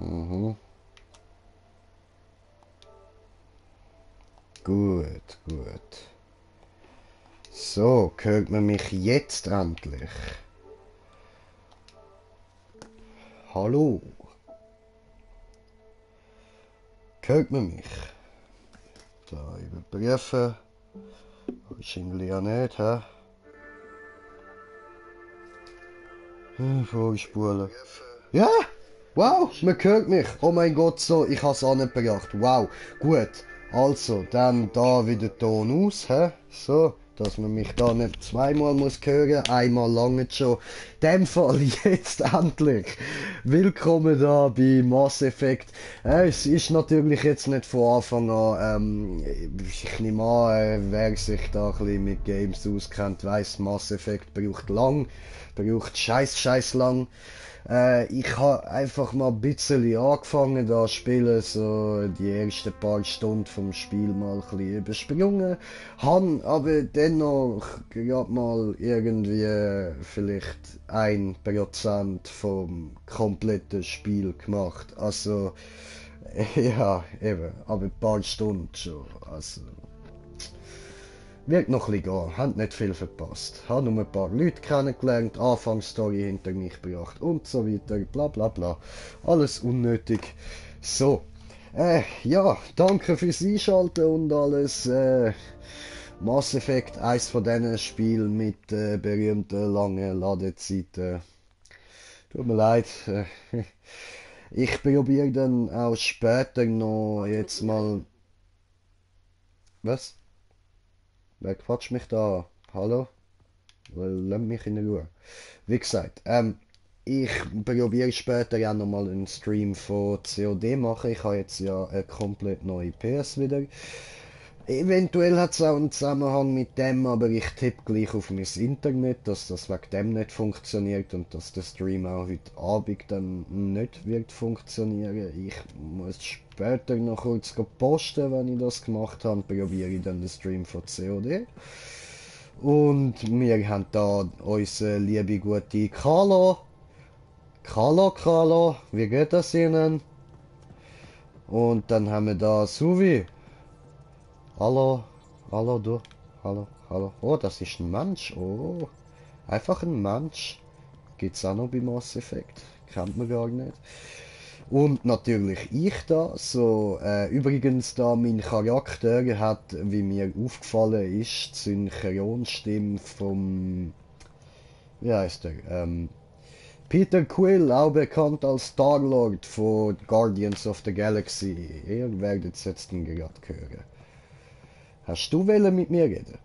Mhm. Gut, gut. So, hört man mich jetzt endlich? Hallo? Hört man mich? So, überprüfen. Wahrscheinlich ja nicht, hä? Vorspulen. Ja! Wow, man hört mich. Oh mein Gott, so, ich hab's angebracht. Wow, gut. Also, dann da wieder Ton aus, hä? So, dass man mich da nicht zweimal muss hören. Einmal lange schon. In dem Fall jetzt endlich. Willkommen da bei Mass Effect. Es ist natürlich jetzt nicht von Anfang an, ich nehme an, wer sich da ein bisschen mit Games auskennt, weiss, Mass Effect braucht scheiß lang. Ich habe einfach mal ein bisschen angefangen da spielen, so die ersten paar Stunden vom Spiel mal ein bisschen übersprungen, han aber dennoch gerade mal irgendwie vielleicht 1% vom kompletten Spiel gemacht. Also, ja, eben, aber ein paar Stunden schon, also... Wird noch ein bisschen gehen, haben nicht viel verpasst. Haben nur ein paar Leute kennengelernt, Anfangsstory hinter mich gebracht und so weiter, bla bla bla. Alles unnötig. So, ja, danke fürs Einschalten und alles. Mass Effect, eins von diesen Spielen mit berühmten langen Ladezeiten. Tut mir leid. Ich probiere dann auch später noch jetzt mal... Was? Wer quatscht mich da? Hallo? Lass mich in Ruhe. Wie gesagt, ich probiere später ja nochmal einen Stream von COD machen. Ich habe jetzt ja eine komplett neue PS wieder. Eventuell hat es auch einen Zusammenhang mit dem, aber ich tippe gleich auf mein Internet, dass das wegen dem nicht funktioniert und dass der Stream auch heute Abend dann nicht wird funktionieren. Ich muss später noch kurz posten, wenn ich das gemacht habe, probiere ich dann den Stream von COD. Und wir haben da unsere liebe gute Carlo. Carlo, wie geht das Ihnen? Und dann haben wir da Suvi. Hallo, hallo du, hallo. Oh, das ist ein Mensch, oh. Einfach ein Mensch. Gibt's auch noch bei Mass Effect. Kennt man gar nicht. Und natürlich ich da, so, übrigens da mein Charakter hat, wie mir aufgefallen ist, die Synchronstimme vom, wie heißt der, Peter Quill, auch bekannt als Star-Lord von Guardians of the Galaxy. Ihr werdet es jetzt gerade hören. Hast du mit mir reden?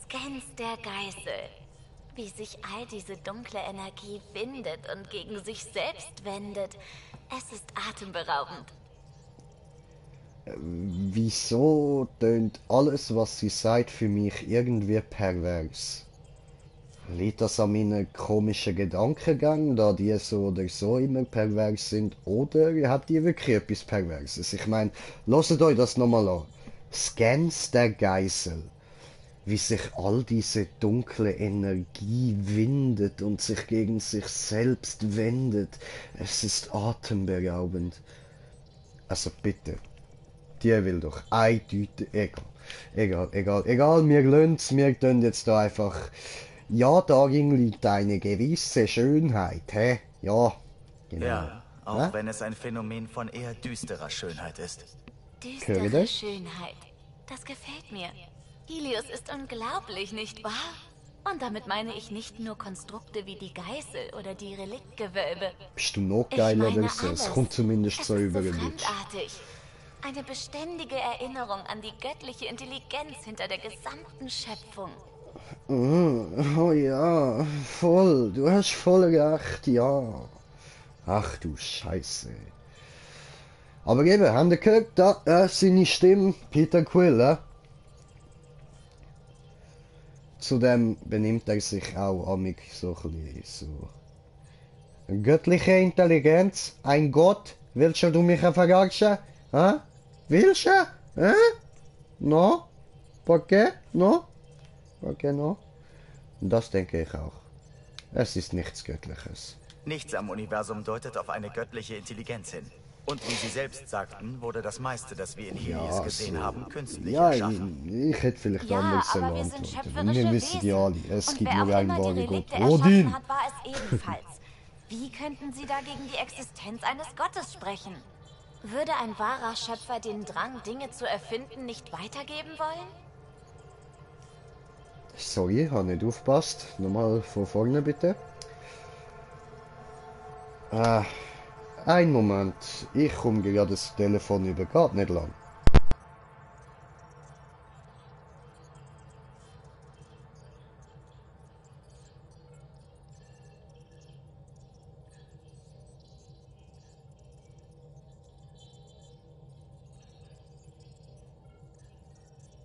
Scans der Geißel. Wie sich all diese dunkle Energie windet und gegen sich selbst wendet. Es ist atemberaubend. Wieso tönt alles, was sie sagt, für mich irgendwie pervers? Liegt das an meinen komischen Gedankengängen, da die so oder so immer pervers sind, oder hat die wirklich etwas Perverses? Ich meine, lasst euch das nochmal an. Scans der Geißel. Wie sich all diese dunkle Energie windet und sich gegen sich selbst wendet. Es ist atemberaubend. Also bitte, die will doch eindeutig... Egal, wir lösen's, wir tun jetzt da einfach... Ja, darin liegt eine gewisse Schönheit, hä? Ja, genau. Ja, auch wenn es ein Phänomen von eher düsterer Schönheit ist. Düstere Schönheit. Das gefällt mir. Helios ist unglaublich, nicht wahr? Und damit meine ich nicht nur Konstrukte wie die Geißel oder die Reliktgewölbe. Bist du noch Ich geiler meine als so? Es alles. kommt zumindest Es so ist über so den Bitch. fremdartig. Eine beständige Erinnerung an die göttliche Intelligenz hinter der gesamten Schöpfung. Oh ja, voll. Du hast voll recht, ja. Ach du Scheiße. Aber eben, haben ihr gehört, da, seine Stimme, Peter Quill, Zudem benimmt er sich auch amig so ein bisschen so. Göttliche Intelligenz? Ein Gott? Willst du mich verarschen? Hä? Willst du? Hä? No? ¿Por qué? No? ¿Por qué no? Das denke ich auch. Es ist nichts Göttliches. Nichts am Universum deutet auf eine göttliche Intelligenz hin. Und wie Sie selbst sagten, wurde das meiste, das wir in Helios gesehen haben, künstlich Ja, erschaffen. ich hätte vielleicht Ja, anders aber wir sind antworten. schöpferische Wir wissen ja alle, Wesen. es Und gibt wer nur auch einen immer die wahren Gott. Relikte erschaffen Odin! hat, war es ebenfalls. Wie könnten Sie da gegen die Existenz eines Gottes sprechen? Würde ein wahrer Schöpfer den Drang, Dinge zu erfinden, nicht weitergeben wollen? Sorry, habe nicht aufgepasst. Nochmal von vorne bitte. Ein Moment. Ich komme gerade das Telefon über. Geht nicht lang.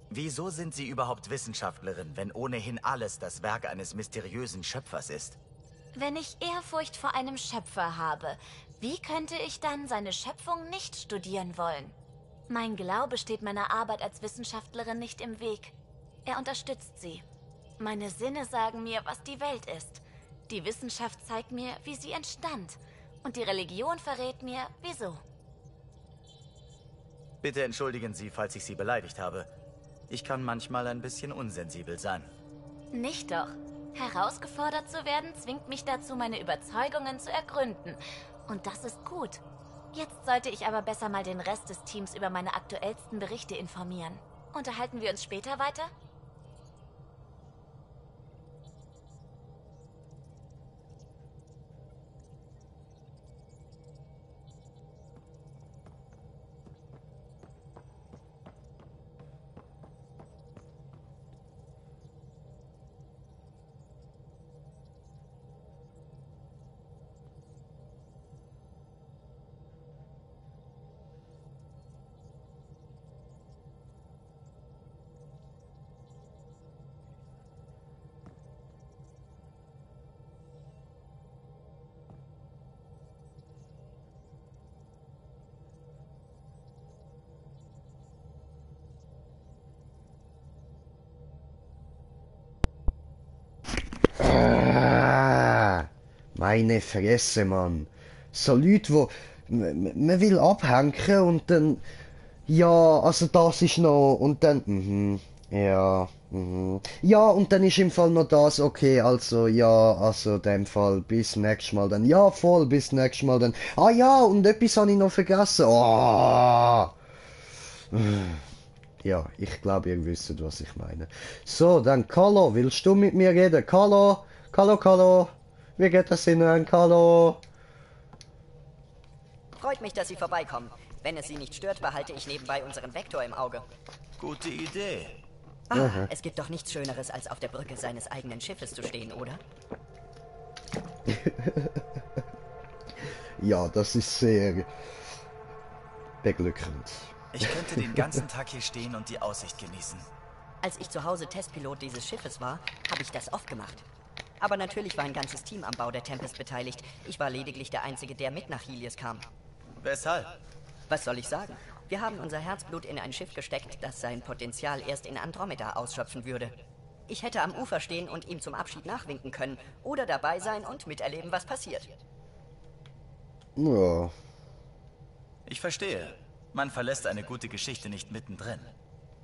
Wieso sind Sie überhaupt Wissenschaftlerin, wenn ohnehin alles das Werk eines mysteriösen Schöpfers ist? Wenn ich Ehrfurcht vor einem Schöpfer habe, wie könnte ich dann seine Schöpfung nicht studieren wollen? Mein Glaube steht meiner Arbeit als Wissenschaftlerin nicht im Weg. Er unterstützt sie. Meine Sinne sagen mir, was die Welt ist. Die Wissenschaft zeigt mir, wie sie entstand. Und die Religion verrät mir, wieso. Bitte entschuldigen Sie, falls ich Sie beleidigt habe. Ich kann manchmal ein bisschen unsensibel sein. Nicht doch. Herausgefordert zu werden, zwingt mich dazu, meine Überzeugungen zu ergründen. Und das ist gut. Jetzt sollte ich aber besser mal den Rest des Teams über meine aktuellsten Berichte informieren. Unterhalten wir uns später weiter? Meine Fresse, Mann. So Leute, wo man will abhängen und dann ja, also das ist noch und dann ja, ja und dann ist im Fall noch das okay, also ja, also in dem Fall bis nächstes Mal dann ja voll bis nächstes Mal dann ah ja und etwas habe ich noch vergessen. Oh. Ja, ich glaube, ihr wisst, was ich meine. So, dann Carlo, willst du mit mir reden? Carlo, Carlo, wie geht das Ihnen, Carlo? Freut mich, dass Sie vorbeikommen. Wenn es Sie nicht stört, behalte ich nebenbei unseren Vektor im Auge. Gute Idee. Es gibt doch nichts Schöneres, als auf der Brücke seines eigenen Schiffes zu stehen, oder? Ja, das ist sehr beglückend. Ich könnte den ganzen Tag hier stehen und die Aussicht genießen. Als ich zu Hause Testpilot dieses Schiffes war, habe ich das oft gemacht. Aber natürlich war ein ganzes Team am Bau der Tempest beteiligt. Ich war lediglich der Einzige, der mit nach Helios kam. Weshalb? Was soll ich sagen? Wir haben unser Herzblut in ein Schiff gesteckt, das sein Potenzial erst in Andromeda ausschöpfen würde. Ich hätte am Ufer stehen und ihm zum Abschied nachwinken können oder dabei sein und miterleben, was passiert. Ja. Ich verstehe. Man verlässt eine gute Geschichte nicht mittendrin.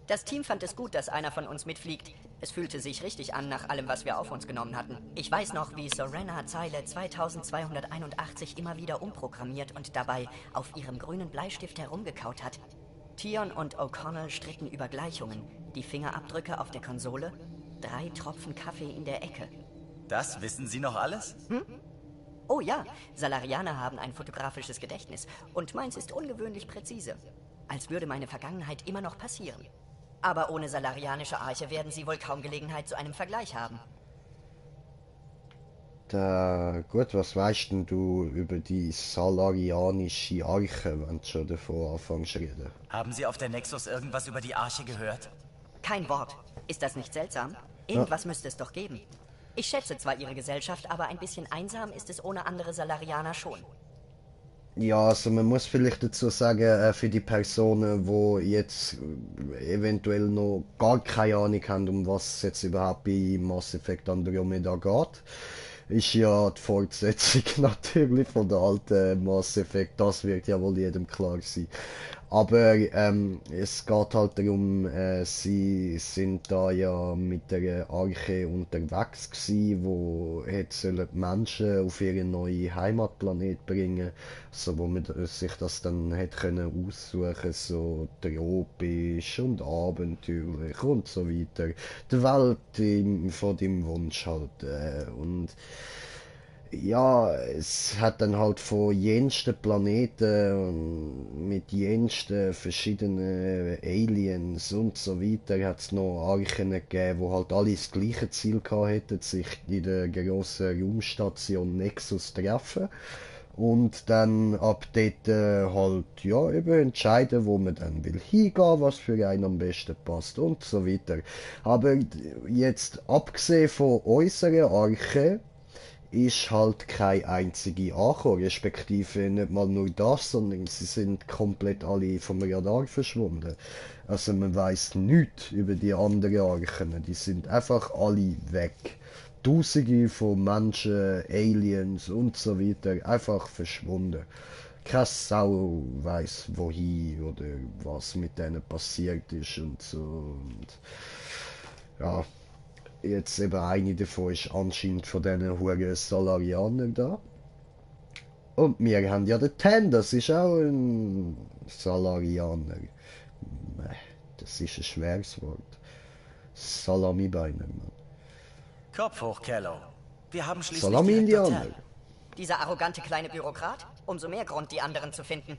Das Team fand es gut, dass einer von uns mitfliegt. Es fühlte sich richtig an nach allem, was wir auf uns genommen hatten. Ich weiß noch, wie Sorena Zeile 2281 immer wieder umprogrammiert und dabei auf ihrem grünen Bleistift herumgekaut hat. Tion und O'Connell stritten über Gleichungen, die Fingerabdrücke auf der Konsole, 3 Tropfen Kaffee in der Ecke. Das wissen Sie noch alles? Oh ja, Salarianer haben ein fotografisches Gedächtnis und meins ist ungewöhnlich präzise. Als würde meine Vergangenheit immer noch passieren. Aber ohne salarianische Arche werden Sie wohl kaum Gelegenheit zu einem Vergleich haben. Gut, was weißt denn du über die salarianische Arche, wenn du schon davon anfängst zu reden? Haben Sie auf der Nexus irgendwas über die Arche gehört? Kein Wort. Ist das nicht seltsam? Irgendwas müsste es doch geben. Ich schätze zwar Ihre Gesellschaft, aber ein bisschen einsam ist es ohne andere Salarianer schon. Ja, also man muss vielleicht dazu sagen, für die Personen, die jetzt eventuell noch gar keine Ahnung haben, um was es jetzt überhaupt bei Mass Effect Andromeda geht. ist ja die Fortsetzung natürlich von der alten Mass Effect, das wird ja wohl jedem klar sein. Aber es geht halt darum, sie sind da ja mit der Arche unterwegs gewesen, wo jetzt sollen die Menschen auf ihren neuen Heimatplanet bringen, so wo man sich das dann hätte können aussuchen, so tropisch und abenteuerlich und so weiter. Die Welt von deinem Wunsch halt. Und ja, es hat dann halt von jensten Planeten mit jensten verschiedenen Aliens und so weiter hat's noch Archen gegeben, wo halt alle das gleiche Ziel gehabt hätten, sich in der grossen Raumstation Nexus treffen und dann ab dort halt ja eben entscheiden, wo man dann will hingehen, was für einen am besten passt und so weiter. Aber jetzt abgesehen von unserer Arche ist halt keine einzige angekommen, respektive nicht mal nur das, sondern sie sind komplett alle vom Radar verschwunden. Also man weiß nichts über die anderen Archen, die sind einfach alle weg. Tausende von Menschen, Aliens und so weiter, einfach verschwunden. Keine Sau weiß wohin oder was mit denen passiert ist und so. Und ja, jetzt eben eine davon ist anscheinend von diesen huren Salarianern da. Und wir haben ja den Ten, das ist auch ein Salarianer. Das ist ein schweres Wort. Salamibeiner, Mann. Kopf hoch, Kello. Wir haben schließlich Salami-Indianer. Dieser arrogante kleine Bürokrat? Umso mehr Grund, die anderen zu finden.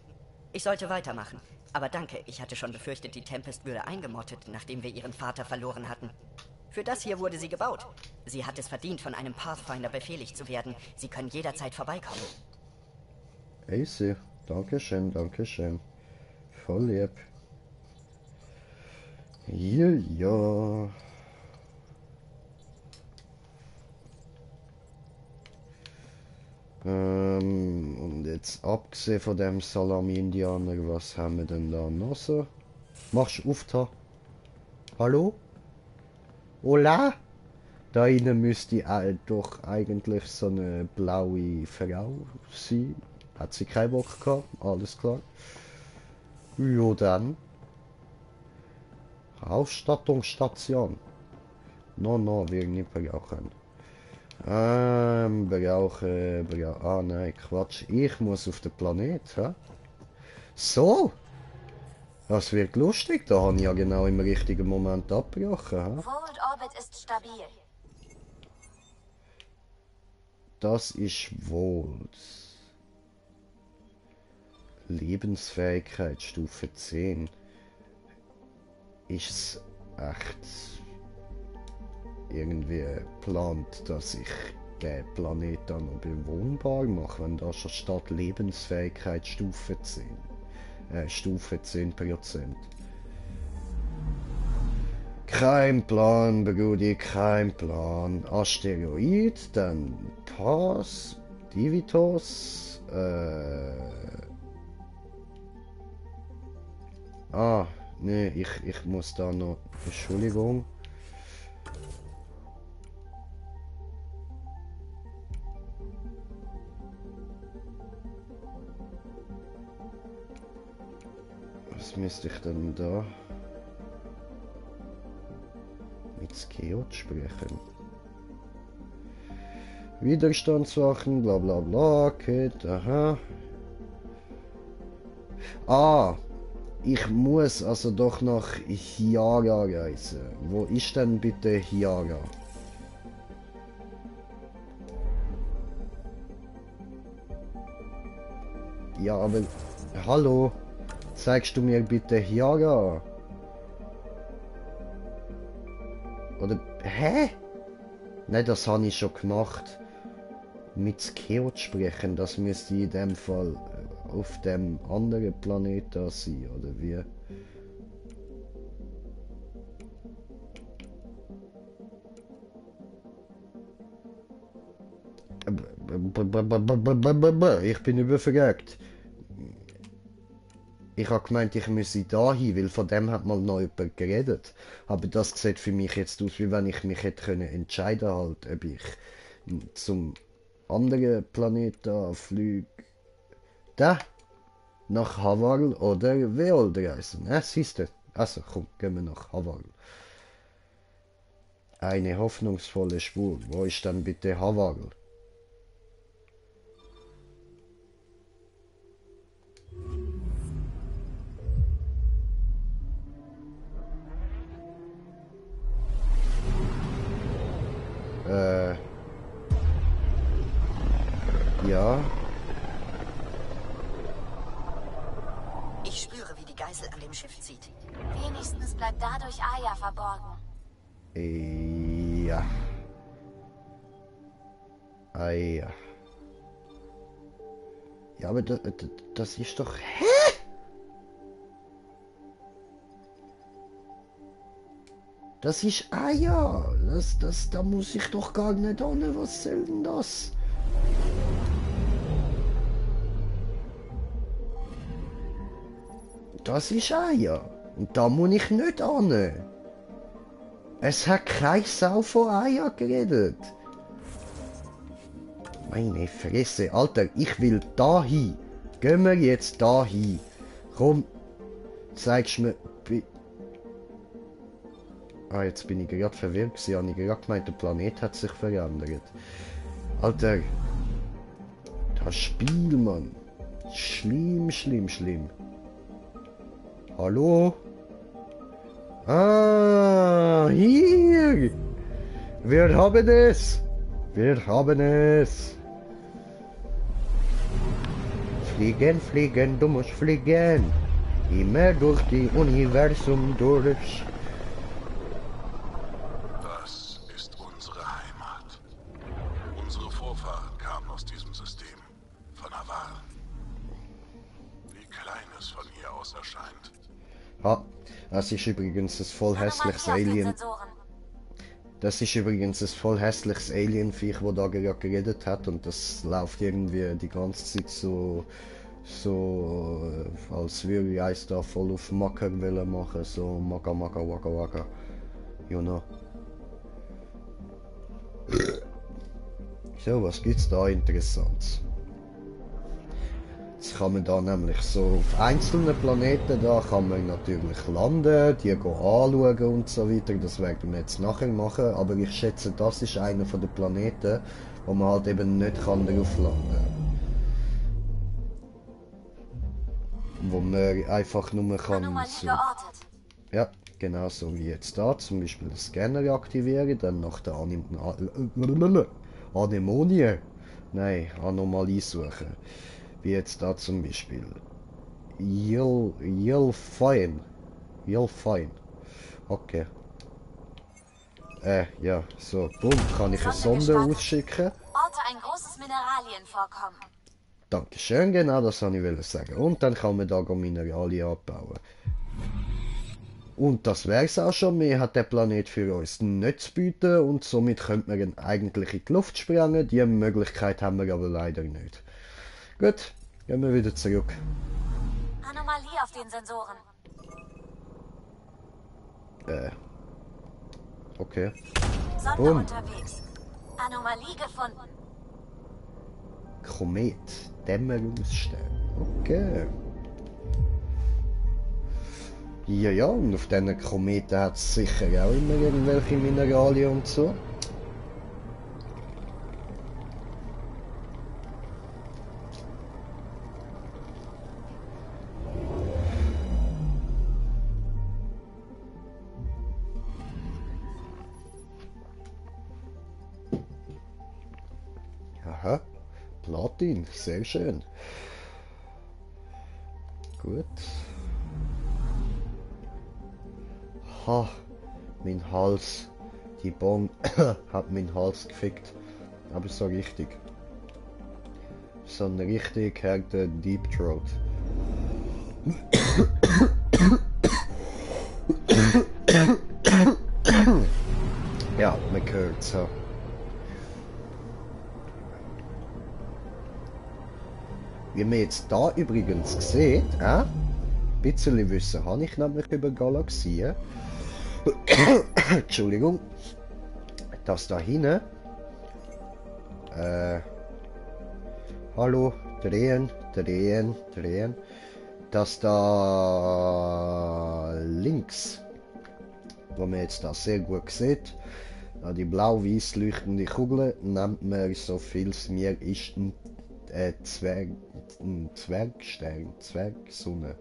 Ich sollte weitermachen. Aber danke, ich hatte schon befürchtet, die Tempest würde eingemottet, nachdem wir ihren Vater verloren hatten. Für das hier wurde sie gebaut. Sie hat es verdient, von einem Pathfinder befehligt zu werden. Sie können jederzeit vorbeikommen. Easy. Dankeschön, Dankeschön. Voll lieb. Ja. Und jetzt abgesehen von dem Salami-Indianer, was haben wir denn da noch so? Machst du auf da? Hallo? Hola? Da innen müsste doch eigentlich so eine blaue Frau sein. Hat sie keinen Bock gehabt? Alles klar. Ja dann. Ausstattungsstation. No, wir nicht brauchen. Ah nein, Quatsch. Ich muss auf den Planet, hä? So! Das wird lustig, da habe ich ja genau im richtigen Moment abgebrochen, hä? Forward Orbit ist stabil. Das ist wohl. Lebensfähigkeit Stufe 10. Ist es echt irgendwie geplant, dass ich den Planet dann noch bewohnbar mache, wenn da schon statt Lebensfähigkeit Stufe 10. Stufe 10%. Kein Plan, Brudi, kein Plan. Asteroid, dann TARS, Divitos, nee, ich muss da noch... Entschuldigung. Was müsste ich denn da? Mit Skeot sprechen. Widerstandswachen, bla bla bla, okay, aha. Ich muss also doch nach Hiara reisen. Wo ist denn bitte Hiara? Ja, aber... Hallo? Zeigst du mir bitte Hiara? Oder... Hä? Nein, das habe ich schon gemacht. Mit Skeot sprechen, das müsste in dem Fall auf dem anderen Planet da sein, oder wie? Ich bin überfragt. Ich habe gemeint, ich müsse da hin, weil von dem hat mal noch jemand geredet. Aber das sieht für mich jetzt aus, wie wenn ich mich hätte können entscheiden halt, ob ich zum anderen Planeten fliegen. Da? Nach Havarl oder Weold reisen. Siehst du? Also komm, gehen wir nach Havarl. Eine hoffnungsvolle Spur. Wo ist dann bitte Havarl? Ja. Ich spüre, wie die Geißel an dem Schiff zieht. Wenigstens bleibt dadurch Aya verborgen. Ja. Ja. Ja, aber das ist doch... Hä? Das ist... Ah ja, da muss ich doch gar nicht an. Was soll denn das? Das ist Eier. Und da muss ich nicht an. Es hat keine Sau von Eier geredet. Meine Fresse, Alter, ich will da hin. Gehen wir jetzt da hin. Komm, zeigst mir... Ah, jetzt bin ich gerade verwirrt gewesen. Habe ich gerade gemeint, der Planet hat sich verändert. Alter, das Spiel, Mann. Schlimm, schlimm, schlimm. Hallo? Ah, hier. Wir haben es. Wir haben es. Fliegen, fliegen, du musst fliegen. Immer durch die Universum durch. Das ist unsere Heimat. Unsere Vorfahren kamen aus diesem System, von Havarl. Wie klein es von hier aus erscheint. Ah, das ist übrigens ein voll hässliches Alien. Das ist übrigens ein voll hässliches Alienviech, das da gerade geredet hat, und das läuft irgendwie die ganze Zeit so als würde ich eins da voll auf Macker wollen machen, so Macker, Macker, Waka, Waka. You know. So, was gibt's da Interessantes? Jetzt kann man da nämlich so auf einzelnen Planeten, da kann man natürlich landen, die anschauen und so weiter. Das werden wir jetzt nachher machen, aber ich schätze, das ist einer von den Planeten, wo man halt eben nicht kann drauf landen. Wo man einfach nur kann... So, ja, genau so wie jetzt da. Zum Beispiel den Scanner aktivieren, dann nach der Anemonie. Nein, Anomalie suchen. Wie jetzt da zum Beispiel. Yelfine. Okay. Ja, so, bumm, kann ich eine Sonde ausschicken. Orte ein großes Mineralienvorkommen. Dankeschön, genau das wollte ich sagen. Und dann kann man da Mineralien abbauen. Und das wär's auch schon. Mehr hat der Planet für uns nicht zu bieten und somit könnte man ihn eigentlich in die Luft sprengen. Die Möglichkeit haben wir aber leider nicht. Gut, gehen wir wieder zurück. Anomalie auf den Sensoren. Okay. Sonde unterwegs. Anomalie gefunden. Komet. Dämmerungsstern. Okay. Ja, und auf diesen Kometen hat es sicher auch immer irgendwelche Mineralien und so. Aha, Platin, sehr schön. Gut. Ha, mein Hals. Die Bon hat meinen Hals gefickt. Aber so richtig. So ein richtig harter Deep Throat. Ja, man hört so. Wie man jetzt da übrigens sieht, ein bisschen Wissen habe ich nämlich über Galaxien. Entschuldigung. Das da hinten, hallo, drehen, drehen, drehen. Das da links, wo man jetzt da sehr gut sieht, die blau-weiß leuchtende Kugel, nennt man, so viel es mir ist, ein Zwergstern, Zwergsonne.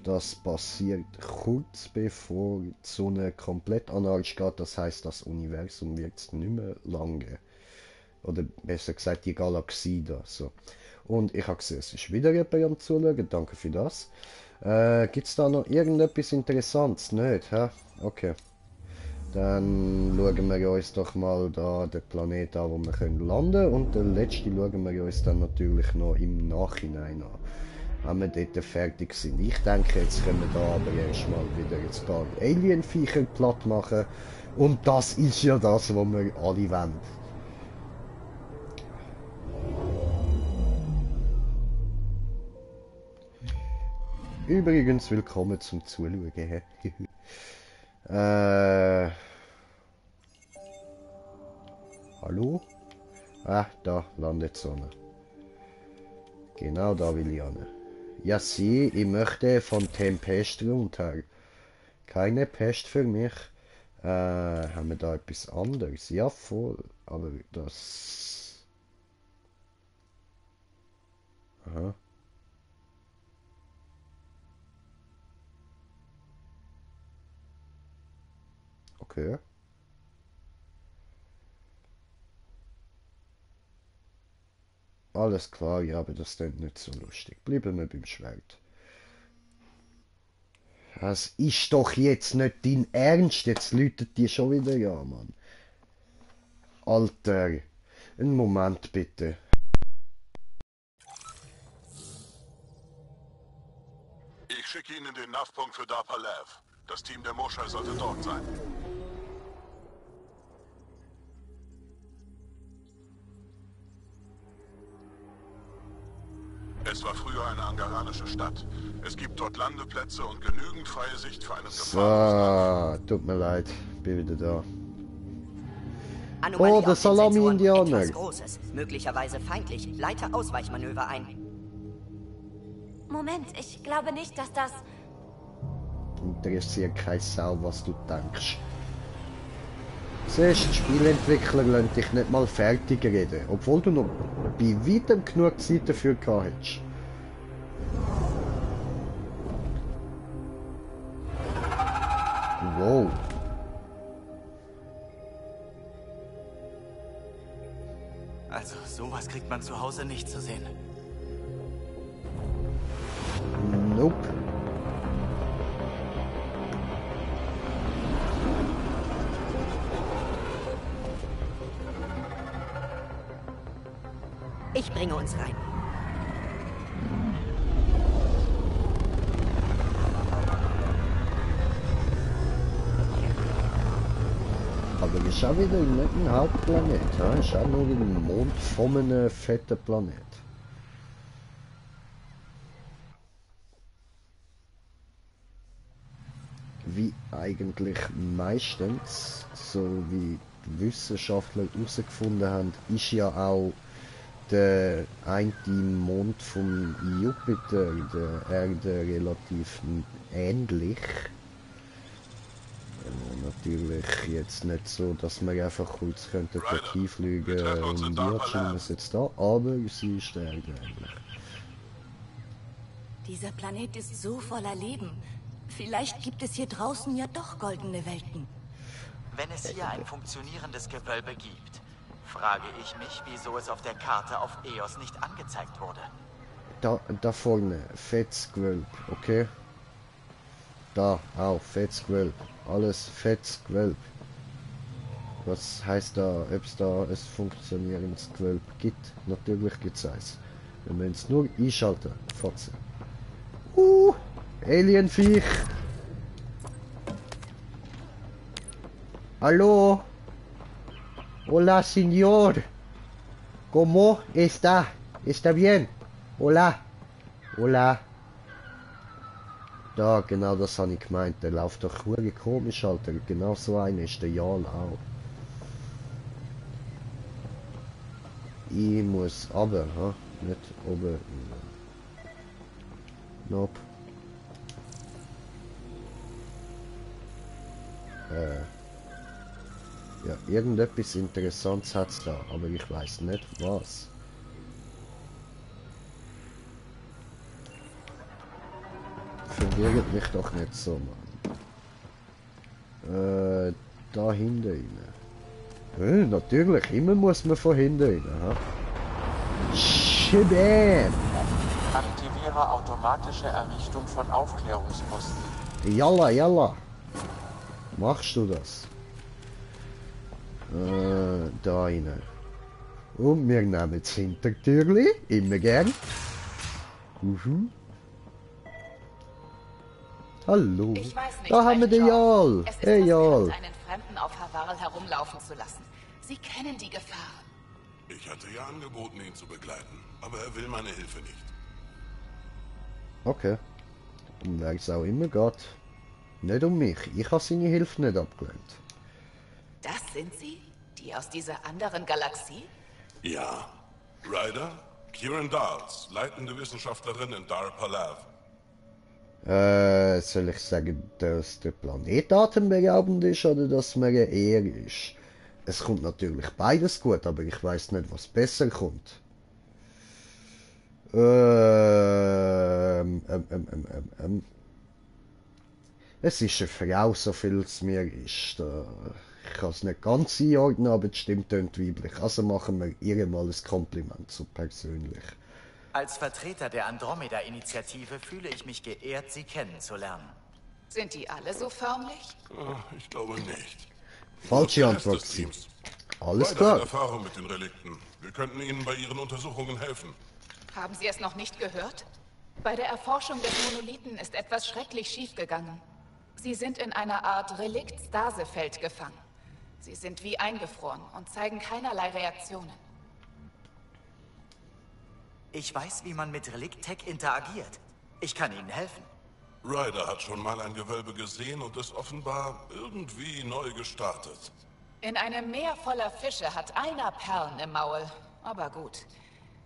Das passiert kurz bevor die Sonne komplett an Arsch geht, das heißt, das Universum wird nicht mehr lange. Oder besser gesagt, die Galaxie da. So. Und ich habe gesehen, es ist wieder jemand am Zuschauen, danke für das. Gibt es da noch irgendetwas Interessantes? Nicht, hä? Okay. Dann schauen wir uns doch mal da den Planet an, wo wir können landen. Und den letzten schauen wir uns dann natürlich noch im Nachhinein an, wenn wir dort fertig sind. Ich denke, jetzt können wir da aber erstmal wieder jetzt paar Alien-Viecher platt machen. Und das ist ja das, was wir alle wollen. Übrigens, willkommen zum Zuschauen. Hallo? Ah, da landet die Sonne. Genau da will ich hin. Ja, ich möchte von Tempest runter. Keine Pest für mich. Haben wir da etwas anderes? Ja, voll. Aber das... Aha. Okay. Alles klar, ja, aber das ist nicht so lustig. Bleiben wir beim Schwert. Das ist doch jetzt nicht dein Ernst. Jetzt läutet die schon wieder, ja, Mann. Alter, einen Moment bitte. Ich schicke Ihnen den Nav-Punkt für DARPA Lav. Das Team der Moscha sollte dort sein. Es war früher eine angaranische Stadt. Es gibt dort Landeplätze und genügend freie Sicht für einen So, tut mir leid, bin wieder da. Anomalie Oh, der auf den Sensoren. Salami-Indianer. Etwas Großes, möglicherweise feindlich. Leite Ausweichmanöver ein. Moment, ich glaube nicht, dass das... Interessiert keine Sau, was du denkst. Siehst, die Spielentwickler lassen dich nicht mal fertig reden, obwohl du noch bei weitem genug Zeit dafür gehabt hättest. Wow. Also, sowas kriegt man zu Hause nicht zu sehen. Nope. Ich bringe uns rein. Aber ist auch wieder nicht ein Hauptplanet, ja? Ist auch nur ein Mond von einem fetten Planet. Wie eigentlich meistens, so wie die Wissenschaftler herausgefunden haben, ist ja auch der eine Mond vom Jupiter der Erde relativ ähnlich. Natürlich jetzt nicht so, dass wir einfach kurz könnten dorthin fliegen und wir schauen es jetzt da, aber sie ist der Erde ähnlich. Dieser Planet ist so voller Leben. Vielleicht gibt es hier draußen ja doch goldene Welten. Wenn es hier ein funktionierendes Gewölbe gibt, frage ich mich, wieso es auf der Karte auf Eos nicht angezeigt wurde. Da vorne, fettes Gewölbe, okay? Da, auch, fettes Gewölbe. Alles fettes Gewölbe. Was heißt da, ob es da ein funktionierendes Gewölbe gibt? Natürlich gibt es eins. Wir müssen es nur einschalten. Fotze. Alienviech! Hallo? Hola, señor. ¿Cómo está? ¿Está bien? Hola. Hola. Da, genau das habe ich gemeint. Der läuft doch hure komisch, Alter. Genau so einer ist der Jarl auch. Ich muss runter, ha? Nicht oben. Nope. Ja, irgendetwas Interessantes hat's da, aber ich weiß nicht was. Verwirrt mich doch nicht so, Mann. Da hinten rein. Natürlich, immer muss man von hinten rein, ha? Shabam! Aktiviere automatische Errichtung von Aufklärungsposten. Yalla, yalla! Machst du das? Da rein. Und wir nehmen das Hintertürli, immer gern. Hallo. Ich weiß nicht, Da haben wir den Jarl. Es ist Hey Jarl. riskant, einen Fremden auf Havarl herumlaufen zu lassen. Sie kennen die Gefahr. Ich hatte ja angeboten, ihn zu begleiten, aber er will meine Hilfe nicht. Okay. Um wer es auch immer geht. Nicht um mich. Ich habe seine Hilfe nicht abgelehnt. Das sind sie? Die aus dieser anderen Galaxie? Ja. Ryder, Kieran Dals, leitende Wissenschaftlerin in Dar Palav. Soll ich sagen, dass der Planet atemberaubend ist oder dass mir eine Ehre ist? Es kommt natürlich beides gut, aber ich weiß nicht, was besser kommt. Es ist eine Frau, so viel es mir ist. Ich kann es nicht ganz einordnen, aber es stimmt weiblich. Also machen wir ihr mal ein Kompliment, so persönlich. Als Vertreter der Andromeda-Initiative fühle ich mich geehrt, Sie kennenzulernen. Sind die alle so förmlich? Ich glaube nicht. Falsche Nur der Rest Antwort. des Teams. Alles Ryder hat klar. Erfahrung mit den Relikten. Wir könnten Ihnen bei Ihren Untersuchungen helfen. Haben Sie es noch nicht gehört? Bei der Erforschung des Monolithen ist etwas schrecklich schiefgegangen. Sie sind in einer Art Relikt-Stase-Feld gefangen. Sie sind wie eingefroren und zeigen keinerlei Reaktionen. Ich weiß, wie man mit Relikt-Tech interagiert. Ich kann Ihnen helfen. Ryder hat schon mal ein Gewölbe gesehen und ist offenbar irgendwie neu gestartet. In einem Meer voller Fische hat einer Perlen im Maul. Aber gut.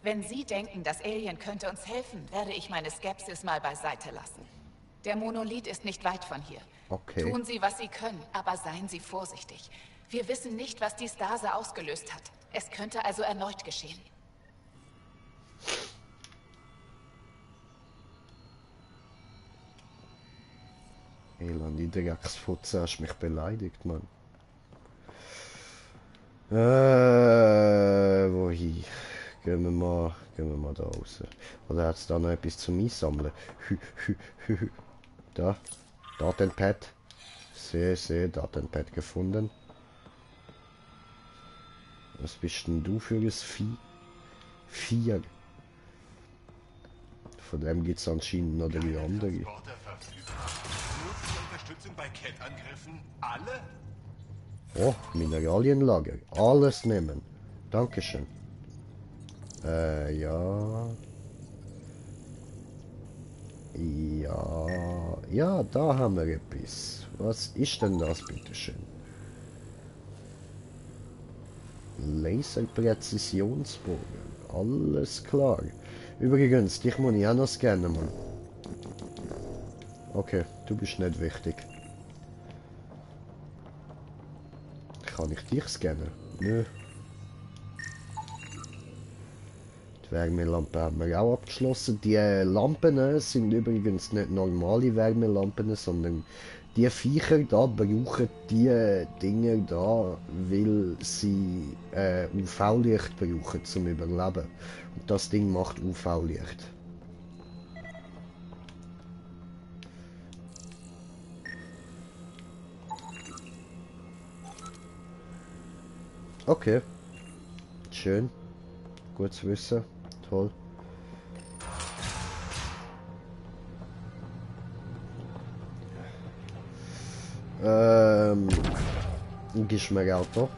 Wenn Sie denken, das Alien könnte uns helfen, werde ich meine Skepsis mal beiseite lassen. Der Monolith ist nicht weit von hier. Okay. Tun Sie, was Sie können, aber seien Sie vorsichtig. Wir wissen nicht, was die Stase ausgelöst hat. Es könnte also erneut geschehen. Elend, die Drecksfutze hast mich beleidigt, Mann. Wohin? Gehen wir mal da raus. Oder hat es da noch etwas zum Einsammeln? Da. Datenpad. Sehr, Datenpad gefunden. Was bist denn du für ein Vieh? 4. Von dem gibt es anscheinend noch 3 andere. Nur zur Unterstützung bei Cat-Angriffen? Alle? Oh, Mineralienlager. Alles nehmen. Dankeschön. Ja. Ja, da haben wir etwas. Was ist denn das, bitteschön? Laserpräzisionsbogen. Alles klar. Übrigens, dich muss ich auch noch scannen, Mann. Okay, du bist nicht wichtig. Kann ich dich scannen? Nö. Die Wärmelampe haben wir auch abgeschlossen. Die Lampen sind übrigens nicht normale Wärmelampen, sondern die Viecher da brauchen die Dinge da, weil sie UV-Licht brauchen zum Überleben. Und das Ding macht UV-Licht. Okay. Schön. Gut zu wissen. Toll. Gibst du mir Auto?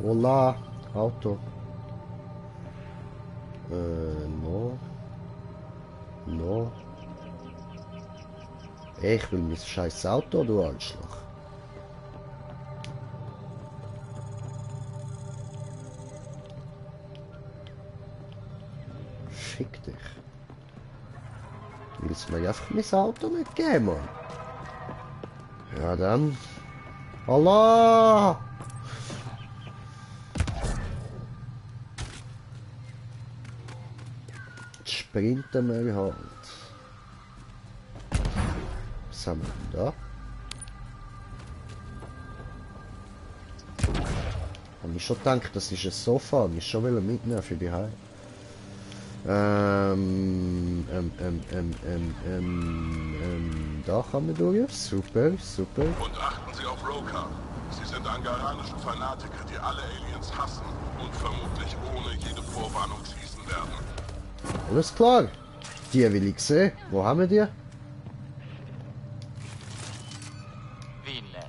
Hola, Auto. No. No. Ich will mein scheiß Auto, du Arschloch. Fick dich. Willst du mir einfach mein Auto nicht geben, Mann? Ja dann. Allah! Jetzt sprinten wir halt. Was haben wir denn da? Habe ich schon gedacht, das ist ein Sofa. Ich schon mitnehmen für die Heim. Da kann man durch. Super, super. Und achten Sie auf Roka. Sie sind angaranische Fanatiker, die alle Aliens hassen und vermutlich ohne jede Vorwarnung schießen werden. Alles klar. Die will ich sehen. Wo haben wir die? Wie nett.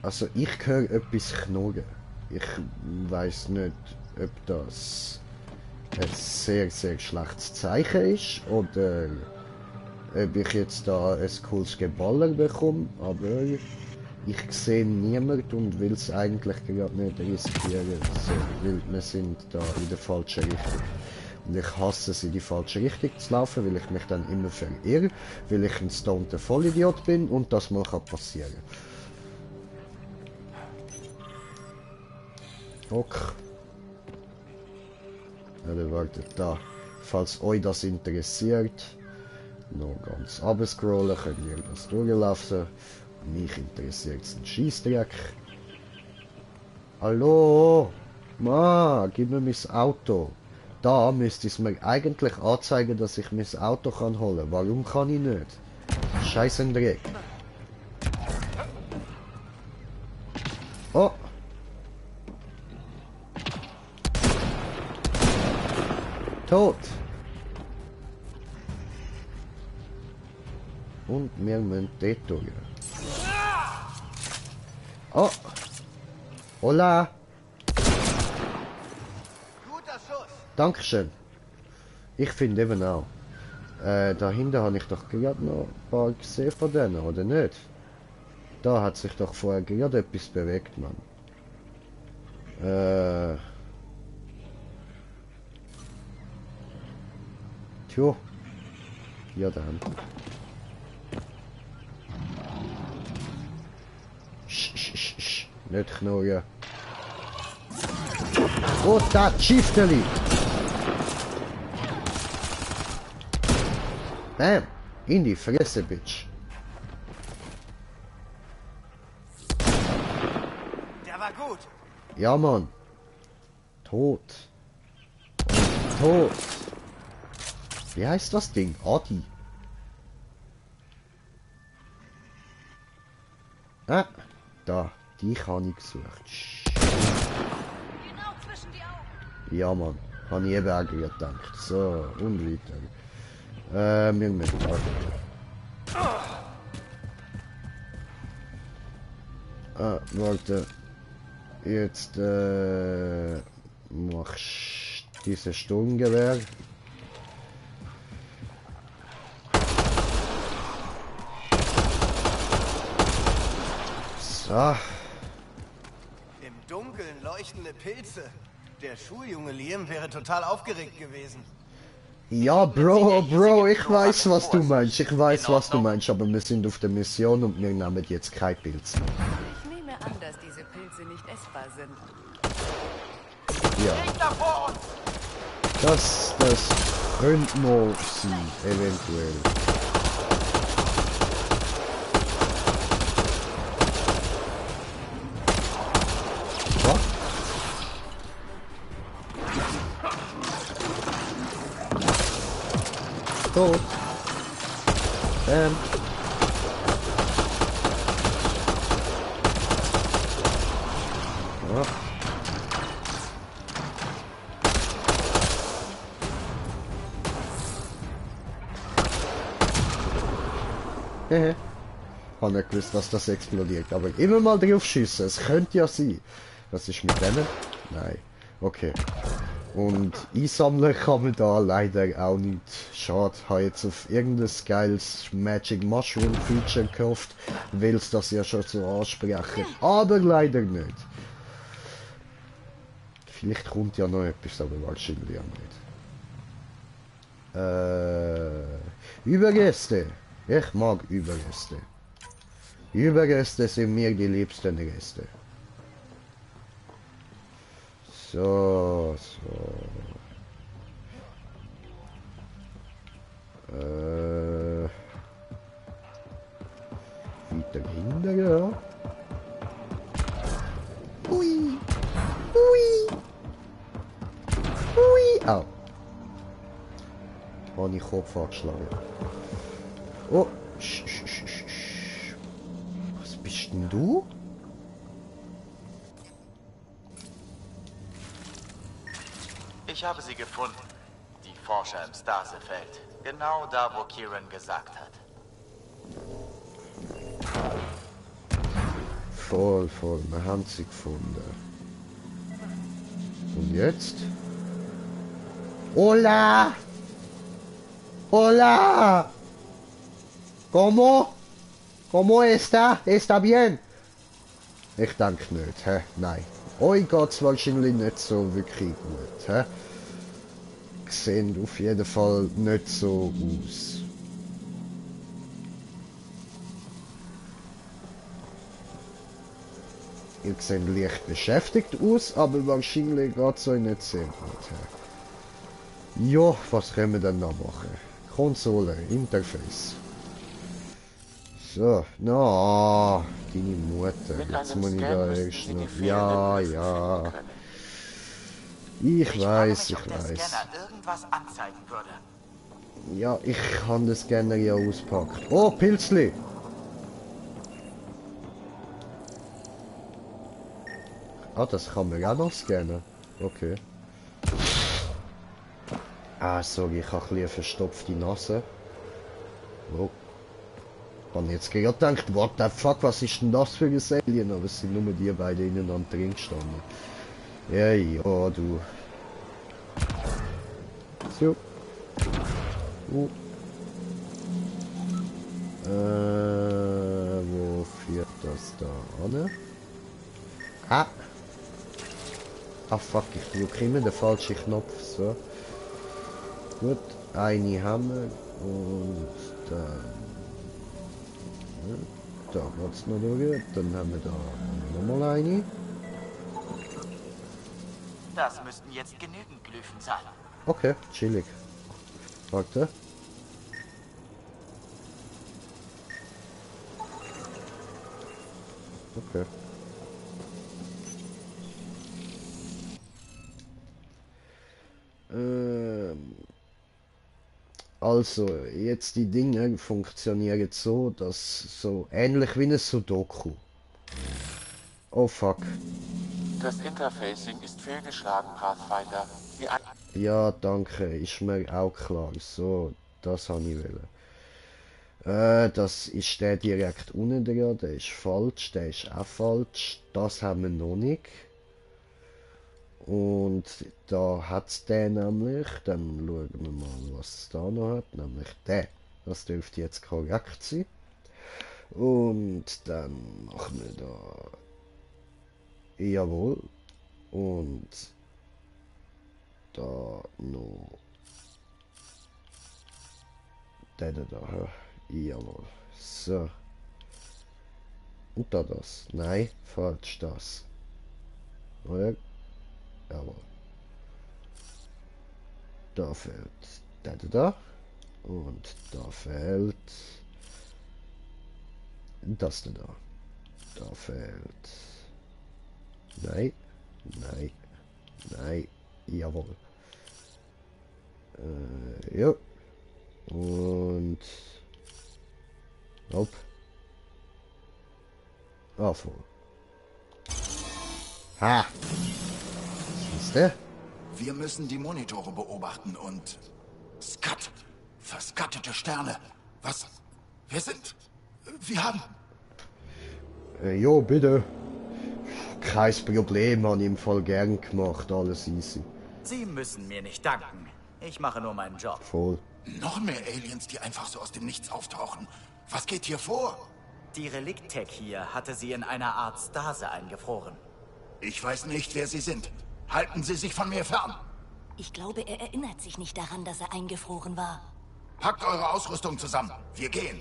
Also ich höre etwas knurren. Ich weiß nicht, ob das ein sehr, sehr schlechtes Zeichen ist oder ob ich jetzt da ein cooles Geballer bekomme, aber ich sehe niemanden und will es eigentlich gerade nicht riskieren, weil wir sind da in der falschen Richtung. Und ich hasse es, in die falsche Richtung zu laufen, weil ich mich dann immer verirre, weil ich ein stonter Vollidiot bin und das mal passieren kann. Okay. Ja, wartet da. Falls euch das interessiert, noch ganz abscrollen, könnt ihr das durchlaufen. Mich interessiert es ein Scheissdreck. Hallo? Ma, gib mir mein Auto. Da müsste es mir eigentlich anzeigen, dass ich mein Auto kann holen. Warum kann ich nicht? Scheiß ein Dreck. Oh. Tot. Und wir müssen dort durch. Oh. Hola. Guter Schuss. Dankeschön. Ich finde eben auch. Dahinter habe ich doch gerade noch ein paar gesehen von denen, oder nicht? Da hat sich doch vorher gerade etwas bewegt, Mann. Tja. Ja, dann. Nicht knurren. Oh, da, Schifteli! Bam! In die Fresse, Bitch! Der war gut. Ja, Mann! Tot! Tot! Wie heißt das Ding? Adi! Ah! Da! Die habe ich gesucht. Genau zwischen die Augen. Ja, Mann. Habe ich eben auch gerade gedacht. So, und weiter. Wir müssen warten. Ah, warte. Jetzt, machst dieses Sturmgewehr. So. Im Dunkeln leuchtende Pilze. Der Schuljunge Liam wäre total aufgeregt gewesen. Ja, Bro, ich weiß, was du meinst. Ich weiß, was du meinst, aber wir sind auf der Mission und wir nehmen jetzt kein Pilz. Ich nehme an, dass diese Pilze nicht essbar sind. Ja. Das könnte noch sein, eventuell. Was? Tot. Ja. Habe nicht gewusst, dass das explodiert. Aber immer mal drauf schiessen. Es könnte ja sein. Was ist mit denen? Nein. Okay. Und einsammeln kann man da leider auch nicht. Schade. Habe jetzt auf irgendein geiles Magic Mushroom Feature gehofft, weil es das ja schon so ansprechen. Aber leider nicht. Vielleicht kommt ja noch etwas, aber wahrscheinlich auch nicht. Überreste. Ich mag Überreste. Überreste sind mir die liebsten Reste. So. Wieder hinter, ja. Hui. Hui. Hui. Au. Habe ich Kopf angeschlagen. Oh. Was bist denn du? Ich habe sie gefunden. Die Forscher im Stasefeld. Genau da, wo Kieran gesagt hat. Voll. Wir haben sie gefunden. Und jetzt? Hola! Hola! ¿Cómo? ¿Cómo está? ¿Está bien? Ich denke nicht, hä? Nein. Euch geht's wahrscheinlich nicht so wirklich gut, hä? Sehen auf jeden Fall nicht so aus. Ihr seht leicht beschäftigt aus, aber wahrscheinlich geht's euch nicht sehr gut, hä? Ja, was können wir denn da machen? Konsole, Interface. So, na, deine Mutter. Jetzt muss ich da erst noch. Ja. Ich weiß. Ja, ich kann das gerne ja auspacken. Oh, Pilzli! Ah, das kann man auch noch scannen. Okay. Ah, sorry, ich habe ein bisschen eine verstopfte Nase. Oh. Ich habe jetzt gerade gedacht, what the fuck, was ist denn das für ein Alien? Aber es sind nur die beiden ineinander drin gestanden. Ja, du. So. Wo führt das da an? Ah! Ah fuck, ich drücke immer den falschen Knopf, so. Gut, eine haben wir und dann... Da geht's noch durch, dann haben wir da nochmal eine. Das müssten jetzt genügend Glyphen sein. Okay, chillig. Warte. Okay. Also, jetzt die Dinge funktionieren so, dass so ähnlich wie ein Sudoku. Oh fuck. Das Interfacing ist fehlgeschlagen, Pathfinder. Ja, danke, ist mir auch klar. So, das habe ich wollen. Das ist der direkt unten dran, der ist falsch, der ist auch falsch. Das haben wir noch nicht. Und da hat es den nämlich, dann schauen wir mal, was es da noch hat, nämlich der. Das dürfte jetzt korrekt sein. Und dann machen wir da, jawohl, und da noch der da, jawohl, so. Und da das, nein, falsch das. Oder? Jawohl. Da fehlt der da. Und da fehlt das da. Da fehlt. Nein. Jawohl. Ja. Und. Nope. Ah, voll. Ha! Wir müssen die Monitore beobachten und... Skat! Verskattete Sterne! Was? Wir sind... Wir haben... Jo, bitte. Kein Problem, habe ich im Fall gern gemacht, alles easy. Sie müssen mir nicht danken. Ich mache nur meinen Job. Voll. Noch mehr Aliens, die einfach so aus dem Nichts auftauchen. Was geht hier vor? Die Relikt-Tech hier hatte sie in einer Art Stase eingefroren. Ich weiß nicht, wer Sie sind. Halten Sie sich von mir fern. Ich glaube, er erinnert sich nicht daran, dass er eingefroren war. Packt eure Ausrüstung zusammen. Wir gehen.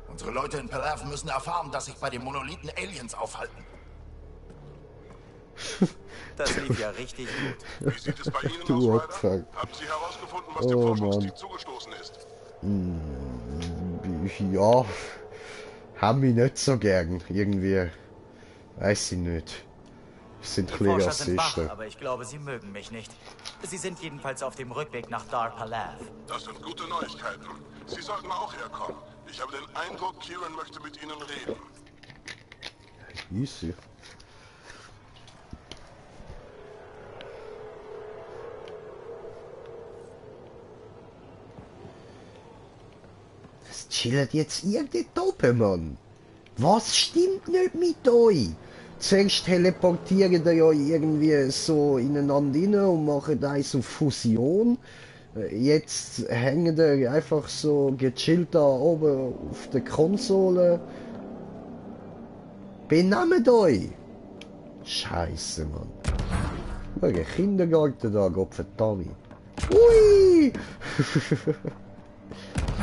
Unsere Leute in Palav müssen erfahren, dass sich bei den Monolithen Aliens aufhalten. Das lief ja richtig gut. Wie sieht es bei Ihnen Du aus, Opfer. Ryder? Haben Sie herausgefunden, was dem Forschungsteam zugestoßen ist? Ja, haben mich nicht so gern. Irgendwie, weiß ich nicht. Sind Die Forscher sind wach, Rassisten. aber ich glaube, sie mögen mich nicht. Sie sind jedenfalls auf dem Rückweg nach Dar Palav. Das sind gute Neuigkeiten. Sie sollten auch herkommen. Ich habe den Eindruck, Kieran möchte mit Ihnen reden. Easy. Was chillt jetzt irgendein Doppelmann? Was stimmt nicht mit euch? Zuerst teleportieren ihr ja irgendwie so ineinander rein und machen eins auf Fusion. Jetzt hängen ihr einfach so gechillt da oben auf der Konsole. Benehmt euch! Scheiße, Mann. Schau, ein Kindergarten da, Gottverdammt. Hui!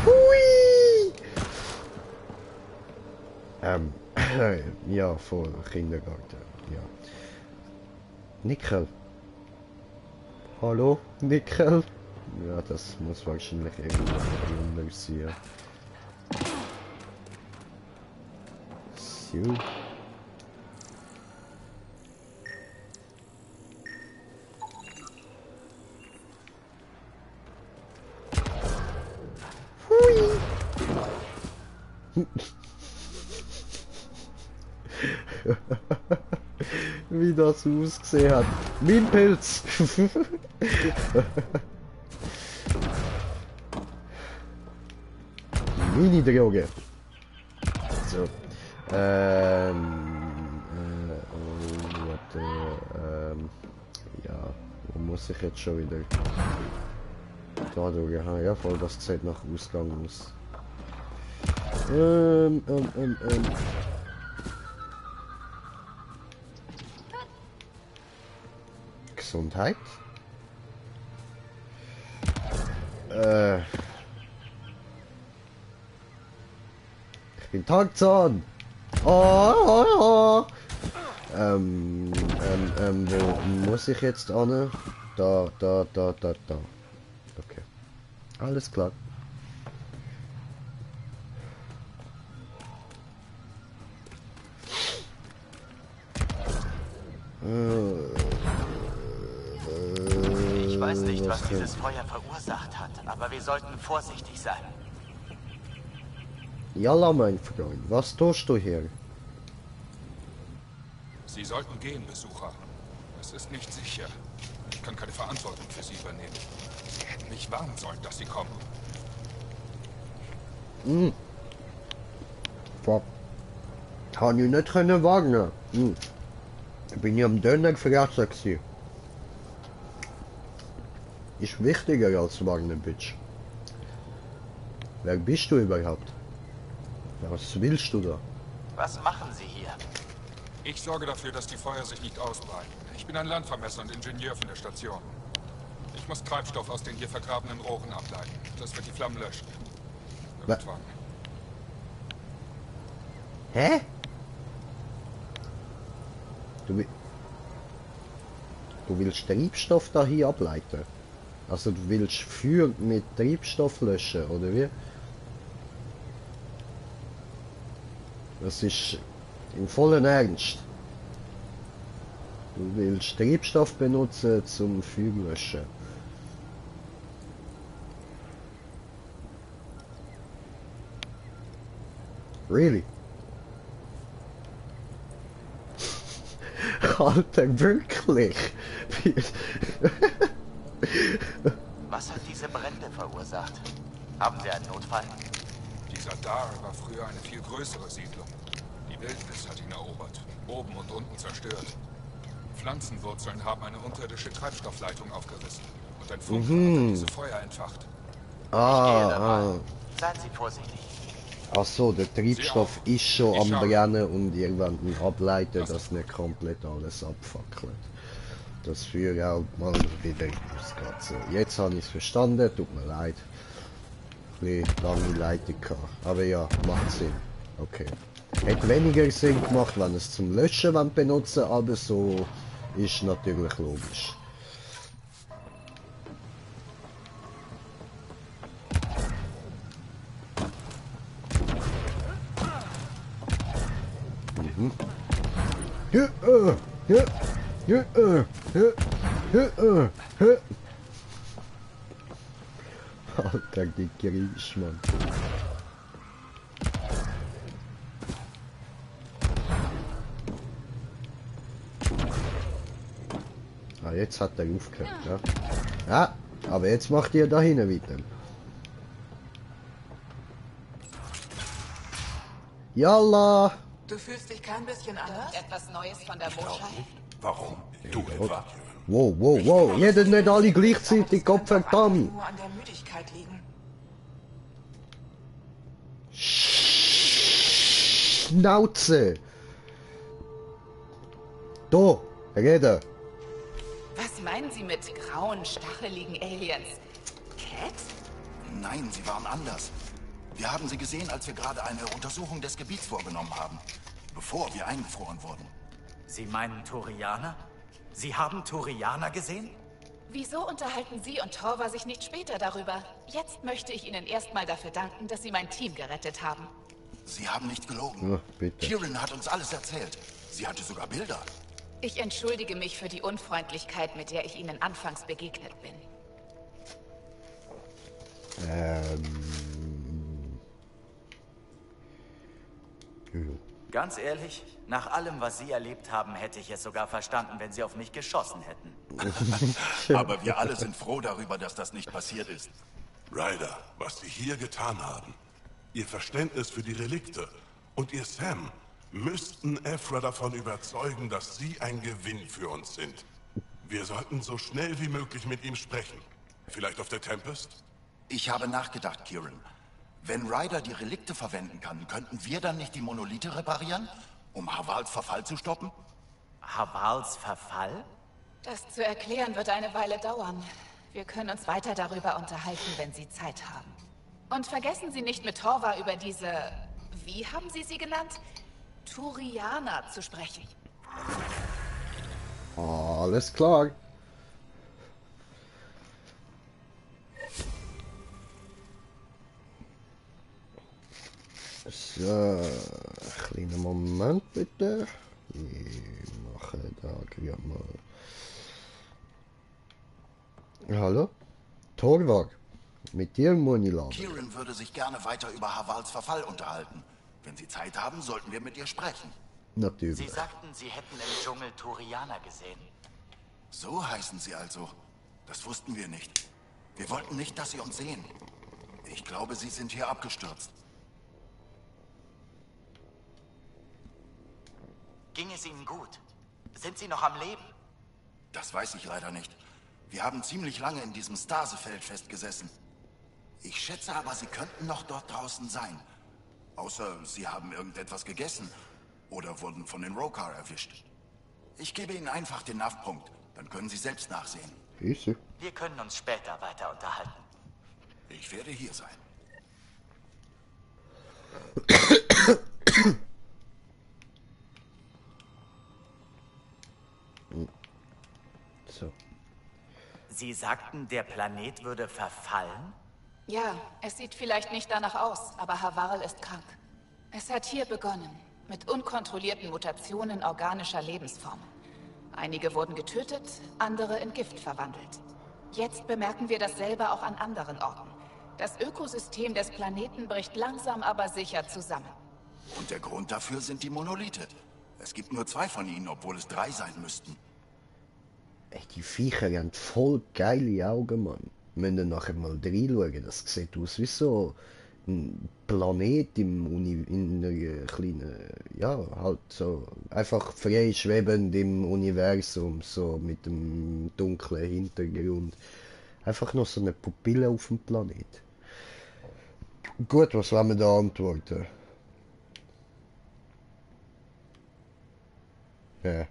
Hui! Ja, voll, Kindergarten, ja. Nickel. Hallo, Nickel? Ja, das muss wahrscheinlich irgendwie sein. So. Wie das ausgesehen hat. Mein Pilz! Mini-Droge. So. Warte. Ja. Wo muss ich jetzt schon wieder? Da durch. Aha, ja, voll, das sieht nach Ausgang aus. Gesundheit. Ich bin Tarzan. Wo muss ich jetzt an? Da. Okay. Alles klar. Ich weiß nicht, was dieses Feuer verursacht hat, aber wir sollten vorsichtig sein. Jalla, mein Freund, was tust du hier? Sie sollten gehen, Besucher. Es ist nicht sicher. Ich kann keine Verantwortung für Sie übernehmen. Mich warnen sollen, dass Sie kommen. Fuck. Kann ich nicht können wagen. Ich bin ja am Döner gefragt gewesen. Ist wichtiger als Wagner, Bitch. Wer bist du überhaupt? Was willst du da? Was machen Sie hier? Ich sorge dafür, dass die Feuer sich nicht ausbreiten. Ich bin ein Landvermesser und Ingenieur von der Station. Ich muss Treibstoff aus den hier vergrabenen Rohren ableiten. Das wird die Flammen löschen. Irgendwann. Hä? Du willst Treibstoff da hier ableiten? Also du willst Feuer mit Treibstoff löschen, oder wie? Das ist im vollen Ernst. Du willst Treibstoff benutzen zum Feuer löschen. Really? Alter, wirklich? Was hat diese Brände verursacht? Haben Sie einen Notfall? Dieser Dar war früher eine viel größere Siedlung. Die Wildnis hat ihn erobert, oben und unten zerstört. Pflanzenwurzeln haben eine unterirdische Treibstoffleitung aufgerissen und ein Funke hat diese Feuer entfacht. Seien Sie vorsichtig. Ach so, der Treibstoff ist schon am Brennen und irgendwann ableiten, dass nicht komplett alles abfackelt. Das führt auch mal wieder aus. Jetzt habe ich es verstanden, tut mir leid. Ein bisschen lange Leitung gehabt. Aber ja, macht Sinn. Okay. Hätte weniger Sinn gemacht, wenn es zum Löschen benutzen, aber so ist natürlich logisch. Alter, die Griesch, Mann. Ah, jetzt hat er aufgehört, ja. Ja, aber jetzt macht ihr da hinten weiter. Yalla! Du fühlst dich kein bisschen anders? Etwas Neues von der Botschaft? Warum? Du etwa? Wow, wow, wow. Jeder nicht alle gleichzeitig, Gott verdammt. Nur an der Müdigkeit liegen. Schnauze! Da, rede. Was meinen Sie mit grauen, stacheligen Aliens? Cat? Nein, sie waren anders. Wir haben sie gesehen, als wir gerade eine Untersuchung des Gebiets vorgenommen haben, bevor wir eingefroren wurden. Sie meinen Turianer? Sie haben Turianer gesehen? Wieso unterhalten Sie und Torva sich nicht später darüber? Jetzt möchte ich Ihnen erstmal dafür danken, dass Sie mein Team gerettet haben. Sie haben nicht gelogen. Ja, bitte. Kieran hat uns alles erzählt. Sie hatte sogar Bilder. Ich entschuldige mich für die Unfreundlichkeit, mit der ich Ihnen anfangs begegnet bin. Ganz ehrlich, nach allem, was Sie erlebt haben, hätte ich es sogar verstanden, wenn Sie auf mich geschossen hätten. Aber wir alle sind froh darüber, dass das nicht passiert ist. Ryder, was Sie hier getan haben, Ihr Verständnis für die Relikte und Ihr Sam müssten Ephra davon überzeugen, dass Sie ein Gewinn für uns sind. Wir sollten so schnell wie möglich mit ihm sprechen. Vielleicht auf der Tempest? Ich habe nachgedacht, Kieran. Wenn Ryder die Relikte verwenden kann, könnten wir dann nicht die Monolithe reparieren, um Havals Verfall zu stoppen? Havals Verfall? Das zu erklären wird eine Weile dauern. Wir können uns weiter darüber unterhalten, wenn Sie Zeit haben. Und vergessen Sie nicht mit Torva über diese... Wie haben Sie sie genannt? Turianer zu sprechen. Alles klar. So, kleinen Moment bitte. Ich mache da gerade mal. Hallo? Torvald, mit dir muss ich labern. Kieran würde sich gerne weiter über Havals Verfall unterhalten. Wenn Sie Zeit haben, sollten wir mit ihr sprechen. Natürlich. Sie sagten, Sie hätten im Dschungel Turianer gesehen. So heißen sie also. Das wussten wir nicht. Wir wollten nicht, dass sie uns sehen. Ich glaube, sie sind hier abgestürzt. Ging es Ihnen gut? Sind Sie noch am Leben? Das weiß ich leider nicht. Wir haben ziemlich lange in diesem Stasefeld festgesessen. Ich schätze aber, sie könnten noch dort draußen sein. Außer sie haben irgendetwas gegessen oder wurden von den Rokar erwischt. Ich gebe Ihnen einfach den Nav-Punkt. Dann können Sie selbst nachsehen. Easy. Wir können uns später weiter unterhalten. Ich werde hier sein. So. Sie sagten, der Planet würde verfallen? Ja, es sieht vielleicht nicht danach aus, aber Havarl ist krank. Es hat hier begonnen, mit unkontrollierten Mutationen organischer Lebensformen. Einige wurden getötet, andere in Gift verwandelt. Jetzt bemerken wir dasselbe auch an anderen Orten. Das Ökosystem des Planeten bricht langsam aber sicher zusammen. Und der Grund dafür sind die Monolithe. Es gibt nur 2 von ihnen, obwohl es 3 sein müssten. Ey, die Viecher haben voll geile Augen, Mann. Wir müssen nachher mal reinschauen. Das sieht aus wie so ein Planet in einer kleinen, ja, halt so einfach frei schwebend im Universum, so mit dem dunklen Hintergrund. Einfach noch so eine Pupille auf dem Planet. Gut, was wollen wir da antworten? Ja.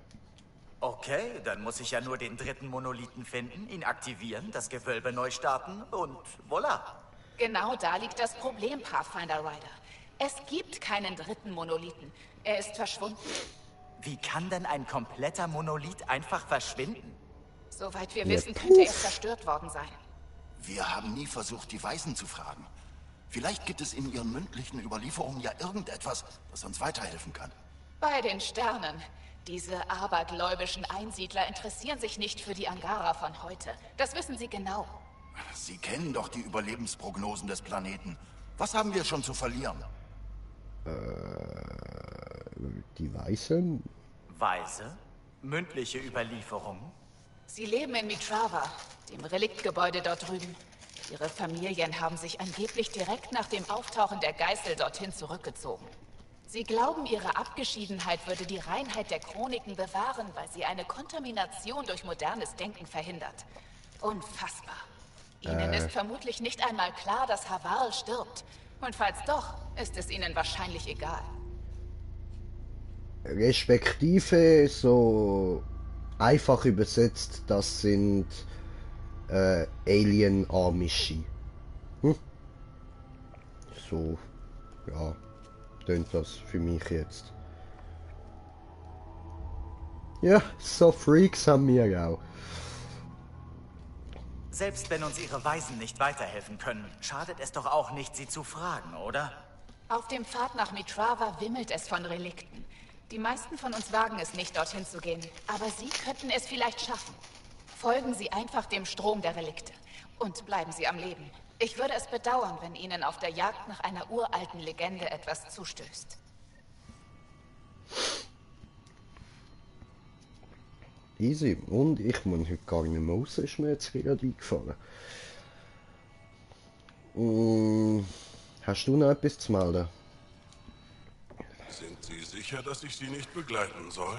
Okay, dann muss ich ja nur den dritten Monolithen finden, ihn aktivieren, das Gewölbe neu starten und voilà. Genau da liegt das Problem, Pathfinder Rider. Es gibt keinen dritten Monolithen. Er ist verschwunden. Wie kann denn ein kompletter Monolith einfach verschwinden? Soweit wir wissen, könnte er zerstört worden sein. Wir haben nie versucht, die Weisen zu fragen. Vielleicht gibt es in ihren mündlichen Überlieferungen ja irgendetwas, das uns weiterhelfen kann. Bei den Sternen. Diese abergläubischen Einsiedler interessieren sich nicht für die Angara von heute. Das wissen sie genau. Sie kennen doch die Überlebensprognosen des Planeten. Was haben wir schon zu verlieren? Die Weißen? Weise? Mündliche Überlieferung? Sie leben in Mitrava, dem Reliktgebäude dort drüben. Ihre Familien haben sich angeblich direkt nach dem Auftauchen der Geißel dorthin zurückgezogen. Sie glauben, ihre Abgeschiedenheit würde die Reinheit der Chroniken bewahren, weil sie eine Kontamination durch modernes Denken verhindert. Unfassbar. Ihnen ist vermutlich nicht einmal klar, dass Havarl stirbt. Und falls doch, ist es ihnen wahrscheinlich egal. Respektive so einfach übersetzt, das sind Alien-Amischi. So, ja, tönt das für mich jetzt. Ja, so Freaks haben wir auch. Selbst wenn uns ihre Weisen nicht weiterhelfen können, schadet es doch auch nicht, sie zu fragen, oder? Auf dem Pfad nach Mitrava wimmelt es von Relikten. Die meisten von uns wagen es nicht, dorthin zu gehen. Aber Sie könnten es vielleicht schaffen. Folgen Sie einfach dem Strom der Relikte. Und bleiben Sie am Leben. Ich würde es bedauern, wenn Ihnen auf der Jagd nach einer uralten Legende etwas zustößt. Easy. Und ich muss heute gar nicht mehr raus, ist mir jetzt gerade eingefallen. Hast du noch etwas zu melden? Sind Sie sicher, dass ich Sie nicht begleiten soll?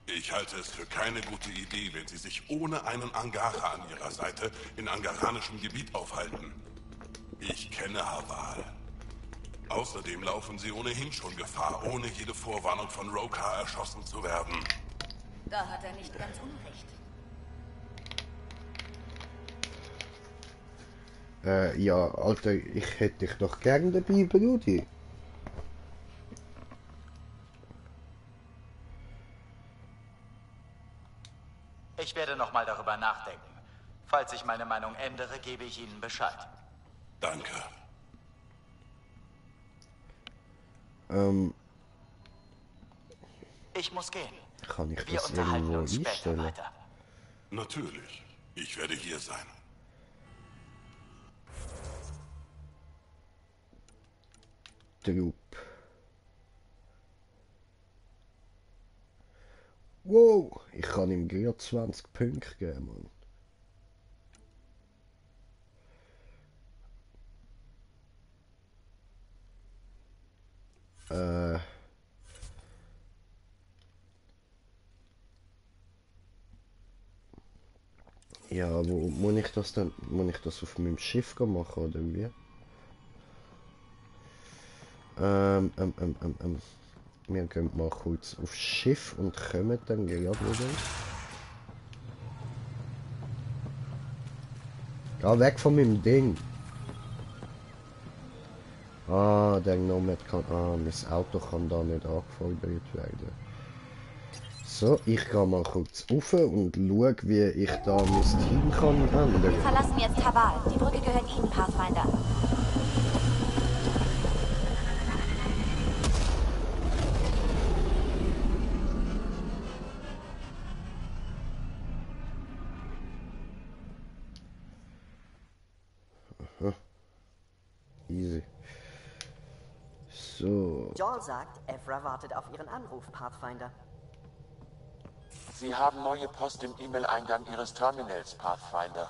Ich halte es für keine gute Idee, wenn Sie sich ohne einen Angara an Ihrer Seite in angaranischem Gebiet aufhalten. Ich kenne Havarl. Außerdem laufen Sie ohnehin schon Gefahr, ohne jede Vorwarnung von Roka erschossen zu werden. Da hat er nicht ganz unrecht. Ja, Alter, ich hätte dich doch gern dabei, Brudi. Ich werde nochmal darüber nachdenken. Falls ich meine Meinung ändere, gebe ich Ihnen Bescheid. Danke. Ich muss gehen. Kann ich Wir das unterhalten irgendwo uns später einstellen? weiter. Natürlich. Ich werde hier sein. Trupp. Wow, ich kann ihm gerade 20 Punkte geben, Mann. Ja, wo muss ich das denn? Muss ich das auf meinem Schiff machen oder wie? Wir gehen mal kurz aufs Schiff und kommen dann gerade wieder. Geh weg von meinem Ding. Ah, der Nomad kann... Ah, mein Auto kann da nicht angefordert werden. So, ich gehe mal kurz rauf und schaue, wie ich da mein Team kann ändern. Wir verlassen jetzt Havarl. Die Brücke gehört Ihnen, Pathfinder. Easy. So. Joel sagt, Evra wartet auf Ihren Anruf, Pathfinder. Sie haben neue Post im E-Mail-Eingang Ihres Terminals, Pathfinder.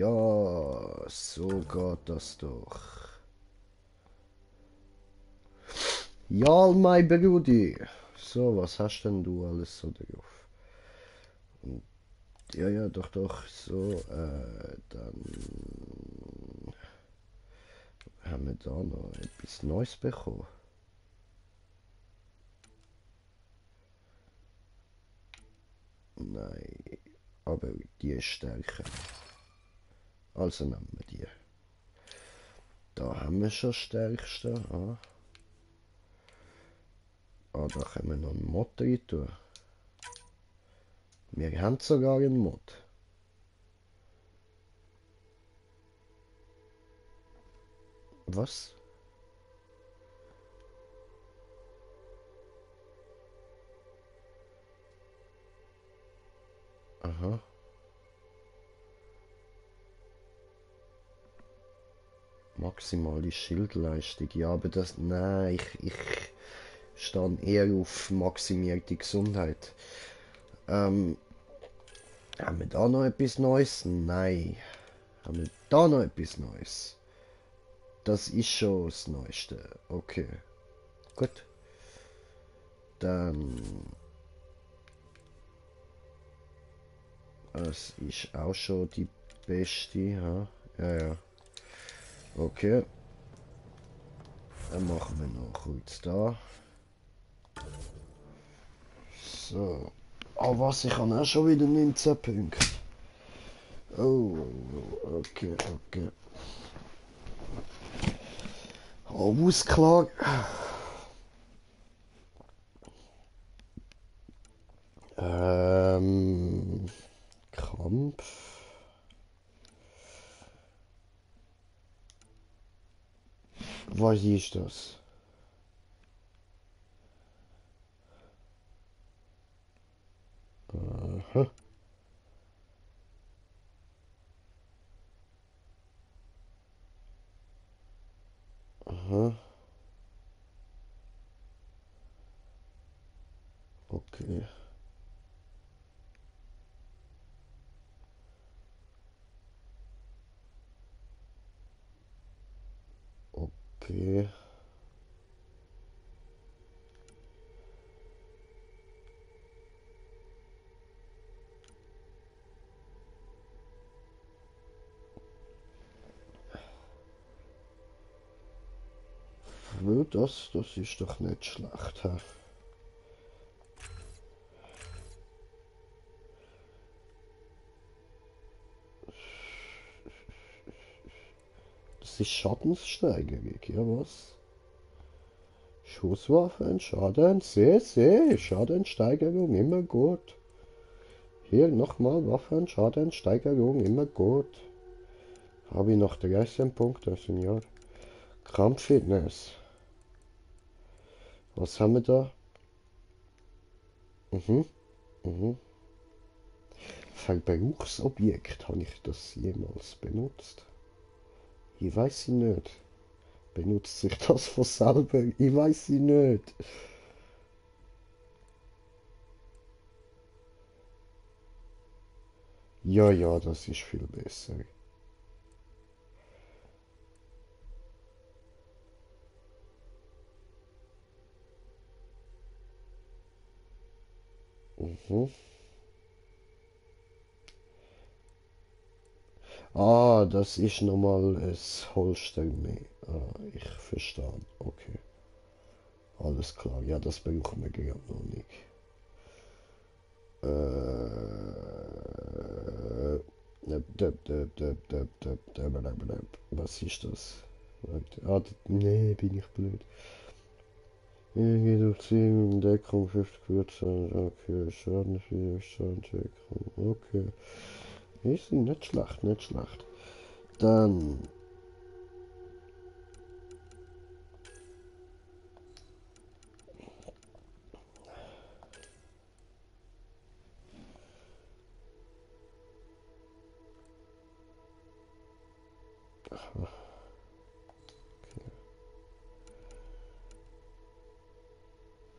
Ja, so geht das doch. Ja, mein Brudi. So, was hast denn du alles so drauf? Und, ja, ja, doch, doch, so, dann haben wir da noch etwas Neues bekommen. Nein, aber die ist stärker. Also nehmen wir die. Da haben wir schon das Stärkste. Ah. Ah, da können wir noch einen Mod rein tun. Wir haben sogar einen Mod. Was? Aha. Maximale Schildleistung. Ja, aber das... Nein, ich stehe eher auf maximierte Gesundheit. Haben wir da noch etwas Neues? Nein. Haben wir da noch etwas Neues? Das ist schon das Neueste. Okay. Gut. Dann... Es ist auch schon die beste. Ja, ja. Ja. Okay. Dann machen wir noch kurz da. So. Oh was, ich habe auch schon wieder 19 Punkte. Oh, okay, okay. Alles klar. Kampf. Was ist das? Aha. Aha. Okay. Okay. Das ist doch nicht schlecht. He? Das ist Schadenssteigerung, ja was? Schusswaffen, Schaden, Schadensteigerung, immer gut. Hier nochmal Waffen, Schadensteigerung, immer gut. Habe ich noch 13 Punkte, Senior. Kampffitness. Was haben wir da? Verbrauchsobjekt, habe ich das jemals benutzt? Ich weiß nicht. Benutzt sich das von selber? Ich weiß nicht. Ja, ja, das ist viel besser. Ah, das ist nochmal ein Holster mehr. Ah, ich verstehe. Okay. Alles klar. Ja, das brauchen wir gerade noch nicht. Was ist das? Ah, nee, bin ich blöd. Reduzierung, Deckung, 50%, okay, Schaden, Schadendeckung, okay. Ist nicht schlecht, nicht schlecht. Dann... Okay.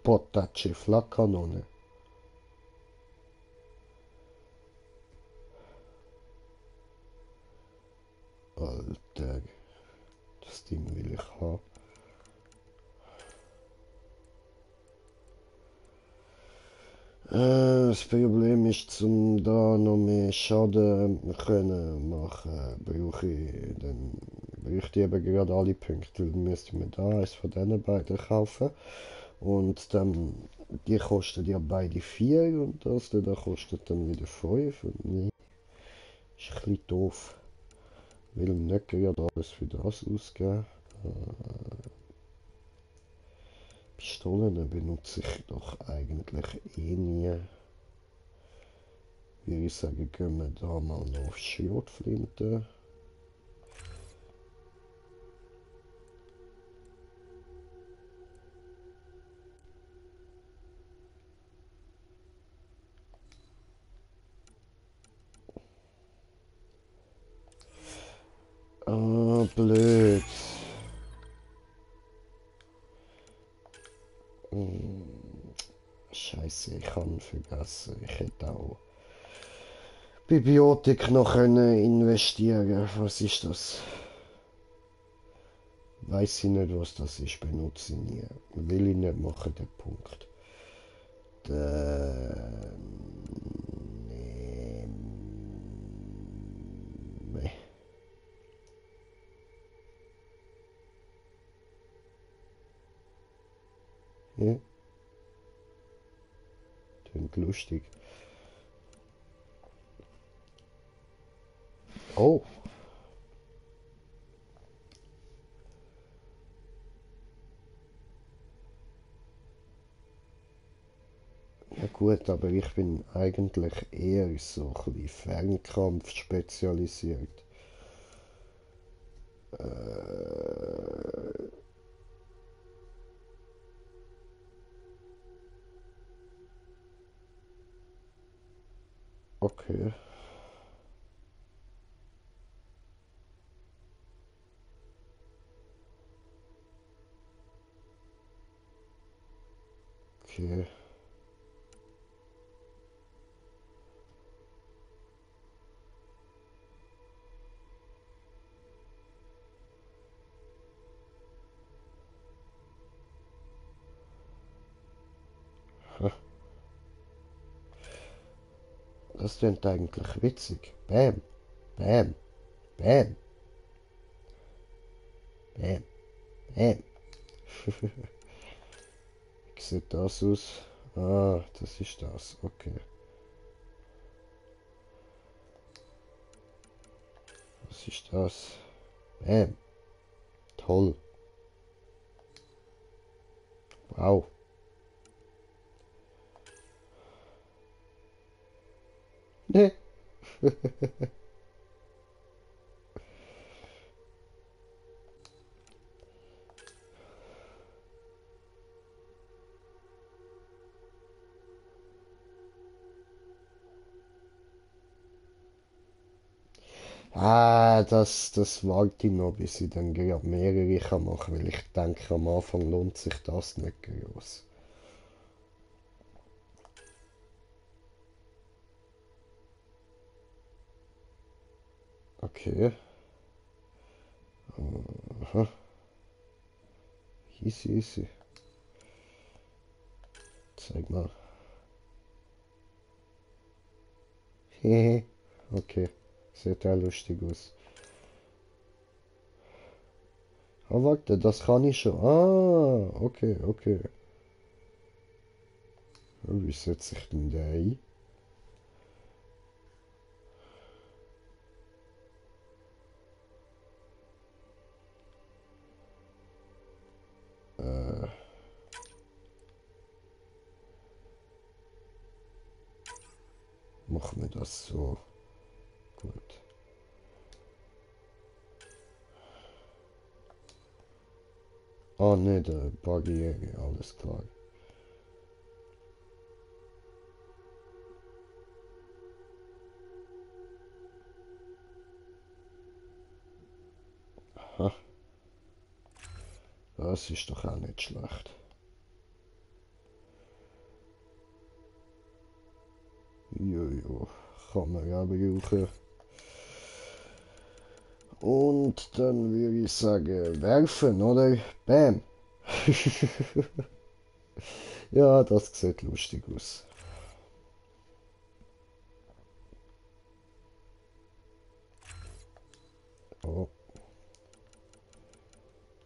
Potaci, Flakkanone. Alter. Das Ding will ich haben. Das Problem ist, zum da noch mehr Schaden können machen, bräuchte ich eben gerade alle Punkte. Dann müsste ich mir da eins von diesen beiden kaufen. Und dann, die kosten ja beide 4 und das da kostet dann wieder 5. Und nee, ist ein bisschen doof. Will nicht gerade alles für das ausgeben. Pistolen benutze ich doch eigentlich eh nie. Würde ich sagen, gehen wir da mal noch auf Schrotflinte. Ah, blöd. Scheiße, ich kann vergessen. Ich hätte auch Bibiotik noch können investieren. Was ist das? Weiß ich nicht, was das ist. Benutze ich nie. Will ich nicht machen, den Punkt. Nee. Ja. Klingt lustig. Oh. Ja gut, aber ich bin eigentlich eher so ein bisschen Fernkampf spezialisiert. Okay. Okay. Das klingt eigentlich witzig. Bam, bam, bam, bam, bam. Wie sieht das aus? Ah, das ist das. Okay. Was ist das? Bam. Toll. Wow. Ne. Das warte ich noch, bis ich dann gerade mehrere kann machen, weil ich denke, am Anfang lohnt sich das nicht groß. Okay. Aha. Easy, easy. Zeig mal. Hehe. Okay. Sieht ja lustig aus. Ah, warte, das kann ich schon. Ah, okay, okay. Wie setze ich denn den ein? Machen wir das so. Gut. Ah, ne, der Barriere, alles klar. Aha. Das ist doch auch nicht schlecht. Jojo, kann man ja brauchen. Und dann würde ich sagen, werfen, oder? Bam. Ja, das sieht lustig aus. Oh.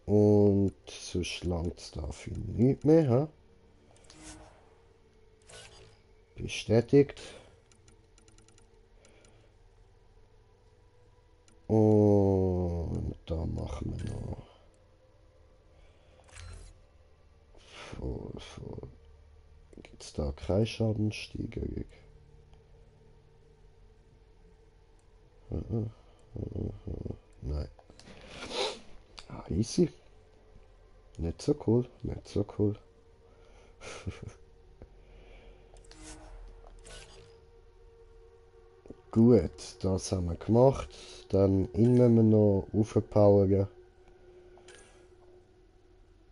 Und sonst langt es dafür nicht mehr. Ha? Bestätigt. Und da machen wir noch gibt es da keine Schadensteigerung? Nein. Ah, easy. Nicht so cool, nicht so cool. Gut, das haben wir gemacht. Dann müssen wir noch aufpowern.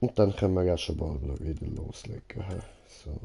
Und dann können wir ja schon bald wieder loslegen. So.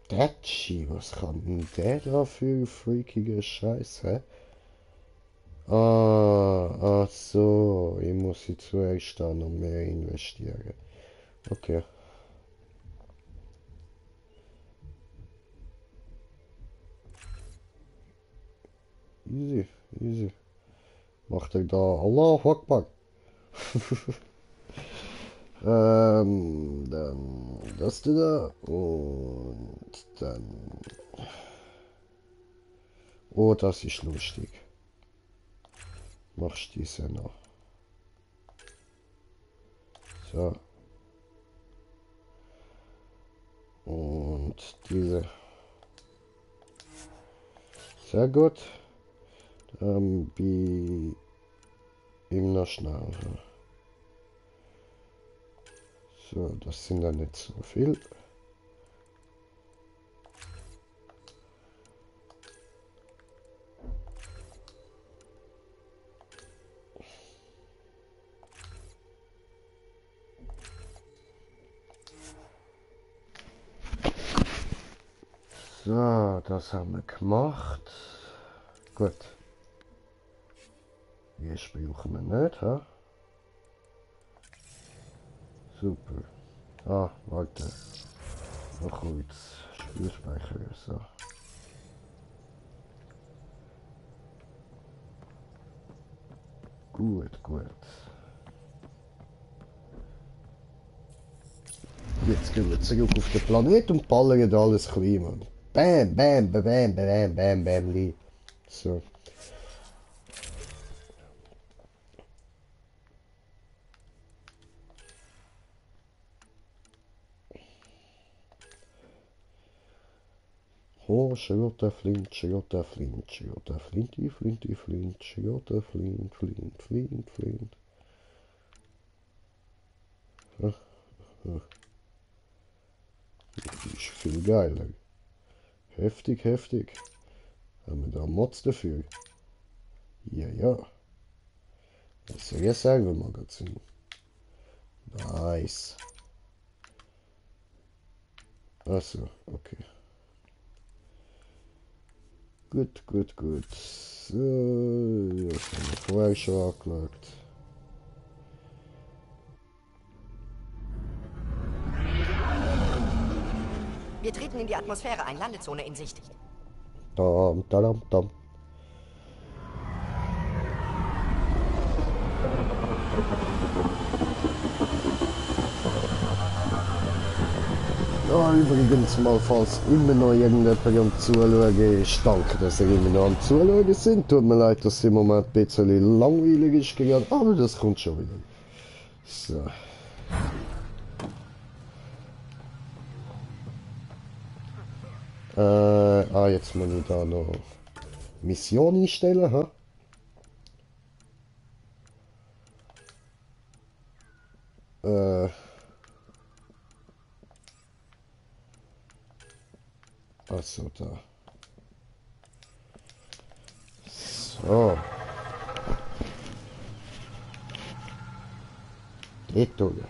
Dachi, was kann denn der da für freakige Scheiß, hä? Ach so, ich muss sie zuerst da noch mehr investieren. Okay. Easy, easy. Macht er da Allahu Akbar. Dann das da und dann... Oh, das ist lustig. Machst diese noch. So. Und diese. Sehr gut. Dann bin ihm noch schnell. So, das sind dann nicht so viel. So, das haben wir gemacht. Gut. Jetzt brauchen wir nicht, ha? Super. Ah, warte. Noch kurz. Spielspeicher, so. Gut, gut. Jetzt gehen wir zurück auf den Planet und ballern alles klein, Mann. Bam, bam, bam, bam, bam, bam, bam, bam. So. Oh, Charlotte Flint, Charlotte Flint, Charlotte Flinty, Flinty, Flint, Charlotte Flint, Flint, Flint, Flint. Das ist viel geiler. Heftig, heftig. Haben wir da Mods dafür? Ja, ja. Das ist ja selber Magazin. Nice. Achso, okay. Gut, gut, gut. So, das haben wir vorher schon angeschaut. Wir treten in die Atmosphäre ein, Landezone in Sicht. Dam, dam, dam. Ja, übrigens mal, falls immer noch irgendjemand am Zuschauen ist, danke, dass ihr immer noch am Zuschauen sind. Tut mir leid, dass es im Moment ein bisschen langweilig ist gerade, aber das kommt schon wieder. So. Jetzt muss ich da noch Mission einstellen, hä? Also da. So. Detolle.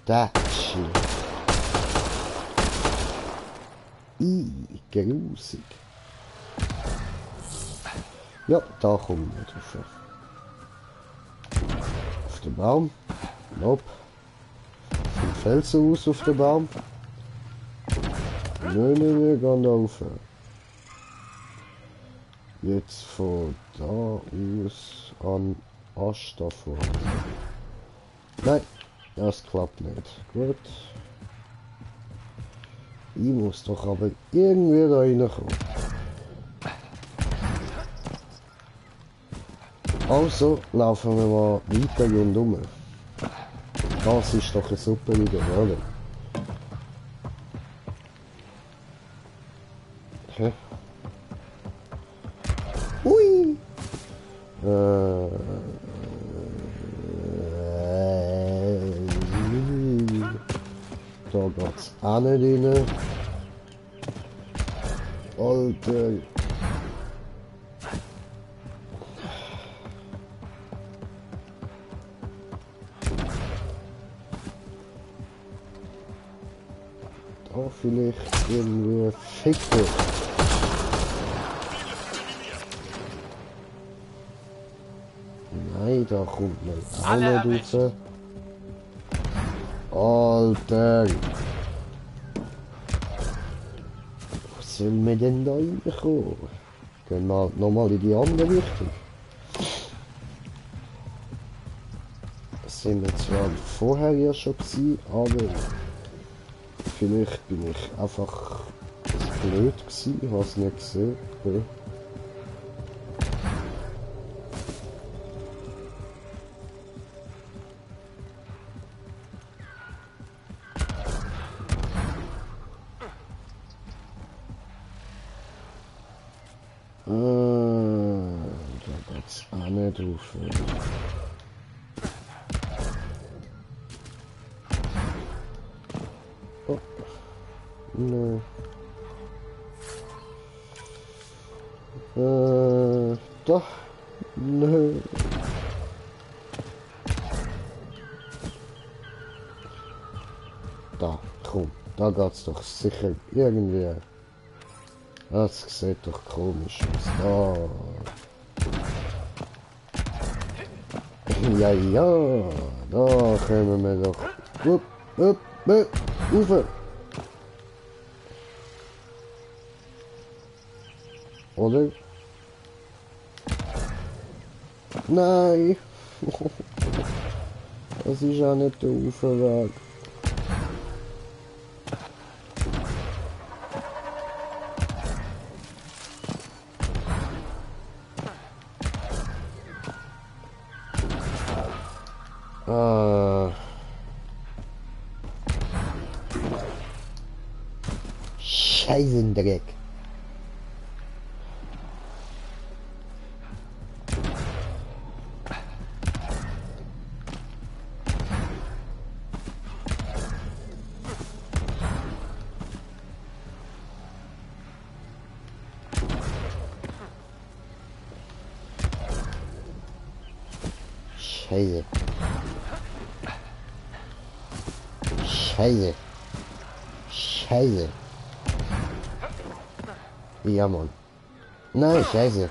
Das shit. Grusig. Ja, da kommen wir drauf. Auf den Baum. Nope. Vom Felsen aus auf den Baum. Nein, wir gehen da rauf. Jetzt von da aus an Ast davor. Nein, das klappt nicht. Gut. Ich muss doch aber irgendwie da reinkommen. Also laufen wir mal weiter rundum. Das ist doch eine super Idee, oder? Hä? Ui! Da geht's auch nicht rein. Alter. Da vielleicht irgendwie Ficker. Nein, da kommt man auch nicht raus. Alter! Wo sollen wir denn da reinkommen? Gehen wir nochmal in die andere Richtung. Das sind wir zwar vorher ja schon gewesen, aber vielleicht bin ich einfach blöd gewesen, ich habe es nicht gesehen. Okay. Da geht's auch nicht rauf. Oh. Nee. Da. Nö. Da, komm. Da geht's doch sicher irgendwie. Das sieht doch komisch aus. Ja, ja, da kommen wir doch. Upp, upp, upp, rauf. Oder? Nein! Das ist auch nicht der Uferweg. Scheißendreck. Scheiße. Scheiße. Scheiße. Ja, Mann. Nein, scheiße.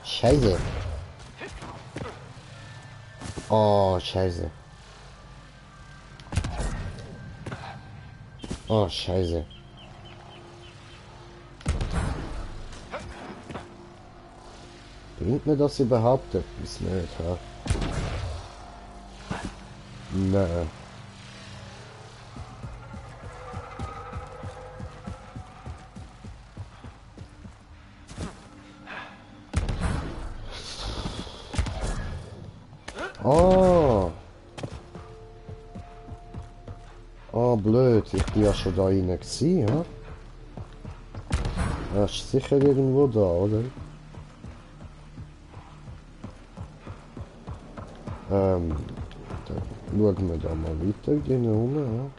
Scheiße. Oh, scheiße. Oh, scheiße. Bringt mir das überhaupt etwas nicht, ha? Nein. Ah. Ah, blöd. Ich bin ja schon da rein gewesen, ha? Er ist sicher irgendwo da, oder? Dann schauen wir da mal weiter rum,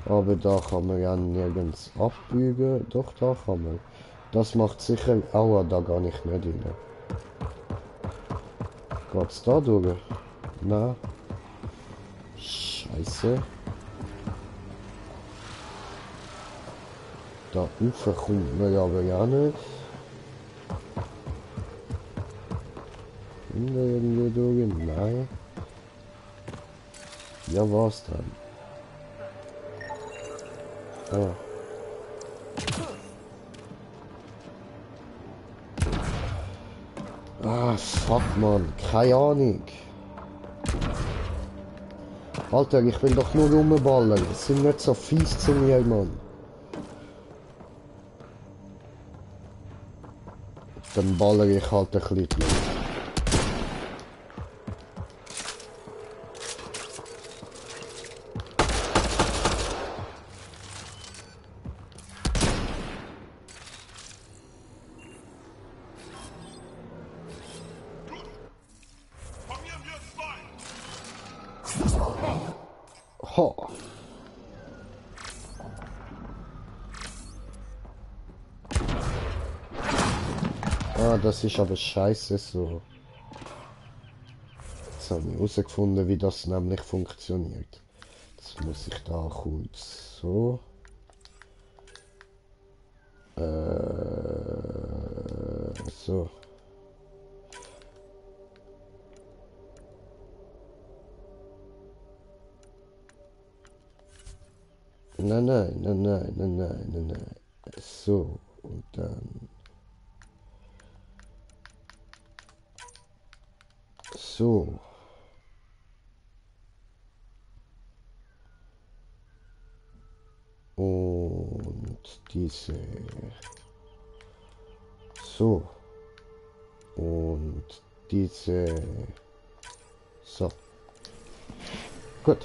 ja? Aber da kann man ja nirgends abbiegen. Doch, da kann man. Das macht sicher... Aua, da gar nicht mehr rein. Geht's da durch? Nein. Scheiße. Da rauf kommt man aber ja nicht. Kommt da irgendwo durch? Nein. Ja, was dann? Ah. Ah, fuck, man. Keine Ahnung. Alter, ich will doch nur rumballern. Das sind nicht so fies zu mir, Mann. Dann baller ich halt ein bisschen. Ho. Ah, das ist aber scheiße so. Jetzt habe ich herausgefunden, wie das nämlich funktioniert. Jetzt muss ich da kurz so. So. Nein. So, und dann... So. Und diese... So. Und diese... So. Gut.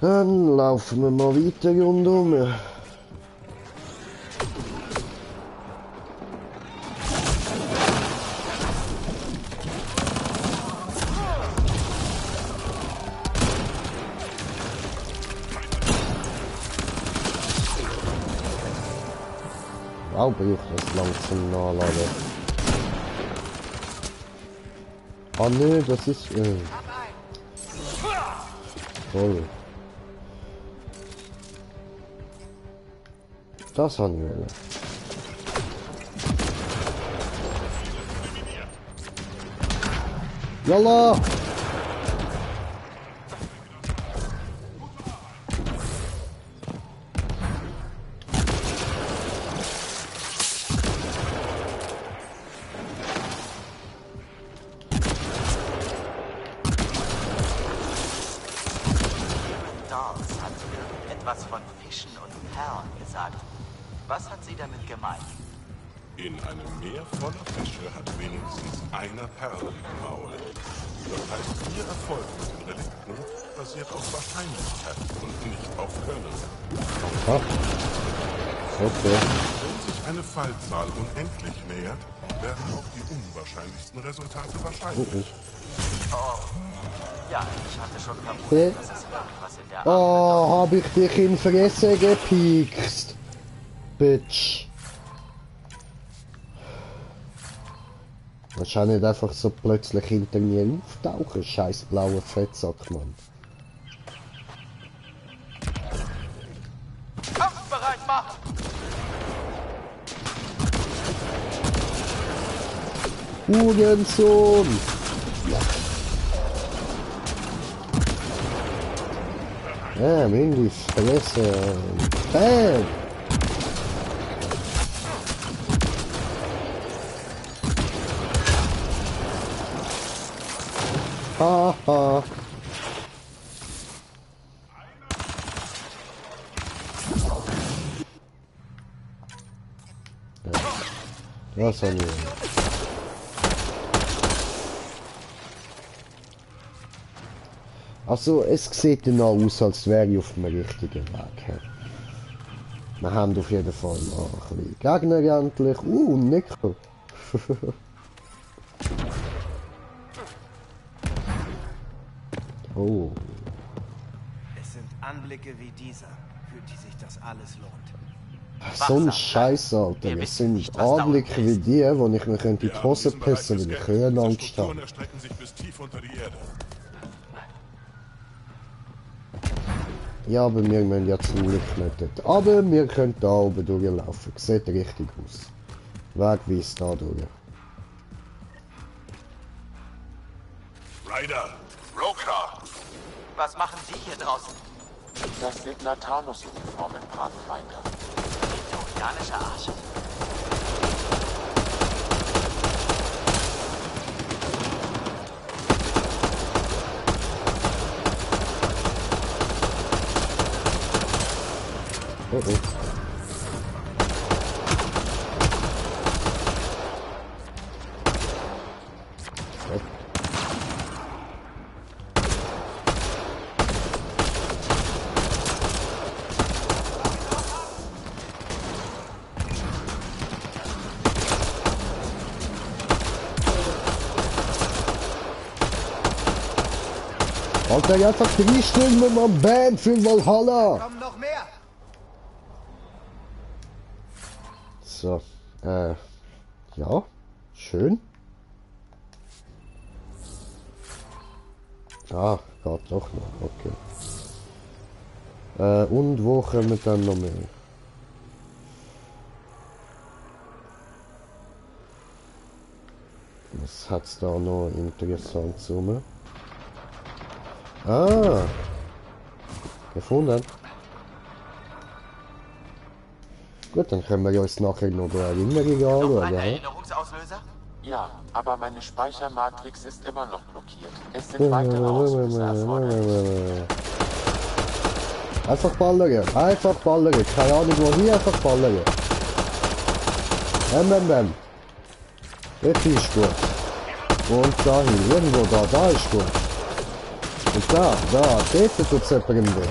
Dann laufen wir mal weiter rundum. Wow, braucht das langsam nachladen. Ah ne, das ist... Toll. Das haben wir. Yalla! Dawes hat etwas von Fischen und Perlen gesagt. Was hat sie damit gemeint? In einem Meer voller Fische hat wenigstens einer Perle im Maul. Das heißt, Ihr Erfolg mit den Relikten basiert auf Wahrscheinlichkeit und nicht auf Können. Ach. Okay. Wenn sich eine Fallzahl unendlich nähert, werden auch die unwahrscheinlichsten Resultate wahrscheinlich. Oh. Ja, ich hatte schon vermutet, dass es irgendwas in der Art... Oh, hab ich dich in Fresse gepiekst. Bitch. Das kann nicht einfach so plötzlich hinter mir auftauchen, scheiß blauer Fettsack, Mann. Kampfbereit machen! Hurensohn! Ja, Mindis, Fresse. Bam! Haha. Was haben wir? Also, es sieht dann auch aus, als wäre ich auf dem richtigen Weg. Wir haben auf jeden Fall noch ein bisschen Gegner endlich. Nico. Oh. Es sind Anblicke wie dieser, für die sich das alles lohnt. So ein Scheiß, Alter. Das sind Anblicke wie die, wo ich mir in die Hose pissen, weil ich Höhenangst habe. Ja, aber wir müssen ja zum Glück nicht dort. Aber wir können da oben durchlaufen. Sieht richtig aus. Wegweist da durch. Ryder! Roka! Was machen Sie hier draußen? Das sind Nathanus-Uniformen, Pathfinder. Viktorianischer Arsch. Oh oh. Alter, jetzt hat 3 Stunden am Band für Valhalla. Kommen noch mehr. So, ja, schön. Ah, geht doch noch, okay. Und wo kommen wir dann noch mehr? Was hat's da noch interessant zu mir? Ah, gefunden. Gut, dann können wir uns nachher noch die Erinnerung anschauen. Ein Erinnerungsauslöser? Ja, aber meine Speichermatrix ist immer noch blockiert. Es sind weitere Auslöser erforderlich. Einfach ballern, keine Ahnung wohin, einfach ballern. Bam. Dort ist gut. Und dahin, irgendwo da ist gut. Und da, dort tut es jemandem weh.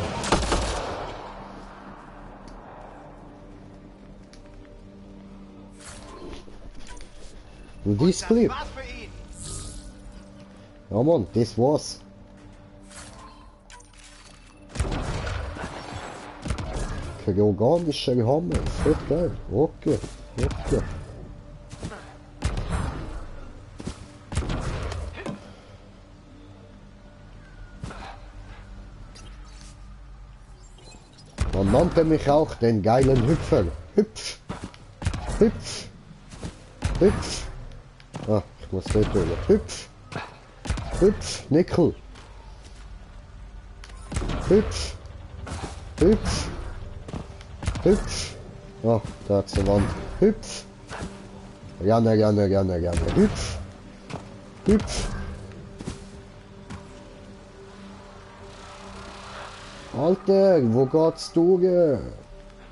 Und dies blieb. Ja Mann, das war's. Kein organischer Hammer, fett geil. Okay. Man nannte mich auch den geilen Hüpfer. Hüpf. Ah, ich muss nicht durch. Hüpf, Nickel. Hüpf. Ah, da hat's eine Wand. Hüpf. Gerne. Hüpf. Alter, wo geht's durch?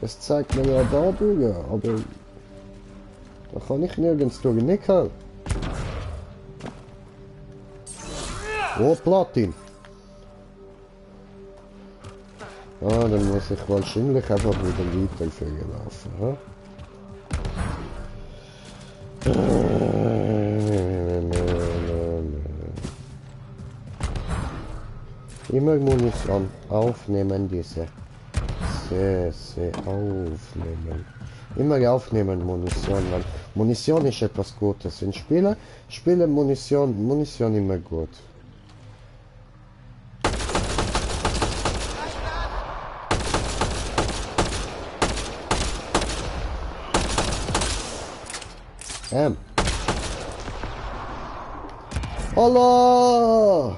Es zeigt mir ja da durch, aber da kann ich nirgends durch, Nickel. Oh, Platin. Ah, dann muss ich wahrscheinlich einfach wieder weiter laufen, ha? Immer Munition aufnehmen, diese. Aufnehmen. Immer aufnehmen Munition, weil Munition ist etwas Gutes. In Spielen Munition immer gut. Allah!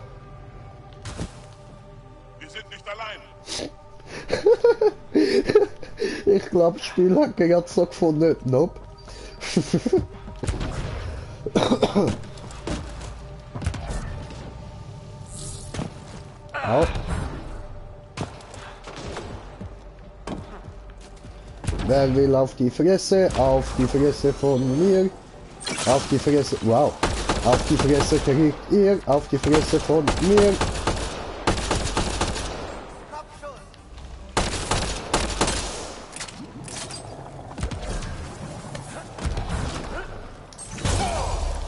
Wir sind nicht allein. Ich glaube, das Spiel hat gerade so gefunden. Nope. Au. Wer will auf die Fresse? Auf die Fresse von mir. Auf die Fresse. Wow. Auf die Fresse kriegt ihr. Auf die Fresse von mir.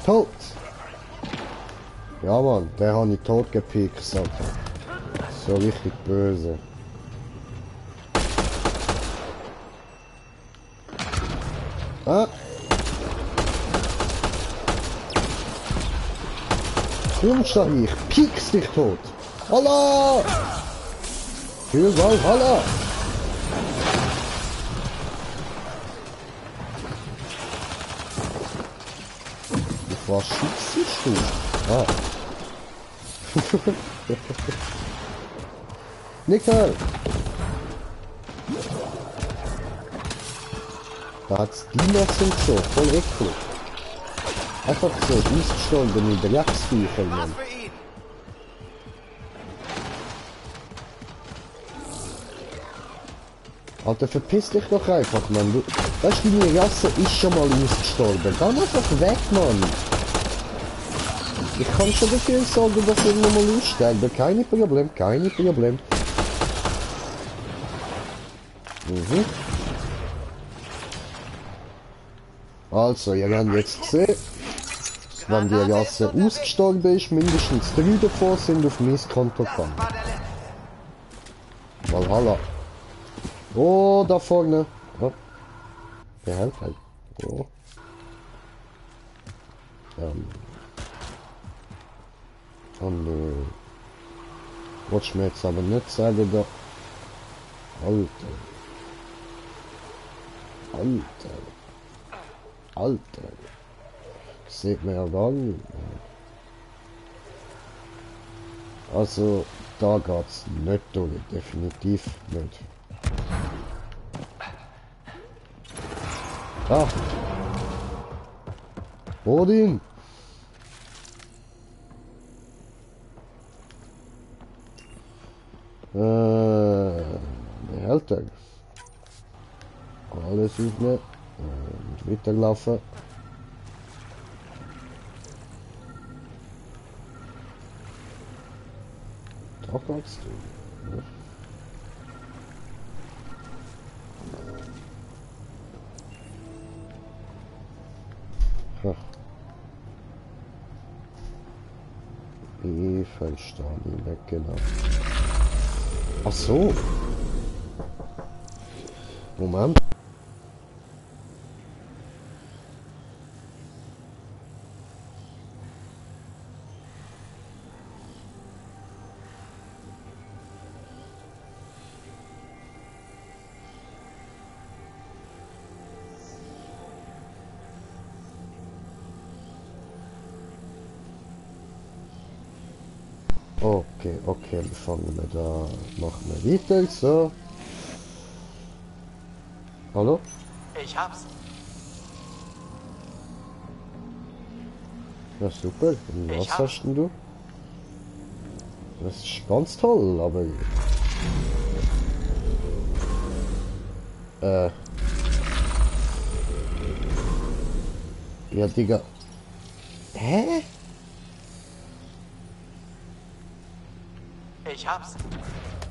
Tot. Ja Mann, der hat ich tot gepickt, Alter. So richtig böse. Ah. Kommst du hier? Ich piek's dich tot. Allah! Viel Valhalla! Was schießt du? Ah. Nickel! Da hat's Diener sind so, voll eklig. Einfach so, ausgestorben in der Jagdstücher, Mann. Alter, verpiss dich doch einfach, Mann. Du, weißt du, deine Rasse ist schon mal ausgestorben. Geh einfach weg, Mann. Ich kann schon dafür sorgen, dass ich nochmal aussterbe. Keine Problem, keine Problem. Mhm. Also, ihr habt jetzt gesehen, wenn die Rasse ausgestorben ist, mindestens 3 davon sind auf mein Konto gekommen. Valhalla. Oh, da vorne. Oh. Der hält halt. Oh. Und wollte mir jetzt aber nicht sagen, da. Alter. Alter. Alter. Das sieht man ja gar nicht. Also, da geht's nicht durch. Definitiv nicht. Ah. Odin. Behälter. Alles aufnehmen. Und weiterlaufen. Da kannst du. Ja. Ich verstehe nicht genau. Ach so. Moment. Okay, wir fangen wir da, machen wir weiter, so. Hallo? Ich hab's. Ja, super. Und was hast denn du? Das ist ganz toll, aber... Ja, Digga. Hä? Ich hab's.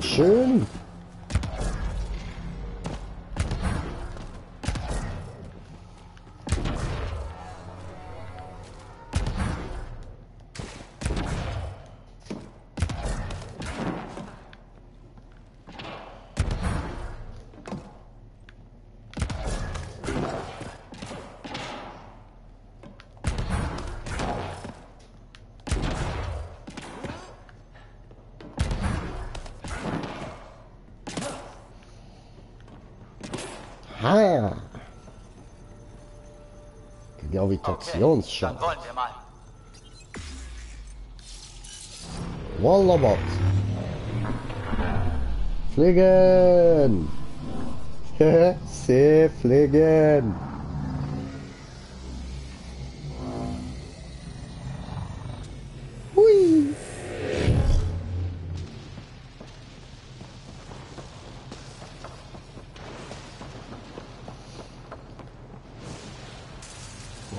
Schön. Ah. Gravitationsschacht. Okay, dann wollen wir mal. Wallabat. Fliegen! Sie fliegen! Hui!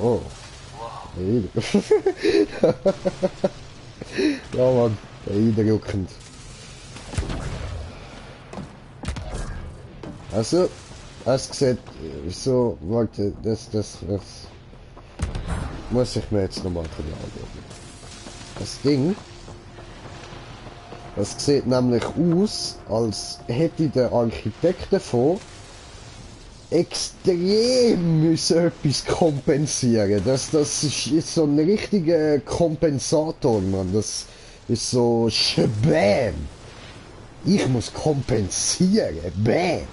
Oh. Ja, Mann, beeindruckend. Also, es sieht so, warte, das muss ich mir jetzt nochmal anschauen. Das Ding, es sieht nämlich aus, als hätte der Architekt davon extrem müssen etwas kompensieren. Das ist so ein richtiger Kompensator, Mann. Das ist so Bam. Ich muss kompensieren. Bam.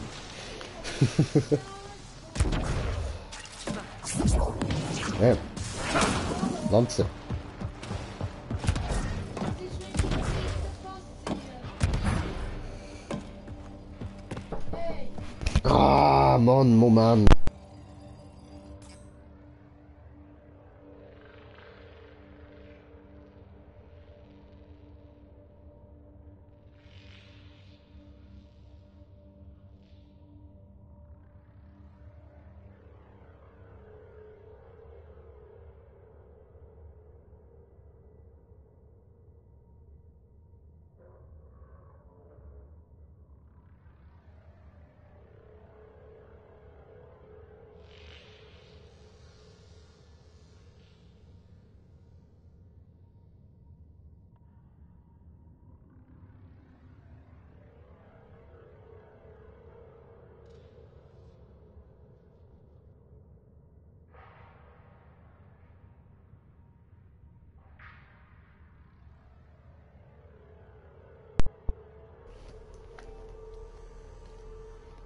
Bam. Lanze. Ah, Mann, Moment.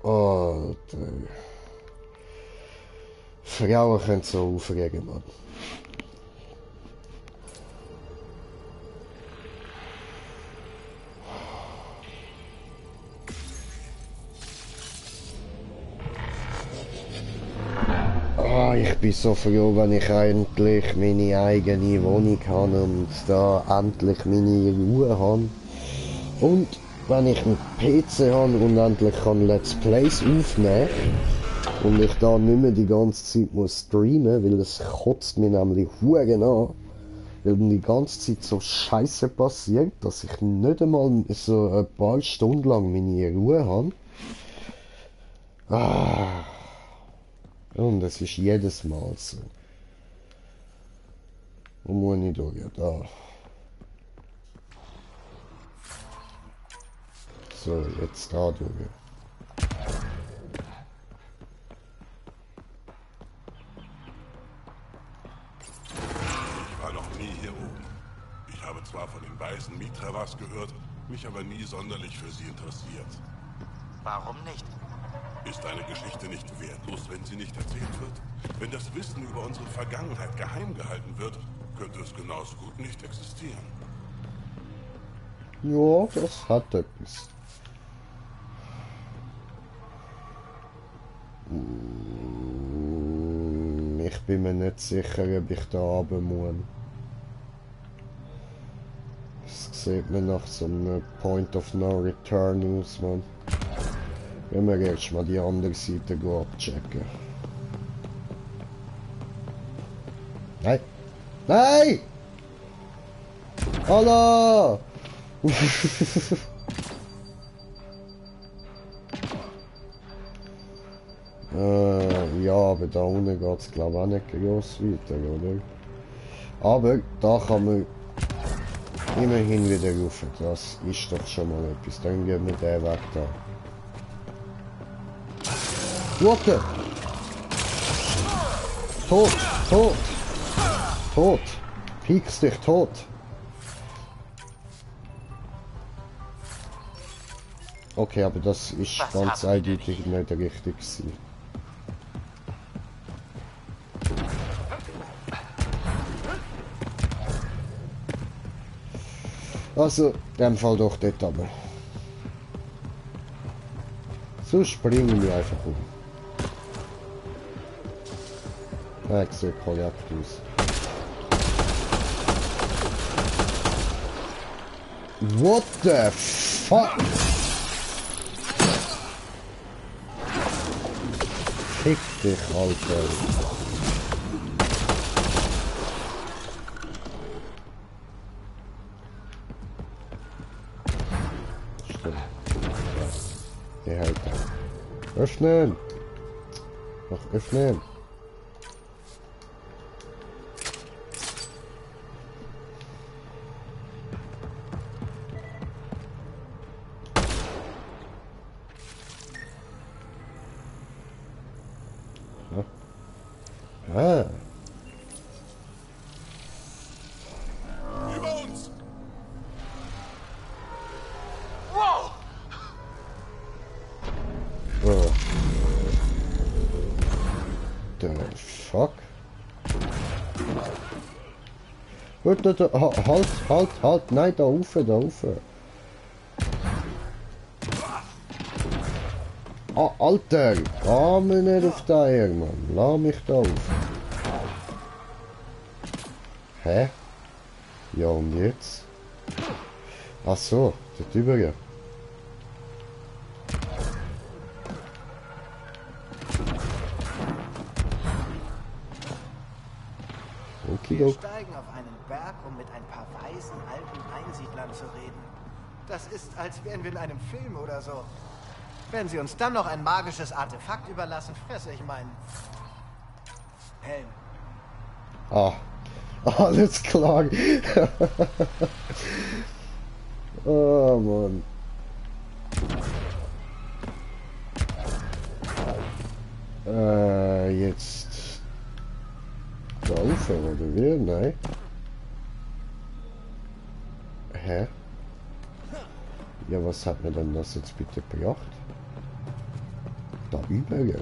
Oh, Frauen können so aufregen, Mann. Oh, ich bin so froh, wenn ich endlich meine eigene Wohnung habe und da endlich meine Ruhe habe. Und wenn ich einen PC habe und endlich kann Let's Plays aufnehmen und ich da nicht mehr die ganze Zeit muss streamen, weil es kotzt mir nämlich Huren an, weil dann die ganze Zeit so Scheiße passiert, dass ich nicht einmal so ein paar Stunden lang meine Ruhe habe. Ah. Und es ist jedes Mal so. Wo muss ich durch? Da. So, jetzt da durch. Ich war noch nie hier oben. Ich habe zwar von den weißen Mitravas gehört, mich aber nie sonderlich für sie interessiert. Warum nicht? Ist eine Geschichte nicht wertlos, wenn sie nicht erzählt wird? Wenn das Wissen über unsere Vergangenheit geheim gehalten wird, könnte es genauso gut nicht existieren. Ja, das hat etwas. Ich bin mir nicht sicher, ob ich da runter muss. Das sieht mir nach so einem Point of No Return aus, man. Wenn wir erst mal die andere Seite abchecken. Nein! Nein! Hallo! Ja, aber da unten geht es glaube ich auch nicht groß weiter, oder? Aber da kann man immerhin wieder rauf. Das ist doch schon mal etwas. Dann gehen wir den Weg da. What the? Tot! Tot! Tot! Piekst dich tot! Okay, aber das ist ganz eindeutig nicht richtig gewesen. Also, in dem Fall doch dort aber. So springen wir einfach um. Ja, sieht korrekt aus. What the fuck? Fick dich, Alter. Stimmt. Ja. Halt da. Öffnen! Noch öffnen! Ah. Über uns! Wow! Oh. The fuck? Gut, halt, nein, da rauf. Ah, Alter, lass mich nicht auf da her, Mann. Lass mich da auf. Hä? Ja, und jetzt? Ach so, dort drüber. Wir steigen auf einen Berg, um mit ein paar weisen alten Einsiedlern zu reden. Das ist, als wären wir in einem Film oder so. Wenn sie uns dann noch ein magisches Artefakt überlassen, fresse ich meinen Helm. Ah, alles klar. Oh Mann. Jetzt da rauf, oder wie? Nein. Hä? Ja, was hat mir denn das jetzt bitte gebracht? Da über, ja.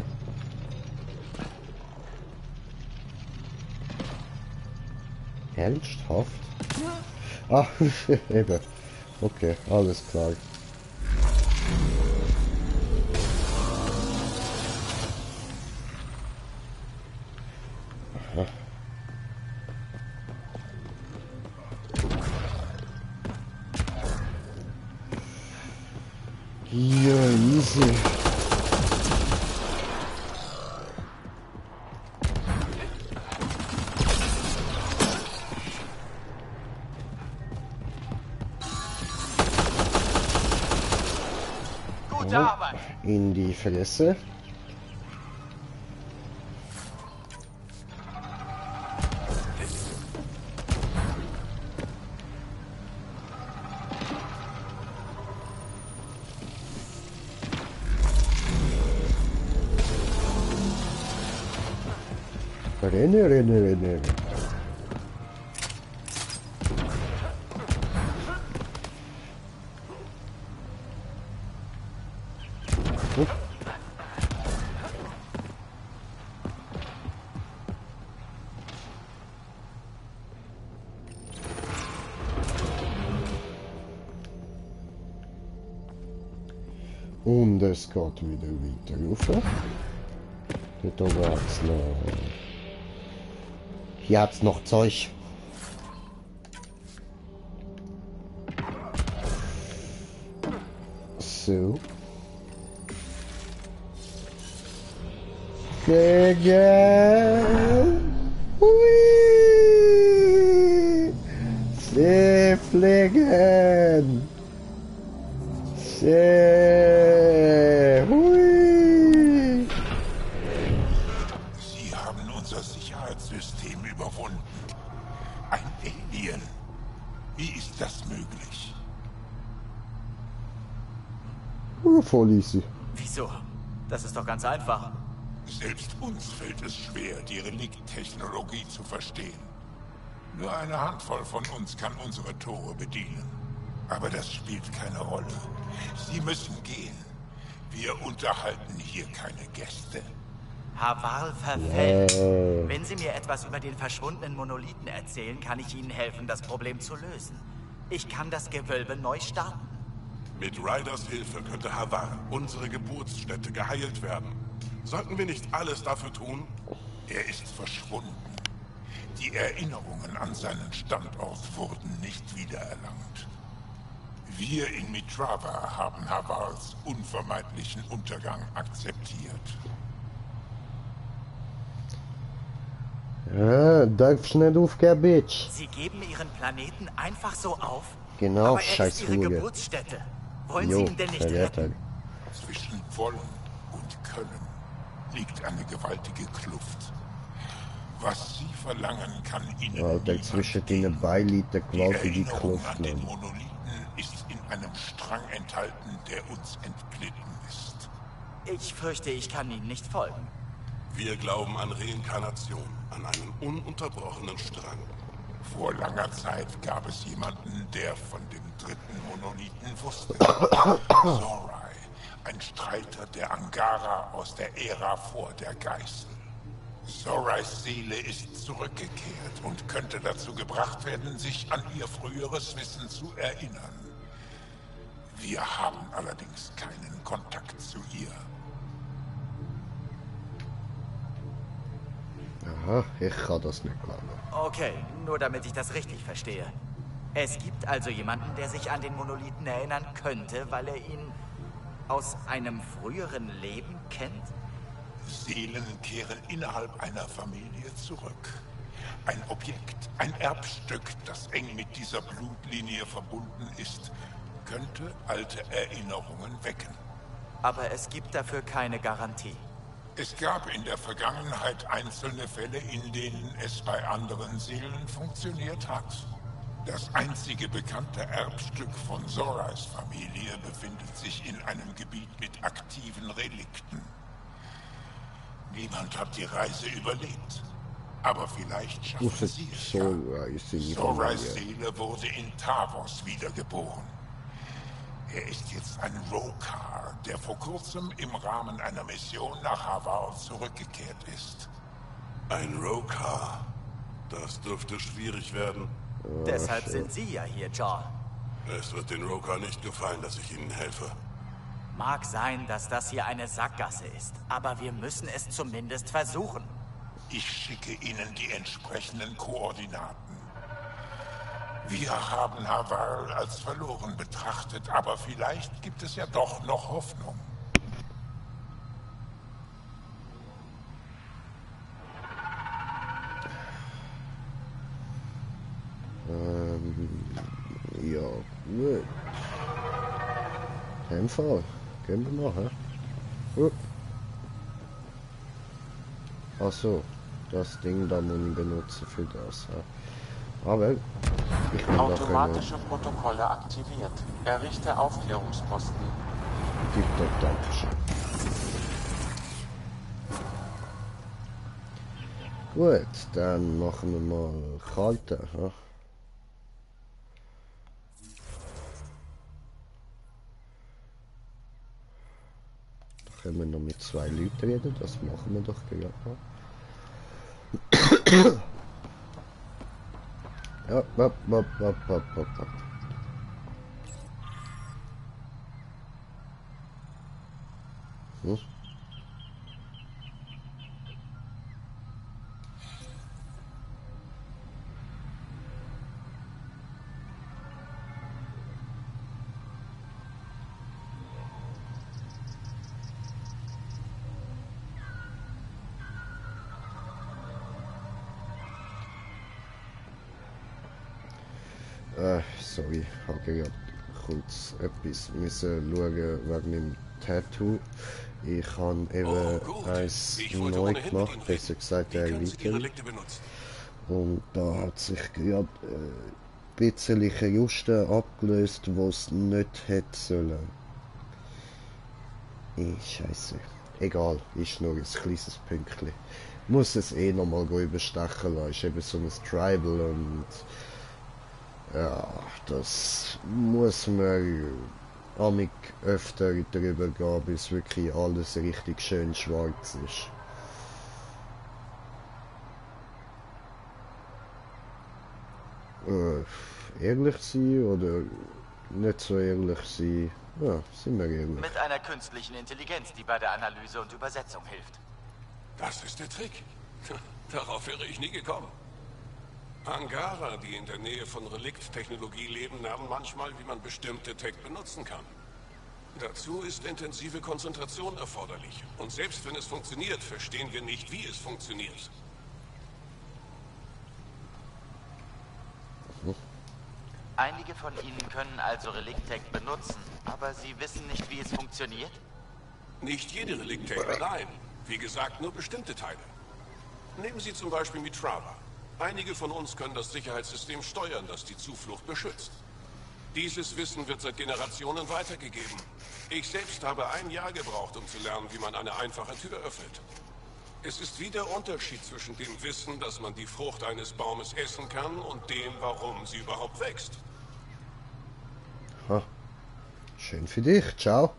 Ernsthaft? Ah, eben. Okay, alles klar. Aha. Ja, easy. In die Fresse. Renne. Und es geht wieder weiter rauf. Dort oben hat's noch... Hier hat's noch Zeug. So. Fliegen! Hui! Sie fliegen! Hui! Sie haben unser Sicherheitssystem überwunden. Ein Alien. Wie ist das möglich? Voll easy. Wieso? Das ist doch ganz einfach. Selbst uns fällt es schwer, die Relikt-Technologie zu verstehen. Nur eine Handvoll von uns kann unsere Tore bedienen. Aber das spielt keine Rolle. Sie müssen gehen. Wir unterhalten hier keine Gäste. Havarl verfällt. Wenn Sie mir etwas über den verschwundenen Monolithen erzählen, kann ich Ihnen helfen, das Problem zu lösen. Ich kann das Gewölbe neu starten. Mit Ryders Hilfe könnte Havar, unsere Geburtsstätte, geheilt werden. Sollten wir nicht alles dafür tun? Er ist verschwunden. Die Erinnerungen an seinen Standort wurden nicht wiedererlangt. Wir in Mitrava haben Havars unvermeidlichen Untergang akzeptiert. Ja, darfst nicht aufgeben, Bitch. Sie geben Ihren Planeten einfach so auf? Genau, aber er scheiß ist Ihre Ruhe. Geburtsstätte. Wollen Sie ihn denn nicht retten? Zwischen Wollen und Können liegt eine gewaltige Kluft. Was Sie verlangen, kann Ihnen Alter, zwischen den Beinen liegt eine gewaltige Kluft, an den Mann. Monolithen ist in einem Strang enthalten, der uns entglitten ist. Ich fürchte, ich kann Ihnen nicht folgen. Wir glauben an Reinkarnation, an einen ununterbrochenen Strang. Vor langer Zeit gab es jemanden, der von dem dritten Monolithen wusste. Zorai, ein Streiter der Angara aus der Ära vor der Geißel. Zorais Seele ist zurückgekehrt und könnte dazu gebracht werden, sich an ihr früheres Wissen zu erinnern. Wir haben allerdings keinen Kontakt zu ihr. Aha, ich kann das nicht glauben. Okay, nur damit ich das richtig verstehe. Es gibt also jemanden, der sich an den Monolithen erinnern könnte, weil er ihn aus einem früheren Leben kennt? Seelen kehren innerhalb einer Familie zurück. Ein Objekt, ein Erbstück, das eng mit dieser Blutlinie verbunden ist, könnte alte Erinnerungen wecken. Aber es gibt dafür keine Garantie. Es gab in der Vergangenheit einzelne Fälle, in denen es bei anderen Seelen funktioniert hat. Das einzige bekannte Erbstück von Zorais Familie befindet sich in einem Gebiet mit aktiven Relikten. Niemand hat die Reise überlebt. Aber vielleicht schaffen sie es ja. Zorais Seele wurde in Tavos wiedergeboren. Er ist jetzt ein Rokar, der vor kurzem im Rahmen einer Mission nach Havar zurückgekehrt ist. Ein Rokar? Das dürfte schwierig werden. Deshalb sind Sie ja hier, Jaw. Es wird den Rokar nicht gefallen, dass ich Ihnen helfe. Mag sein, dass das hier eine Sackgasse ist, aber wir müssen es zumindest versuchen. Ich schicke Ihnen die entsprechenden Koordinaten. Wir haben Havar als verloren betrachtet, aber vielleicht gibt es ja doch noch Hoffnung. Ja, gut. In dem Fall. Gehen wir mal, hä? Ach so, das Ding da muss ich benutzen für das, hä? Aber ich kann automatische Protokolle aktiviert. Errichte Aufklärungsposten. Tipptopp, Dankeschön. Gut, dann machen wir mal kalter, hä? Können wir noch mit 2 Leuten reden, das machen wir doch gerade mal. Ja, Hm? Sorry, ich habe gerade kurz etwas müssen schauen wegen meinem Tattoo. Ich habe eben eins neu gemacht, besser gesagt erweitert. Und da hat sich gerade ein bisschen Justen abgelöst, die es nicht hätte sollen. Scheiße. Egal, ist nur ein kleines Pünktchen. Muss es eh nochmal überstechen lassen. Ist eben so ein Tribal und ja, das muss man amig öfter drüber gehen, bis wirklich alles richtig schön schwarz ist. ehrlich sein oder nicht so ehrlich sein. Ja, sind wir ehrlich. Mit einer künstlichen Intelligenz, die bei der Analyse und Übersetzung hilft. Das ist der Trick. Darauf wäre ich nie gekommen. Angara, die in der Nähe von Relikt-Technologie leben, lernen manchmal, wie man bestimmte Tech benutzen kann. Dazu ist intensive Konzentration erforderlich. Und selbst wenn es funktioniert, verstehen wir nicht, wie es funktioniert. Einige von Ihnen können also Relikt-Tech benutzen, aber Sie wissen nicht, wie es funktioniert? Nicht jede Relikt-Tech, nein. Wie gesagt, nur bestimmte Teile. Nehmen Sie zum Beispiel Mitrava. Einige von uns können das Sicherheitssystem steuern, das die Zuflucht beschützt. Dieses Wissen wird seit Generationen weitergegeben. Ich selbst habe 1 Jahr gebraucht, um zu lernen, wie man eine einfache Tür öffnet. Es ist wie der Unterschied zwischen dem Wissen, dass man die Frucht eines Baumes essen kann, und dem, warum sie überhaupt wächst. Ha. Schön für dich. Ciao.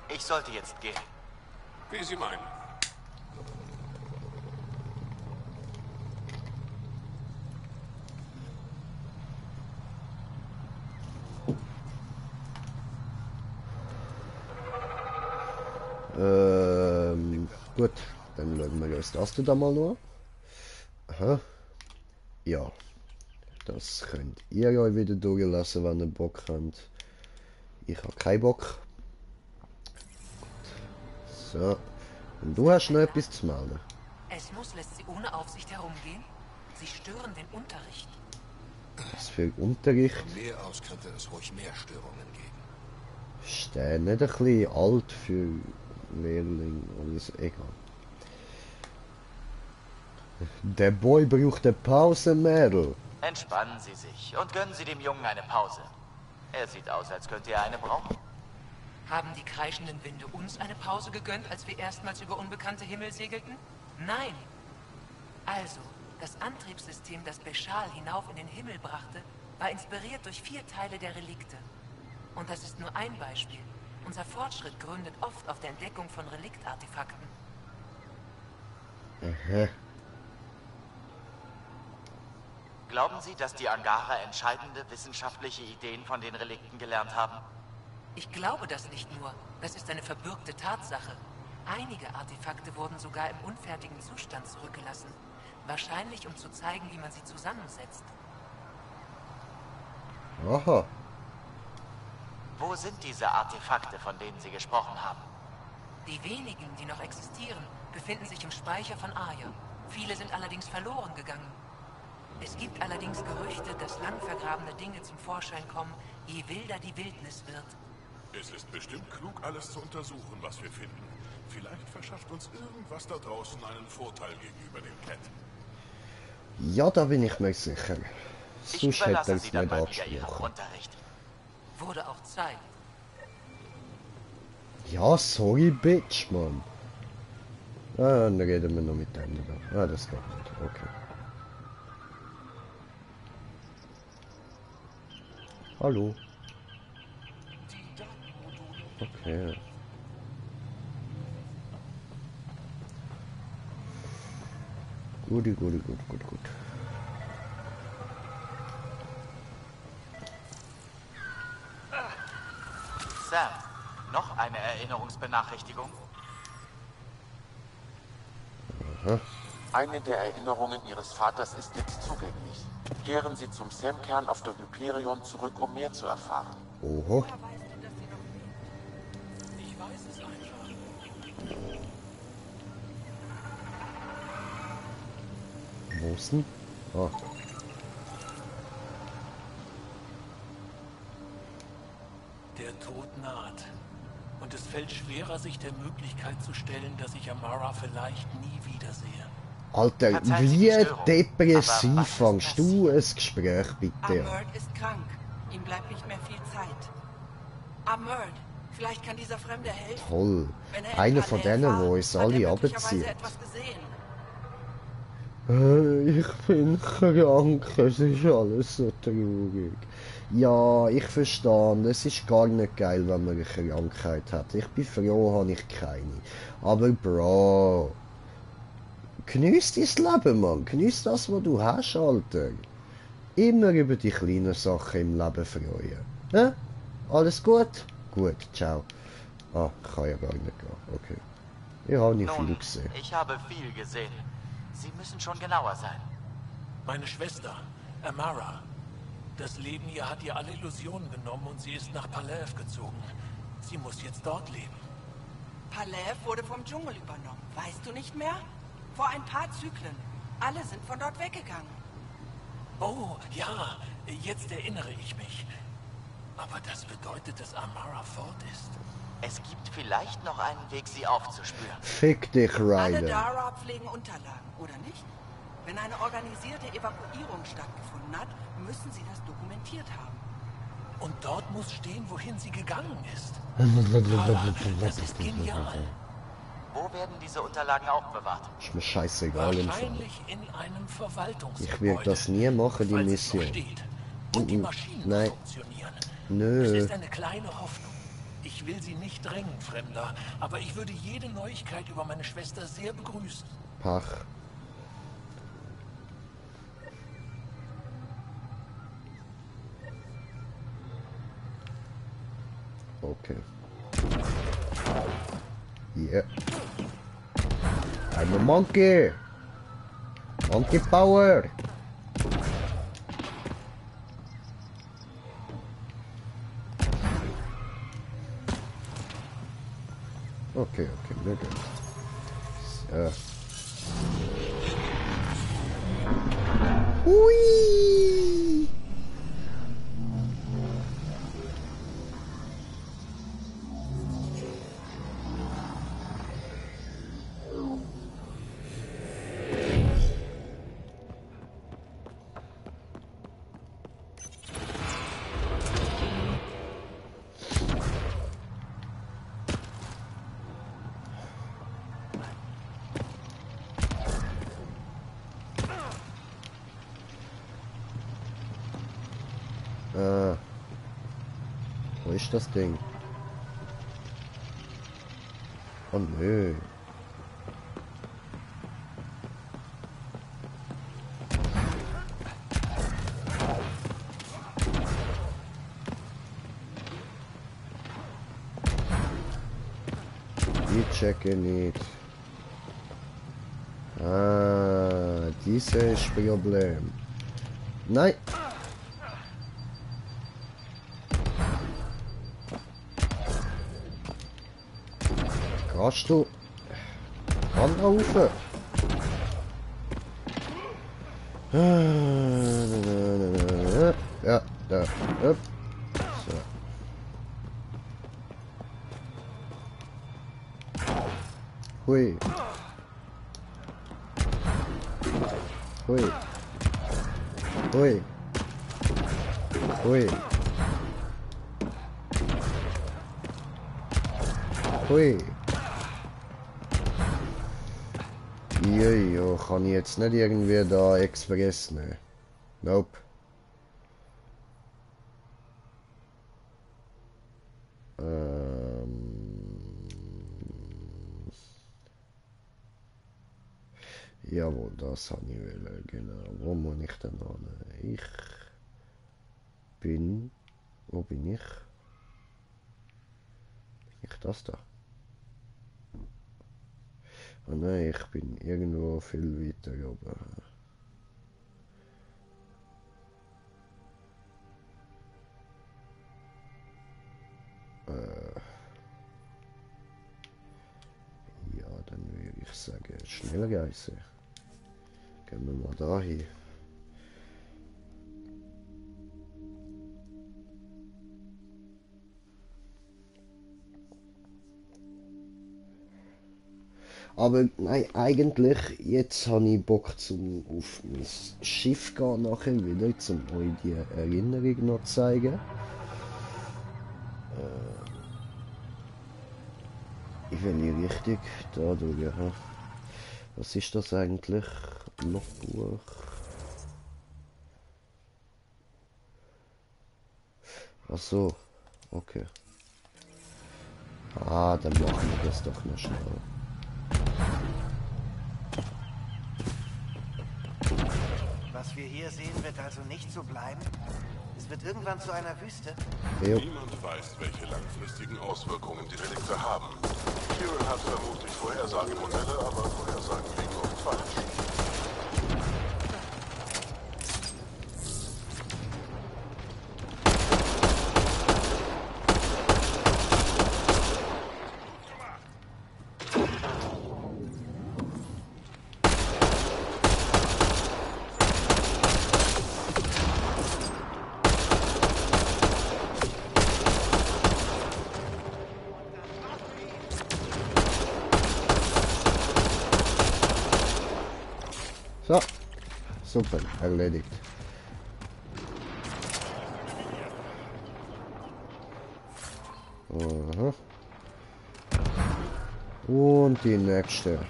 Ich sollte jetzt gehen. Wie Sie meinen. Gut, dann schauen wir uns das da mal noch. Aha. Ja. Das könnt ihr euch wieder durchlassen, wenn ihr Bock habt. Ich habe keinen Bock. So. Und du hast noch etwas zu melden. Esmus lässt sie ohne Aufsicht herumgehen. Sie stören den Unterricht. Was für Unterricht? Von mir aus könnte es ruhig mehr Störungen geben. Ist der nicht ein bisschen alt für Lehrling? Alles egal. Der Boy braucht eine Pause, Mädel. Entspannen Sie sich und gönnen Sie dem Jungen eine Pause. Er sieht aus, als könnte er eine brauchen. Haben die kreischenden Winde uns eine Pause gegönnt, als wir erstmals über unbekannte Himmel segelten? Nein. Also, das Antriebssystem, das Beshal hinauf in den Himmel brachte, war inspiriert durch 4 Teile der Relikte. Und das ist nur ein Beispiel. Unser Fortschritt gründet oft auf der Entdeckung von Reliktartefakten. Aha. Glauben Sie, dass die Angara entscheidende wissenschaftliche Ideen von den Relikten gelernt haben? Ich glaube das nicht nur. Das ist eine verbürgte Tatsache. Einige Artefakte wurden sogar im unfertigen Zustand zurückgelassen. Wahrscheinlich, um zu zeigen, wie man sie zusammensetzt. Aha. Wo sind diese Artefakte, von denen Sie gesprochen haben? Die wenigen, die noch existieren, befinden sich im Speicher von Aya. Viele sind allerdings verloren gegangen. Es gibt allerdings Gerüchte, dass lang vergrabene Dinge zum Vorschein kommen, je wilder die Wildnis wird. Es ist bestimmt klug, alles zu untersuchen, was wir finden. Vielleicht verschafft uns irgendwas da draußen einen Vorteil gegenüber dem Cat. Ja, da bin ich mir sicher. Sonst hätte er es nicht angesprochen. Wurde auch Zeit. Ja, sorry, Bitch, Mann. Ah, dann reden wir noch mit dem da. Ah, das geht nicht. Okay. Hallo. Okay. Gut. Sam, noch eine Erinnerungsbenachrichtigung? Aha. Eine der Erinnerungen Ihres Vaters ist jetzt zugänglich. Kehren Sie zum Sam-Kern auf der Hyperion zurück, um mehr zu erfahren. Oho. Ich weiß es einfach. Wo ist denn? Ah. Der Tod naht. Und es fällt schwerer, sich der Möglichkeit zu stellen, dass ich Amara vielleicht nie wiedersehe. Alter, wie depressiv fangst du ein Gespräch bitte an? Amerd ist krank. Ihm bleibt nicht mehr viel Zeit. Amerd, vielleicht kann dieser Fremde helfen. Toll. Einer von denen, wo uns alle abzieht. Ich bin krank, es ist alles so traurig. Ja, ich verstehe, es ist gar nicht geil, wenn man eine Krankheit hat. Ich bin froh, habe ich keine. Aber Bro, geniess dein Leben, Mann. Geniess das, was du hast, Alter. immer über die kleinen Sachen im Leben freuen. Hä? Alles gut? Gut, ciao. Ah, ich kann ja gar nicht gehen. Okay. Ich habe nicht viel gesehen. Ich habe viel gesehen. Sie müssen schon genauer sein. Meine Schwester, Amara. Das Leben hier hat ihr alle Illusionen genommen und sie ist nach Palev gezogen. Sie muss jetzt dort leben. Palev wurde vom Dschungel übernommen. Weißt du nicht mehr? Vor ein paar Zyklen. Alle sind von dort weggegangen. Oh, ja, jetzt erinnere ich mich. Aber das bedeutet, dass Amara fort ist. Es gibt vielleicht noch einen Weg, sie aufzuspüren. Fick dich, Alle Ryder. Dara pflegen Unterlagen, oder nicht? Wenn eine organisierte Evakuierung stattgefunden hat, müssen sie das dokumentiert haben. Und dort muss stehen, wohin sie gegangen ist. Das ist genial. Wo werden diese Unterlagen aufbewahrt? Ist mir scheißegal im Fall. Wahrscheinlich in einem Verwaltungsgebäude. Ich will das nie machen, die falls es noch Mission. steht. Und die Maschinen Nein. funktionieren. Nö. Es ist eine kleine Hoffnung. Ich will sie nicht drängen, Fremder, aber ich würde jede Neuigkeit über meine Schwester sehr begrüßen. Pach. Okay. Yeah. I'm a monkey. Monkey power. Okay, wir gehen. So. Hui! Wo ist das Ding? Oh nö. Ich checke nicht. Ah, dieses Problem. Nein. Kannst du anrufen? Ja, da. Upp. So. Hui. Hui. Hui. Hui. Hui. Jojo, kann ich jetzt nicht irgendwie da Express nehmen? Nope. Jawohl, das habe ich wollen, genau. Wo muss ich denn hin? Ich bin... Wo bin ich? Bin ich das da? Oh nein, ich bin irgendwo viel weiter oben. Ja, dann würde ich sagen, Schnellreise. Gehen wir mal da hin. Aber nein, eigentlich, jetzt habe ich Bock auf mein Schiff gehen nachher wieder, um euch die Erinnerung noch zu zeigen. In welche Richtung? Da durch, ja. Was ist das eigentlich? Logbuch. Ach so, okay. Ah, dann machen wir das doch noch schnell. Was wir hier sehen, wird also nicht so bleiben? Es wird irgendwann zu einer Wüste? Jo. Niemand weiß, welche langfristigen Auswirkungen die Relikte haben. Kieran hat vermutlich Vorhersagemodelle, aber Vorhersagen liegen oft falsch. So, super, erledigt. Aha. Und die nächste.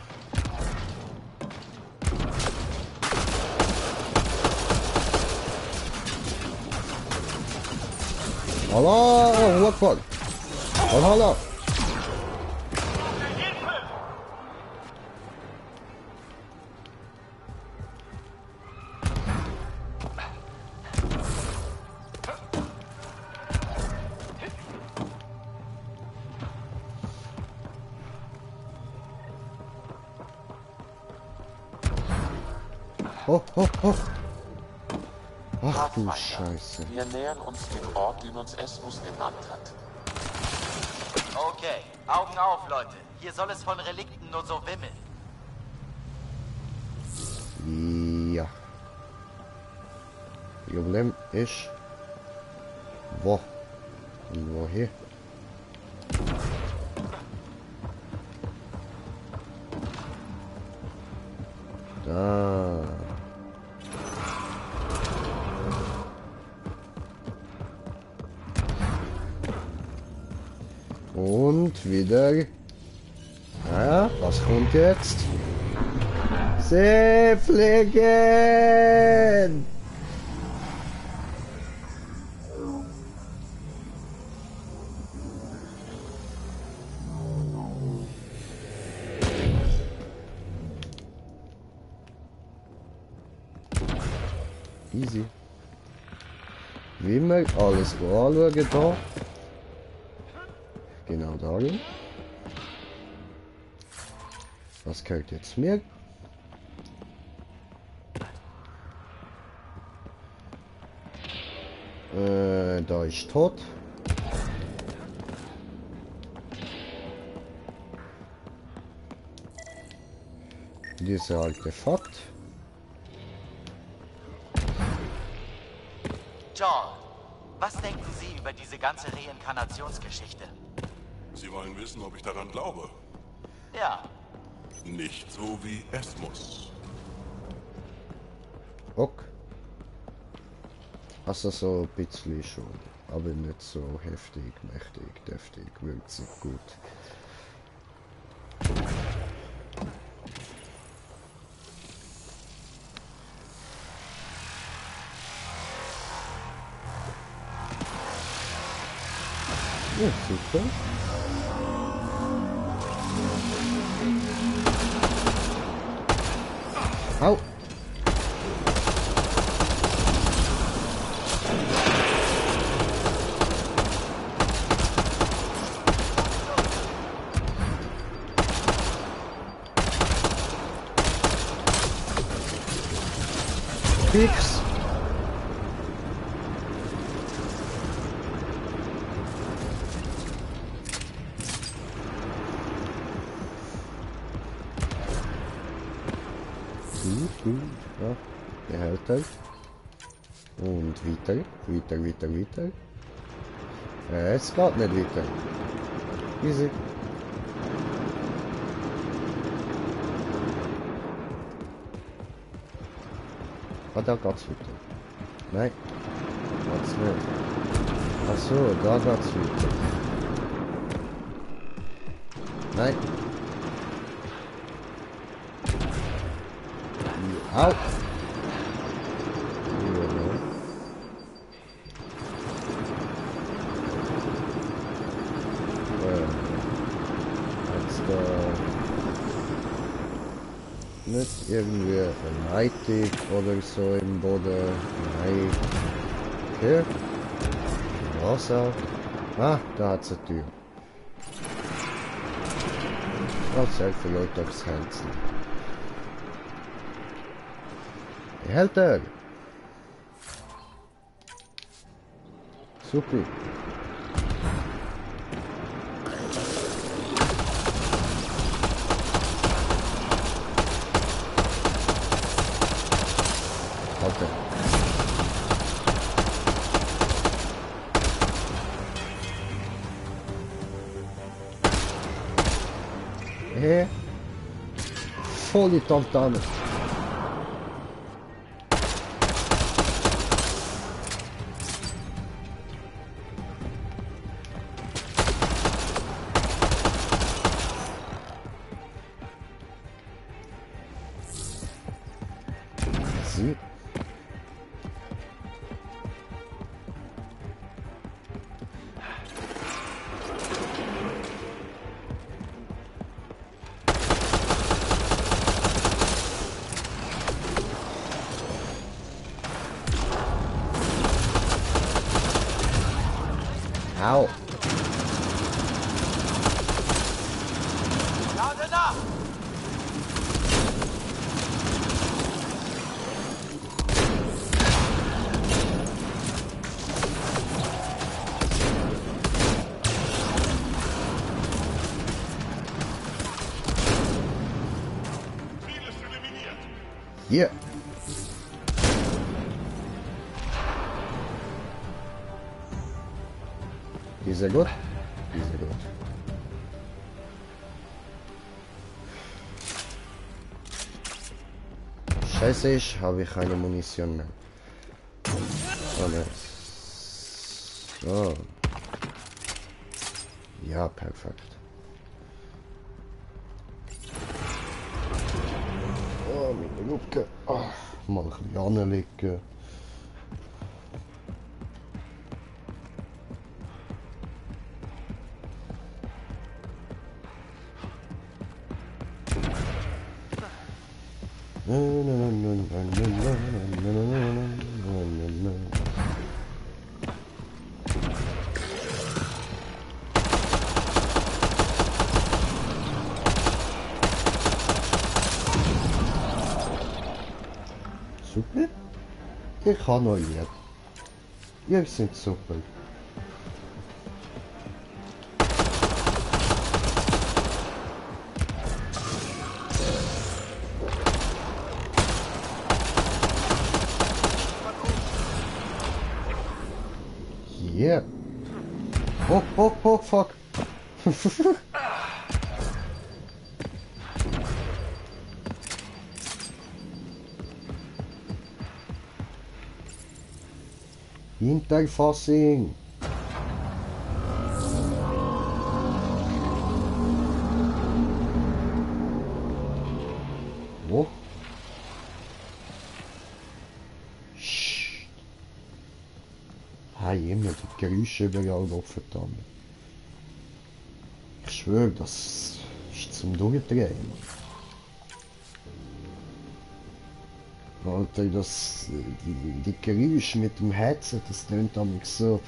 Allah Akbar. Allah. Ach du Scheiße. Wir nähern uns dem Ort, den uns Esmus genannt hat. Okay, Augen auf, Leute. Hier soll es von Relikten nur so wimmeln. Ja. Problem ist... Wo? Und woher? Da. Und wieder. Ja, was kommt jetzt? Seefliegen! Easy. Wie wir alles anschauen da. Genau dahin. Was gehört jetzt mir? Da ist tot. Dieser Artefakt. John, was denken Sie über diese ganze Reinkarnationsgeschichte? Sie wollen wissen, ob ich daran glaube? Ja. Nicht so wie Esmus. Ok. Also so ein bisschen schon. Aber nicht so heftig, mächtig, deftig, würzig, gut. Ja, super. Au! Fix! Gut, ja, der hält halt. Und weiter, weiter. Es geht nicht weiter. Easy. Ah, da geht's weiter. Nein, geht's nicht. Ach so, da geht's weiter. Nein. Au! Jetzt nicht irgendwie eine Leitung oder so im Boden. Nein. Okay. Wasser. Ah, da hat's eine Tür. Das hält für Leute aufs Herzen. Behälter! Super. Okay. Voll die Tantane. Sie. Au. Hier. Die ist sehr gut. Die ist sehr gut. Scheiße, habe ich keine Munition mehr. Oh, ne. So. Ja, perfekt. Oh, meine Luke. Oh, mal ein bisschen anlegen. Super. Ich kann euch lieb. Ihr seid super. Yeah. Oh, fuck. Hinterfassing. Wo? Hey, immer die Geräusche überall noch verdammt. Ich schwöre, das ist zum Durchdrehen. Alter, die Geräusche mit dem Headset, das klingt damals so,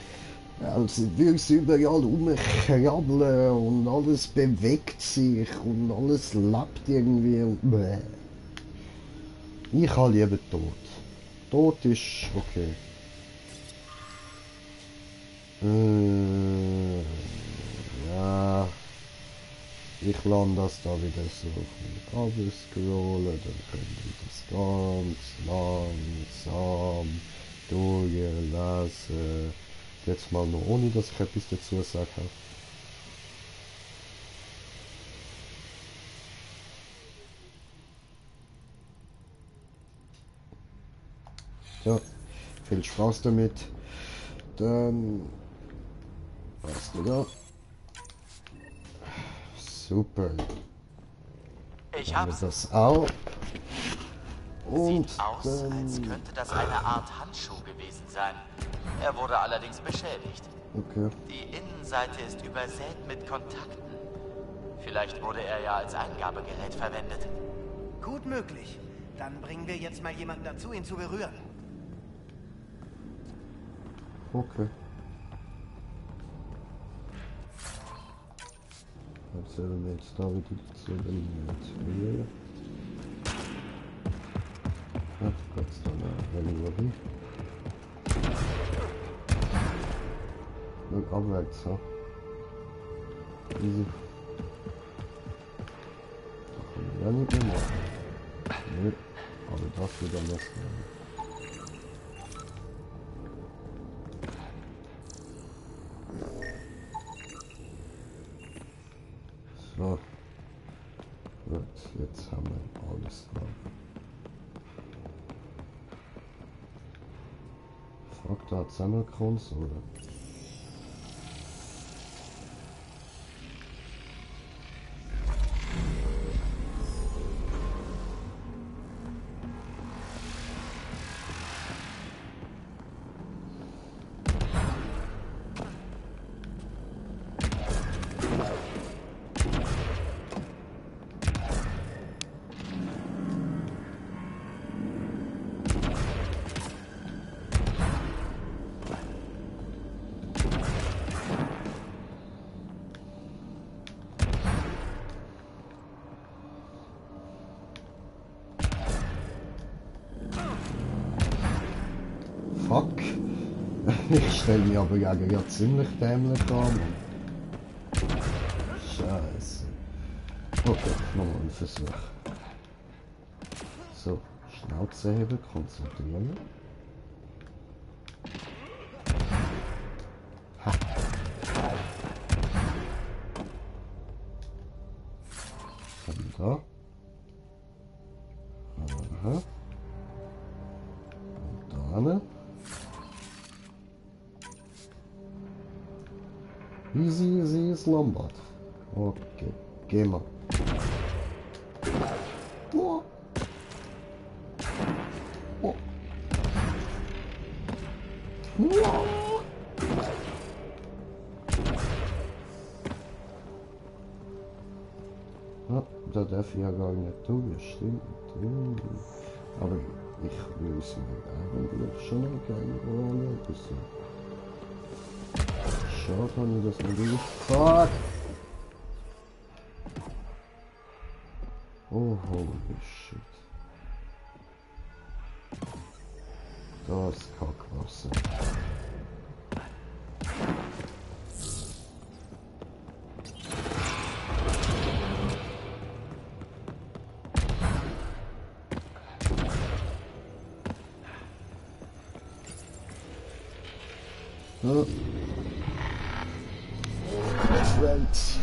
als würde es überall rumkrabbeln und alles bewegt sich und alles lebt irgendwie und bäh. Ich habe lieber tot. Tot ist okay. Ja. Ich lande das da wieder so abscrollen, dann können wir das ganz langsam durchlesen. Jetzt mal nur ohne, dass ich etwas dazu sage. Ja, viel Spaß damit. Dann was du da? Super. Ich habe das auch. Und sieht aus, als könnte das eine Art Handschuh gewesen sein. Er wurde allerdings beschädigt. Okay. Die Innenseite ist übersät mit Kontakten. Vielleicht wurde er ja als Eingabegerät verwendet. Gut möglich. Dann bringen wir jetzt mal jemanden dazu, ihn zu berühren. Okay. Was sollen wir jetzt da wieder zu den ja, geht's dann weniger hin. Und abwärts, ja. Easy. Da können wir ja nicht mehr machen. Nee, aber das wieder messen. So. Gut, jetzt haben wir alles drauf. Fuck, da hat's auch noch Konsole. Fuck. Ich stelle mich aber gegen ja ziemlich dämlich an. Scheiße. Okay, nochmal ein Versuch. So, Schnauze heben, konzentrieren. Ha. Dann da. Aha. Und da ne? Easy, easy ist Lombard. Okay, gehen wir. Oh. Oh. Oh. Ja, da darf ich ja gar nicht tun, das stimmt. Aber ich will es mir eigentlich schon eine geile Rolle bisschen. Schade, wenn ich das nicht. Fuck! Oh, holy shit. Das Kackwasser. Ja. Friends.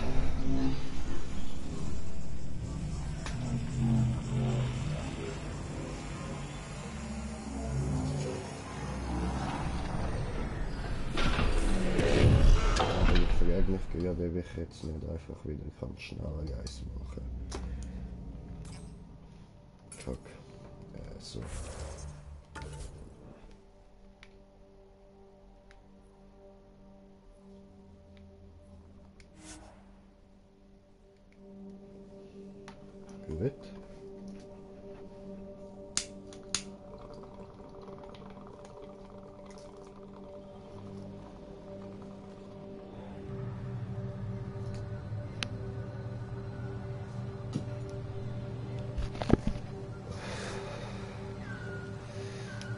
Aber ich frage mich gerade, ob ich jetzt nicht einfach wieder einen schnellen Geist machen. Fuck. So. Gut.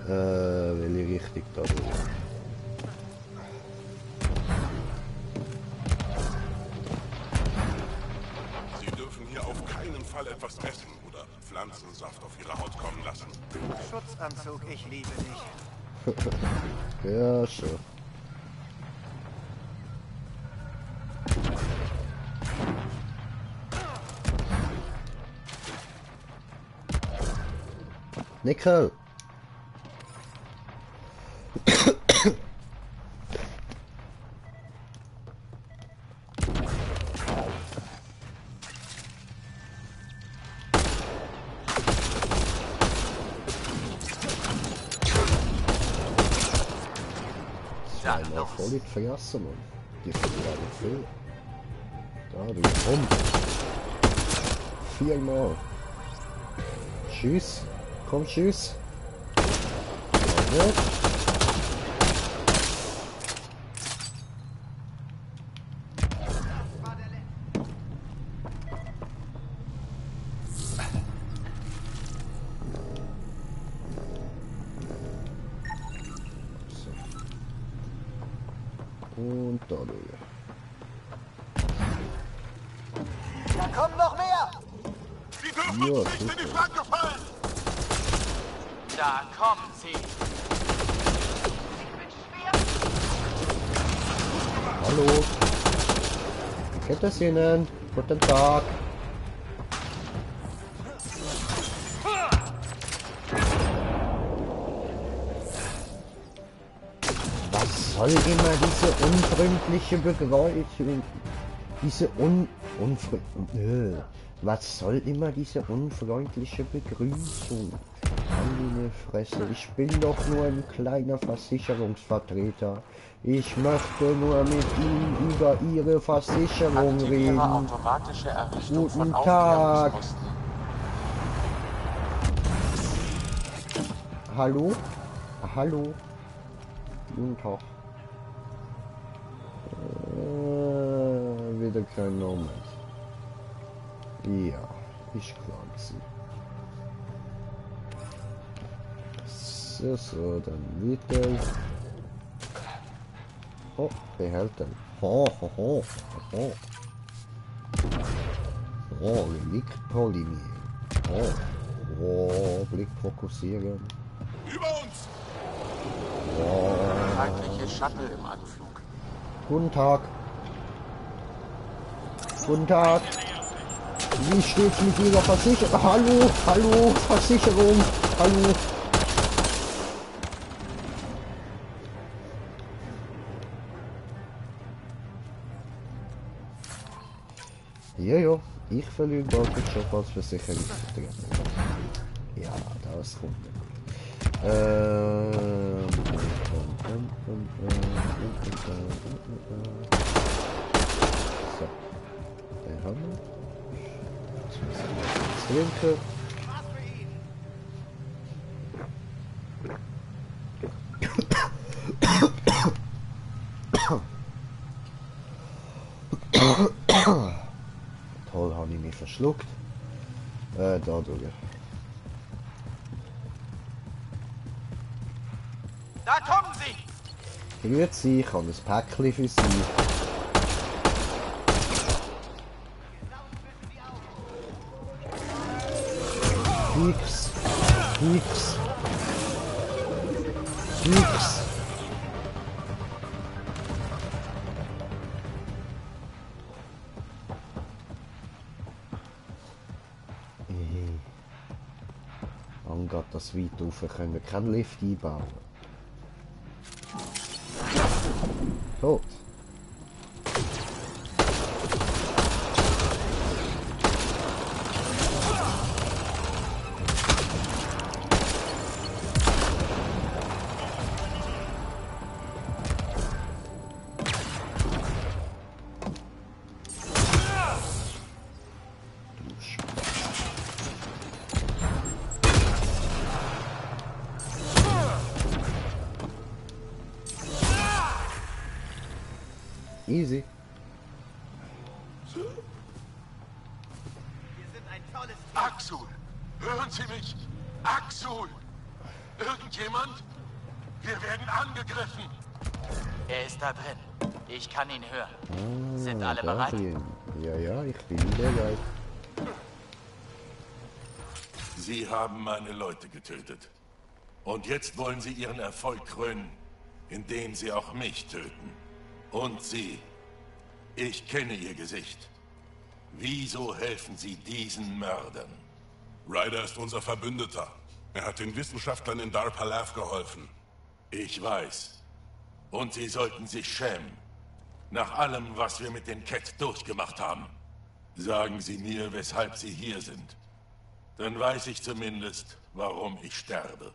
Welche Richtung da durch? Sie dürfen hier auf keinen Fall etwas essen oder Pflanzensaft auf Ihre Haut kommen lassen. Schutzanzug, ich liebe dich. Ja, schon. Nickel! Voll nicht vergessen, Mann. Die sind ja nicht viel. Da, du komm. 4-mal. Tschüss. Komm, tschüss. Warte. Und da durch. Da kommen noch mehr! Sie dürfen Ja, uns nicht in die Flanke fallen! Da kommen sie. Hallo. Wie geht es Ihnen? Guten Tag. Was soll immer diese unfreundliche Begrüßung? Was soll immer diese unfreundliche Begrüßung? Meine Fresse, ich bin doch nur ein kleiner Versicherungsvertreter. Ich möchte nur mit Ihnen über Ihre Versicherung reden. Automatische Errichtung von Guten Tag. Aufklärungsposten. Hallo? Hallo? Guten Tag. Wieder kein Name. Ja, ich klag sie. So, dann wieder. Oh, Behälter. Oh, Reliktpolymer. Blick fokussieren. Über uns! Feindliche Shuttle im Anflug. Guten Tag. Guten Tag. Wie steht's mit Ihrer Versicherung? Hallo, Versicherung. Hallo. Ja, ich verliere bald den Job als Versicherungsvertreter. Ja, das kommt mir gut. So, den haben wir. Jetzt müssen wir jetzt trinken. Toll, habe ich mich verschluckt. Da durch. Da kommen sie! Grüezi, ich habe ein Päckchen für Sie. Fix. Angeht das weit rauf, können wir keinen Lift einbauen. Tot. Easy. Axel! Hören Sie mich! Axel! Irgendjemand? Wir werden angegriffen! Er ist da drin. Ich kann ihn hören. Sind alle da bereit? drin. Ja, ich bin bereit. Sie haben meine Leute getötet. Und jetzt wollen Sie Ihren Erfolg krönen, indem Sie auch mich töten. Und Sie. Ich kenne Ihr Gesicht. Wieso helfen Sie diesen Mördern? Ryder ist unser Verbündeter. Er hat den Wissenschaftlern in Dar Pallav geholfen. Ich weiß. Und Sie sollten sich schämen. Nach allem, was wir mit den Kett durchgemacht haben. Sagen Sie mir, weshalb Sie hier sind. Dann weiß ich zumindest, warum ich sterbe.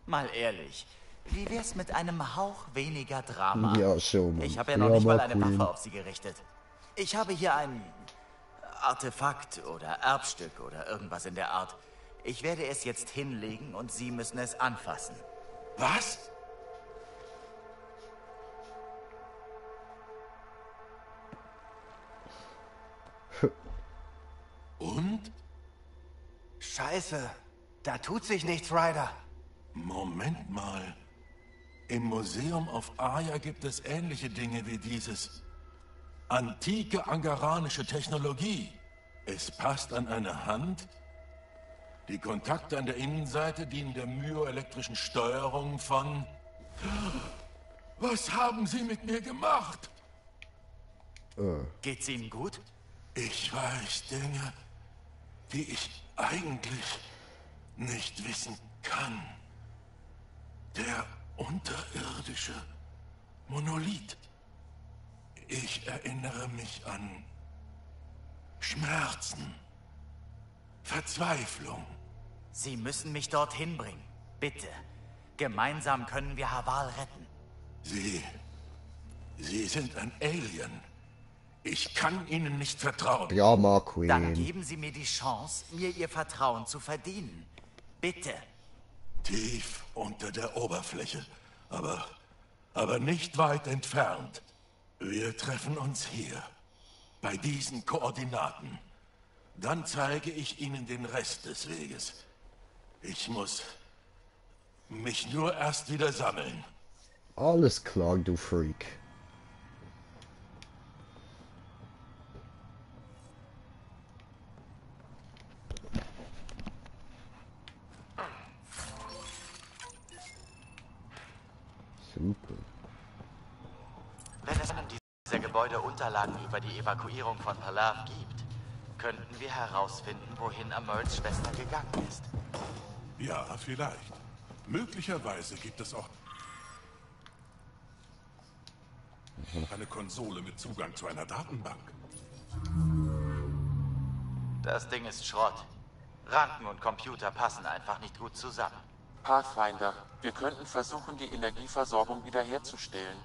Mal ehrlich, wie wär's mit einem Hauch weniger Drama? Ja, schon. Ich habe ja noch nicht mal eine Waffe auf Sie gerichtet. Ich habe hier ein Artefakt oder Erbstück oder irgendwas in der Art. Ich werde es jetzt hinlegen und Sie müssen es anfassen. Was? Und? Scheiße, da tut sich nichts, Ryder. Moment mal. Im Museum auf Aya gibt es ähnliche Dinge wie dieses. Antike angaranische Technologie. Es passt an eine Hand. Die Kontakte an der Innenseite dienen der myoelektrischen Steuerung von... Was haben Sie mit mir gemacht? Geht's Ihnen gut? Ich weiß Dinge, die ich eigentlich nicht wissen kann. Der unterirdische Monolith. Ich erinnere mich an Schmerzen, Verzweiflung. Sie müssen mich dorthin bringen. Bitte. Gemeinsam können wir Haval retten. Sie sind ein Alien. Ich kann Ihnen nicht vertrauen. Drama Queen. Dann geben Sie mir die Chance, mir Ihr Vertrauen zu verdienen. Bitte. Tief unter der Oberfläche, aber nicht weit entfernt. Wir treffen uns hier, bei diesen Koordinaten. Dann zeige ich Ihnen den Rest des Weges. Ich muss mich nur erst wieder sammeln. Alles klar, du Freak. Super. Wenn es in dieser Gebäude Unterlagen über die Evakuierung von Palav gibt, könnten wir herausfinden, wohin Amerts Schwester gegangen ist. Ja, vielleicht. Möglicherweise gibt es auch eine Konsole mit Zugang zu einer Datenbank. Das Ding ist Schrott. Ranken und Computer passen einfach nicht gut zusammen. Pathfinder, wir könnten versuchen, die Energieversorgung wiederherzustellen.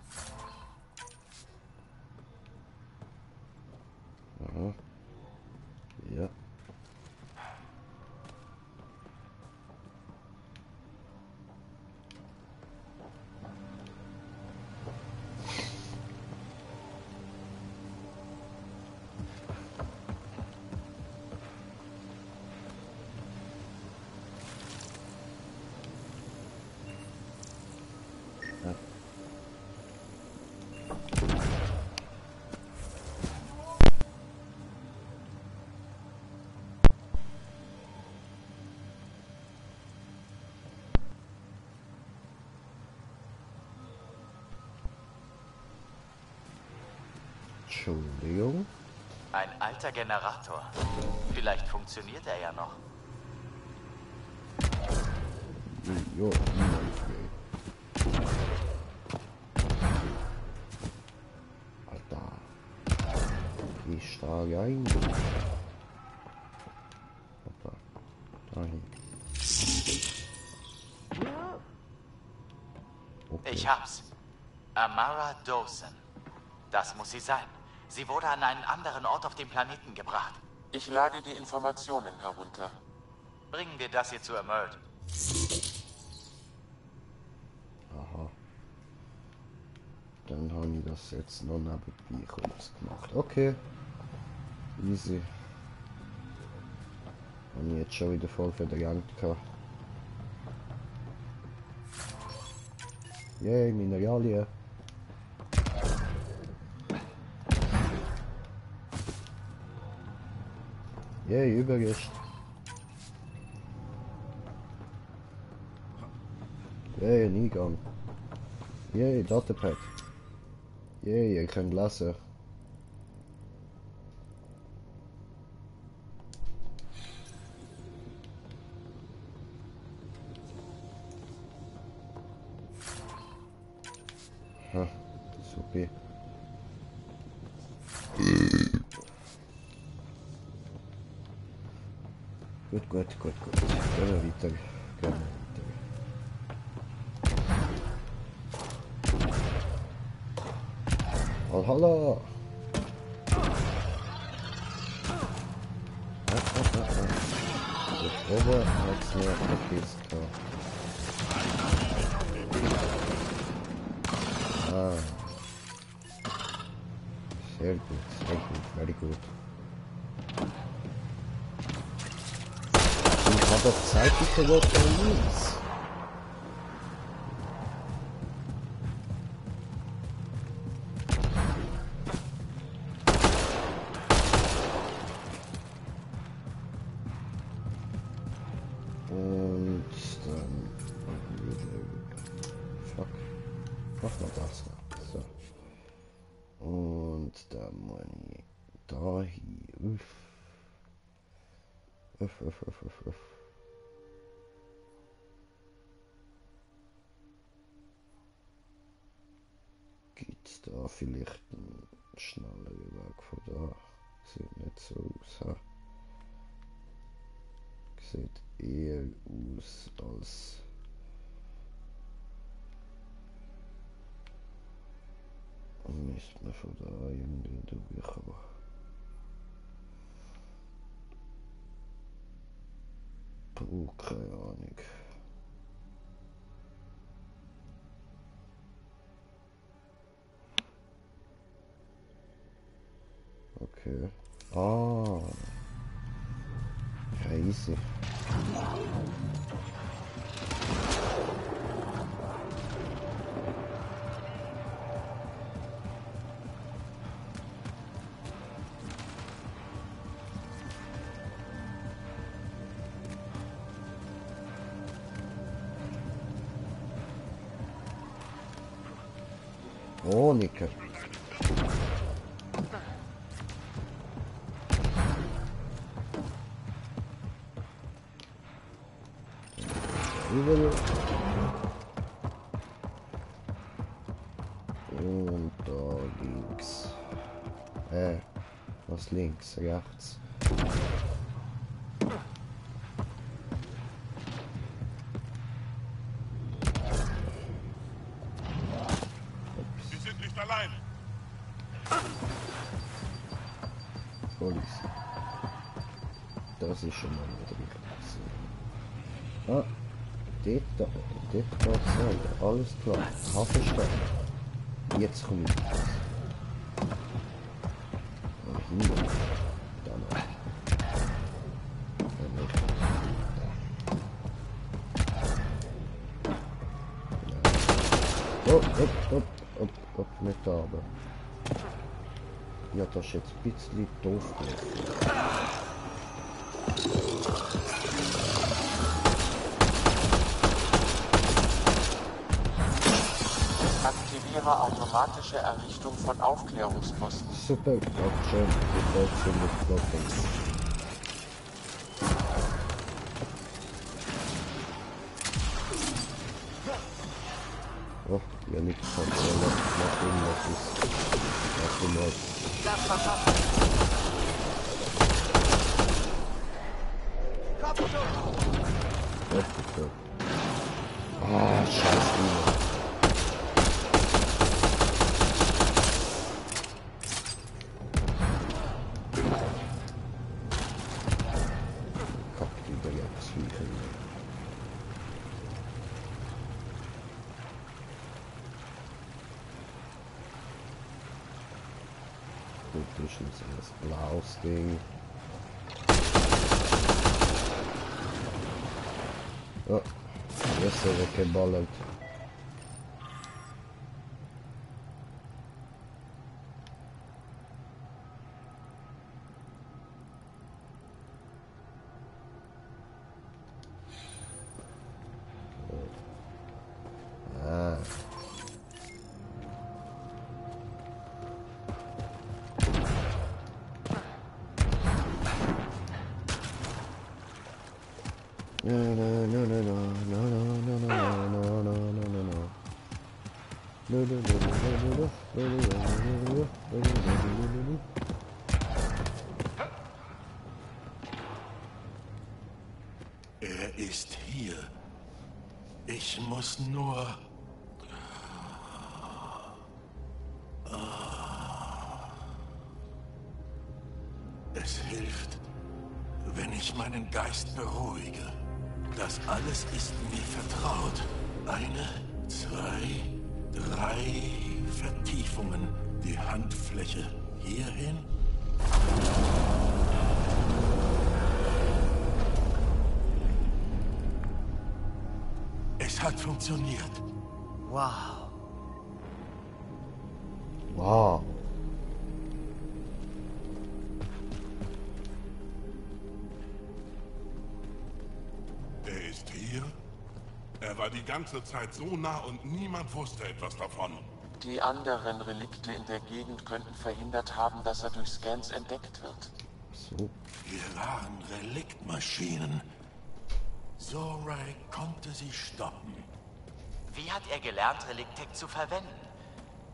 Aha. Ja. Entschuldigung. Ein alter Generator. Vielleicht funktioniert er ja noch. Jo, Alter. Ich da rein. Hoppa. Dahin. Okay. Ich hab's. Amara Dawson. Das muss sie sein. Sie wurde an einen anderen Ort auf dem Planeten gebracht. Ich lade die Informationen herunter. Bringen wir das hier zu Amert. Aha. Dann habe ich das jetzt noch nebenbei kurz gemacht. Okay. Easy. Habe ich jetzt schon wieder voll verdrängt gehabt. Yay, Mineralien. Yay, Überrest. Yay, ein Eingang. Yay, Datapad. Yay, ihr könnt lesen. Ha, super. Gut. Gehen wir weiter. Valhalla! Dort oben hat es noch eine Kiste. Ah. Sehr gut, very good. Ich habe doch Zeit, ich will links. Und dann fuck. Mach mal das. So. Und dann muss ich da hier. Uff. Gibt's da vielleicht einen schnelleren Weg von da? Sieht nicht so aus. Ha? Sieht eher aus als müsste man von da irgendwie durchkommen. Puh, keine Ahnung. Okay. Ah. Crazy. Oh, Nicke. Und da links. Was links? Rechts. Sie sind nicht allein. Police. Das ist schon mal nicht richtig. Ah, dort geht's weiter. Alles klar. Habe verstanden. Jetzt komme ich. Hier. Da noch. Hopp, nicht da, aber. Ja, das ist jetzt ein bisschen doof. Aktiviere automatische Errichtung von Aufklärungsposten. Super, auch schön. Oh, ja, nichts von nach irgendwas ist. Nach dem Ort. Ah, scheiß Liebe. Kack die Bergsviecher. Gut, das ist das blaues Ding. Ja, jetzt ist er weggeballert. Ah. Er ist hier. Ich muss nur... Es hilft, wenn ich meinen Geist beruhige. Das alles ist mir vertraut. 1, 2, 3 Vertiefungen. Die Handfläche hierhin. Es hat funktioniert. Wow. Wow. Er ist hier. Er war die ganze Zeit so nah und niemand wusste etwas davon. Die anderen Relikte in der Gegend könnten verhindert haben, dass er durch Scans entdeckt wird. So. Wir waren Reliktmaschinen. Zorai konnte sie stoppen. Wie hat er gelernt, Reliktech zu verwenden?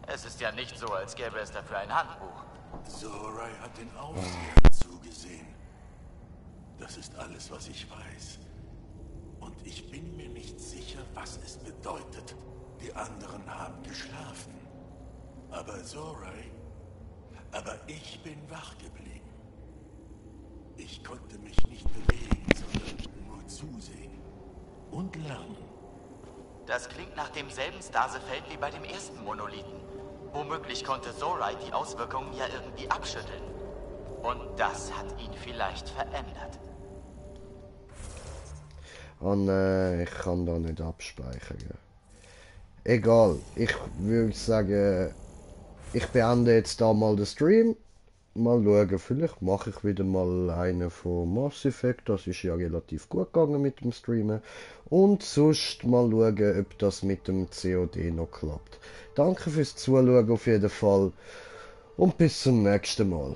Es ist ja nicht so, als gäbe es dafür ein Handbuch. Zorai hat den Aufsehern zugesehen. Das ist alles, was ich weiß. Und ich bin mir nicht sicher, was es bedeutet. Die anderen haben geschlafen. Aber Zorai... Aber ich bin wach geblieben. Ich konnte mich nicht bewegen, sondern nur zusehen. Und lernen. Das klingt nach demselben Stasefeld wie bei dem ersten Monolithen. Womöglich konnte Zorai die Auswirkungen ja irgendwie abschütteln. Und das hat ihn vielleicht verändert. Oh nein, ich kann da nicht abspeichern. Egal, ich würde sagen, ich beende jetzt da mal den Stream. Mal schauen, vielleicht mache ich wieder mal einen von Mass Effect. Das ist ja relativ gut gegangen mit dem Streamen. Und sonst mal schauen, ob das mit dem COD noch klappt. Danke fürs Zuschauen auf jeden Fall. Und bis zum nächsten Mal.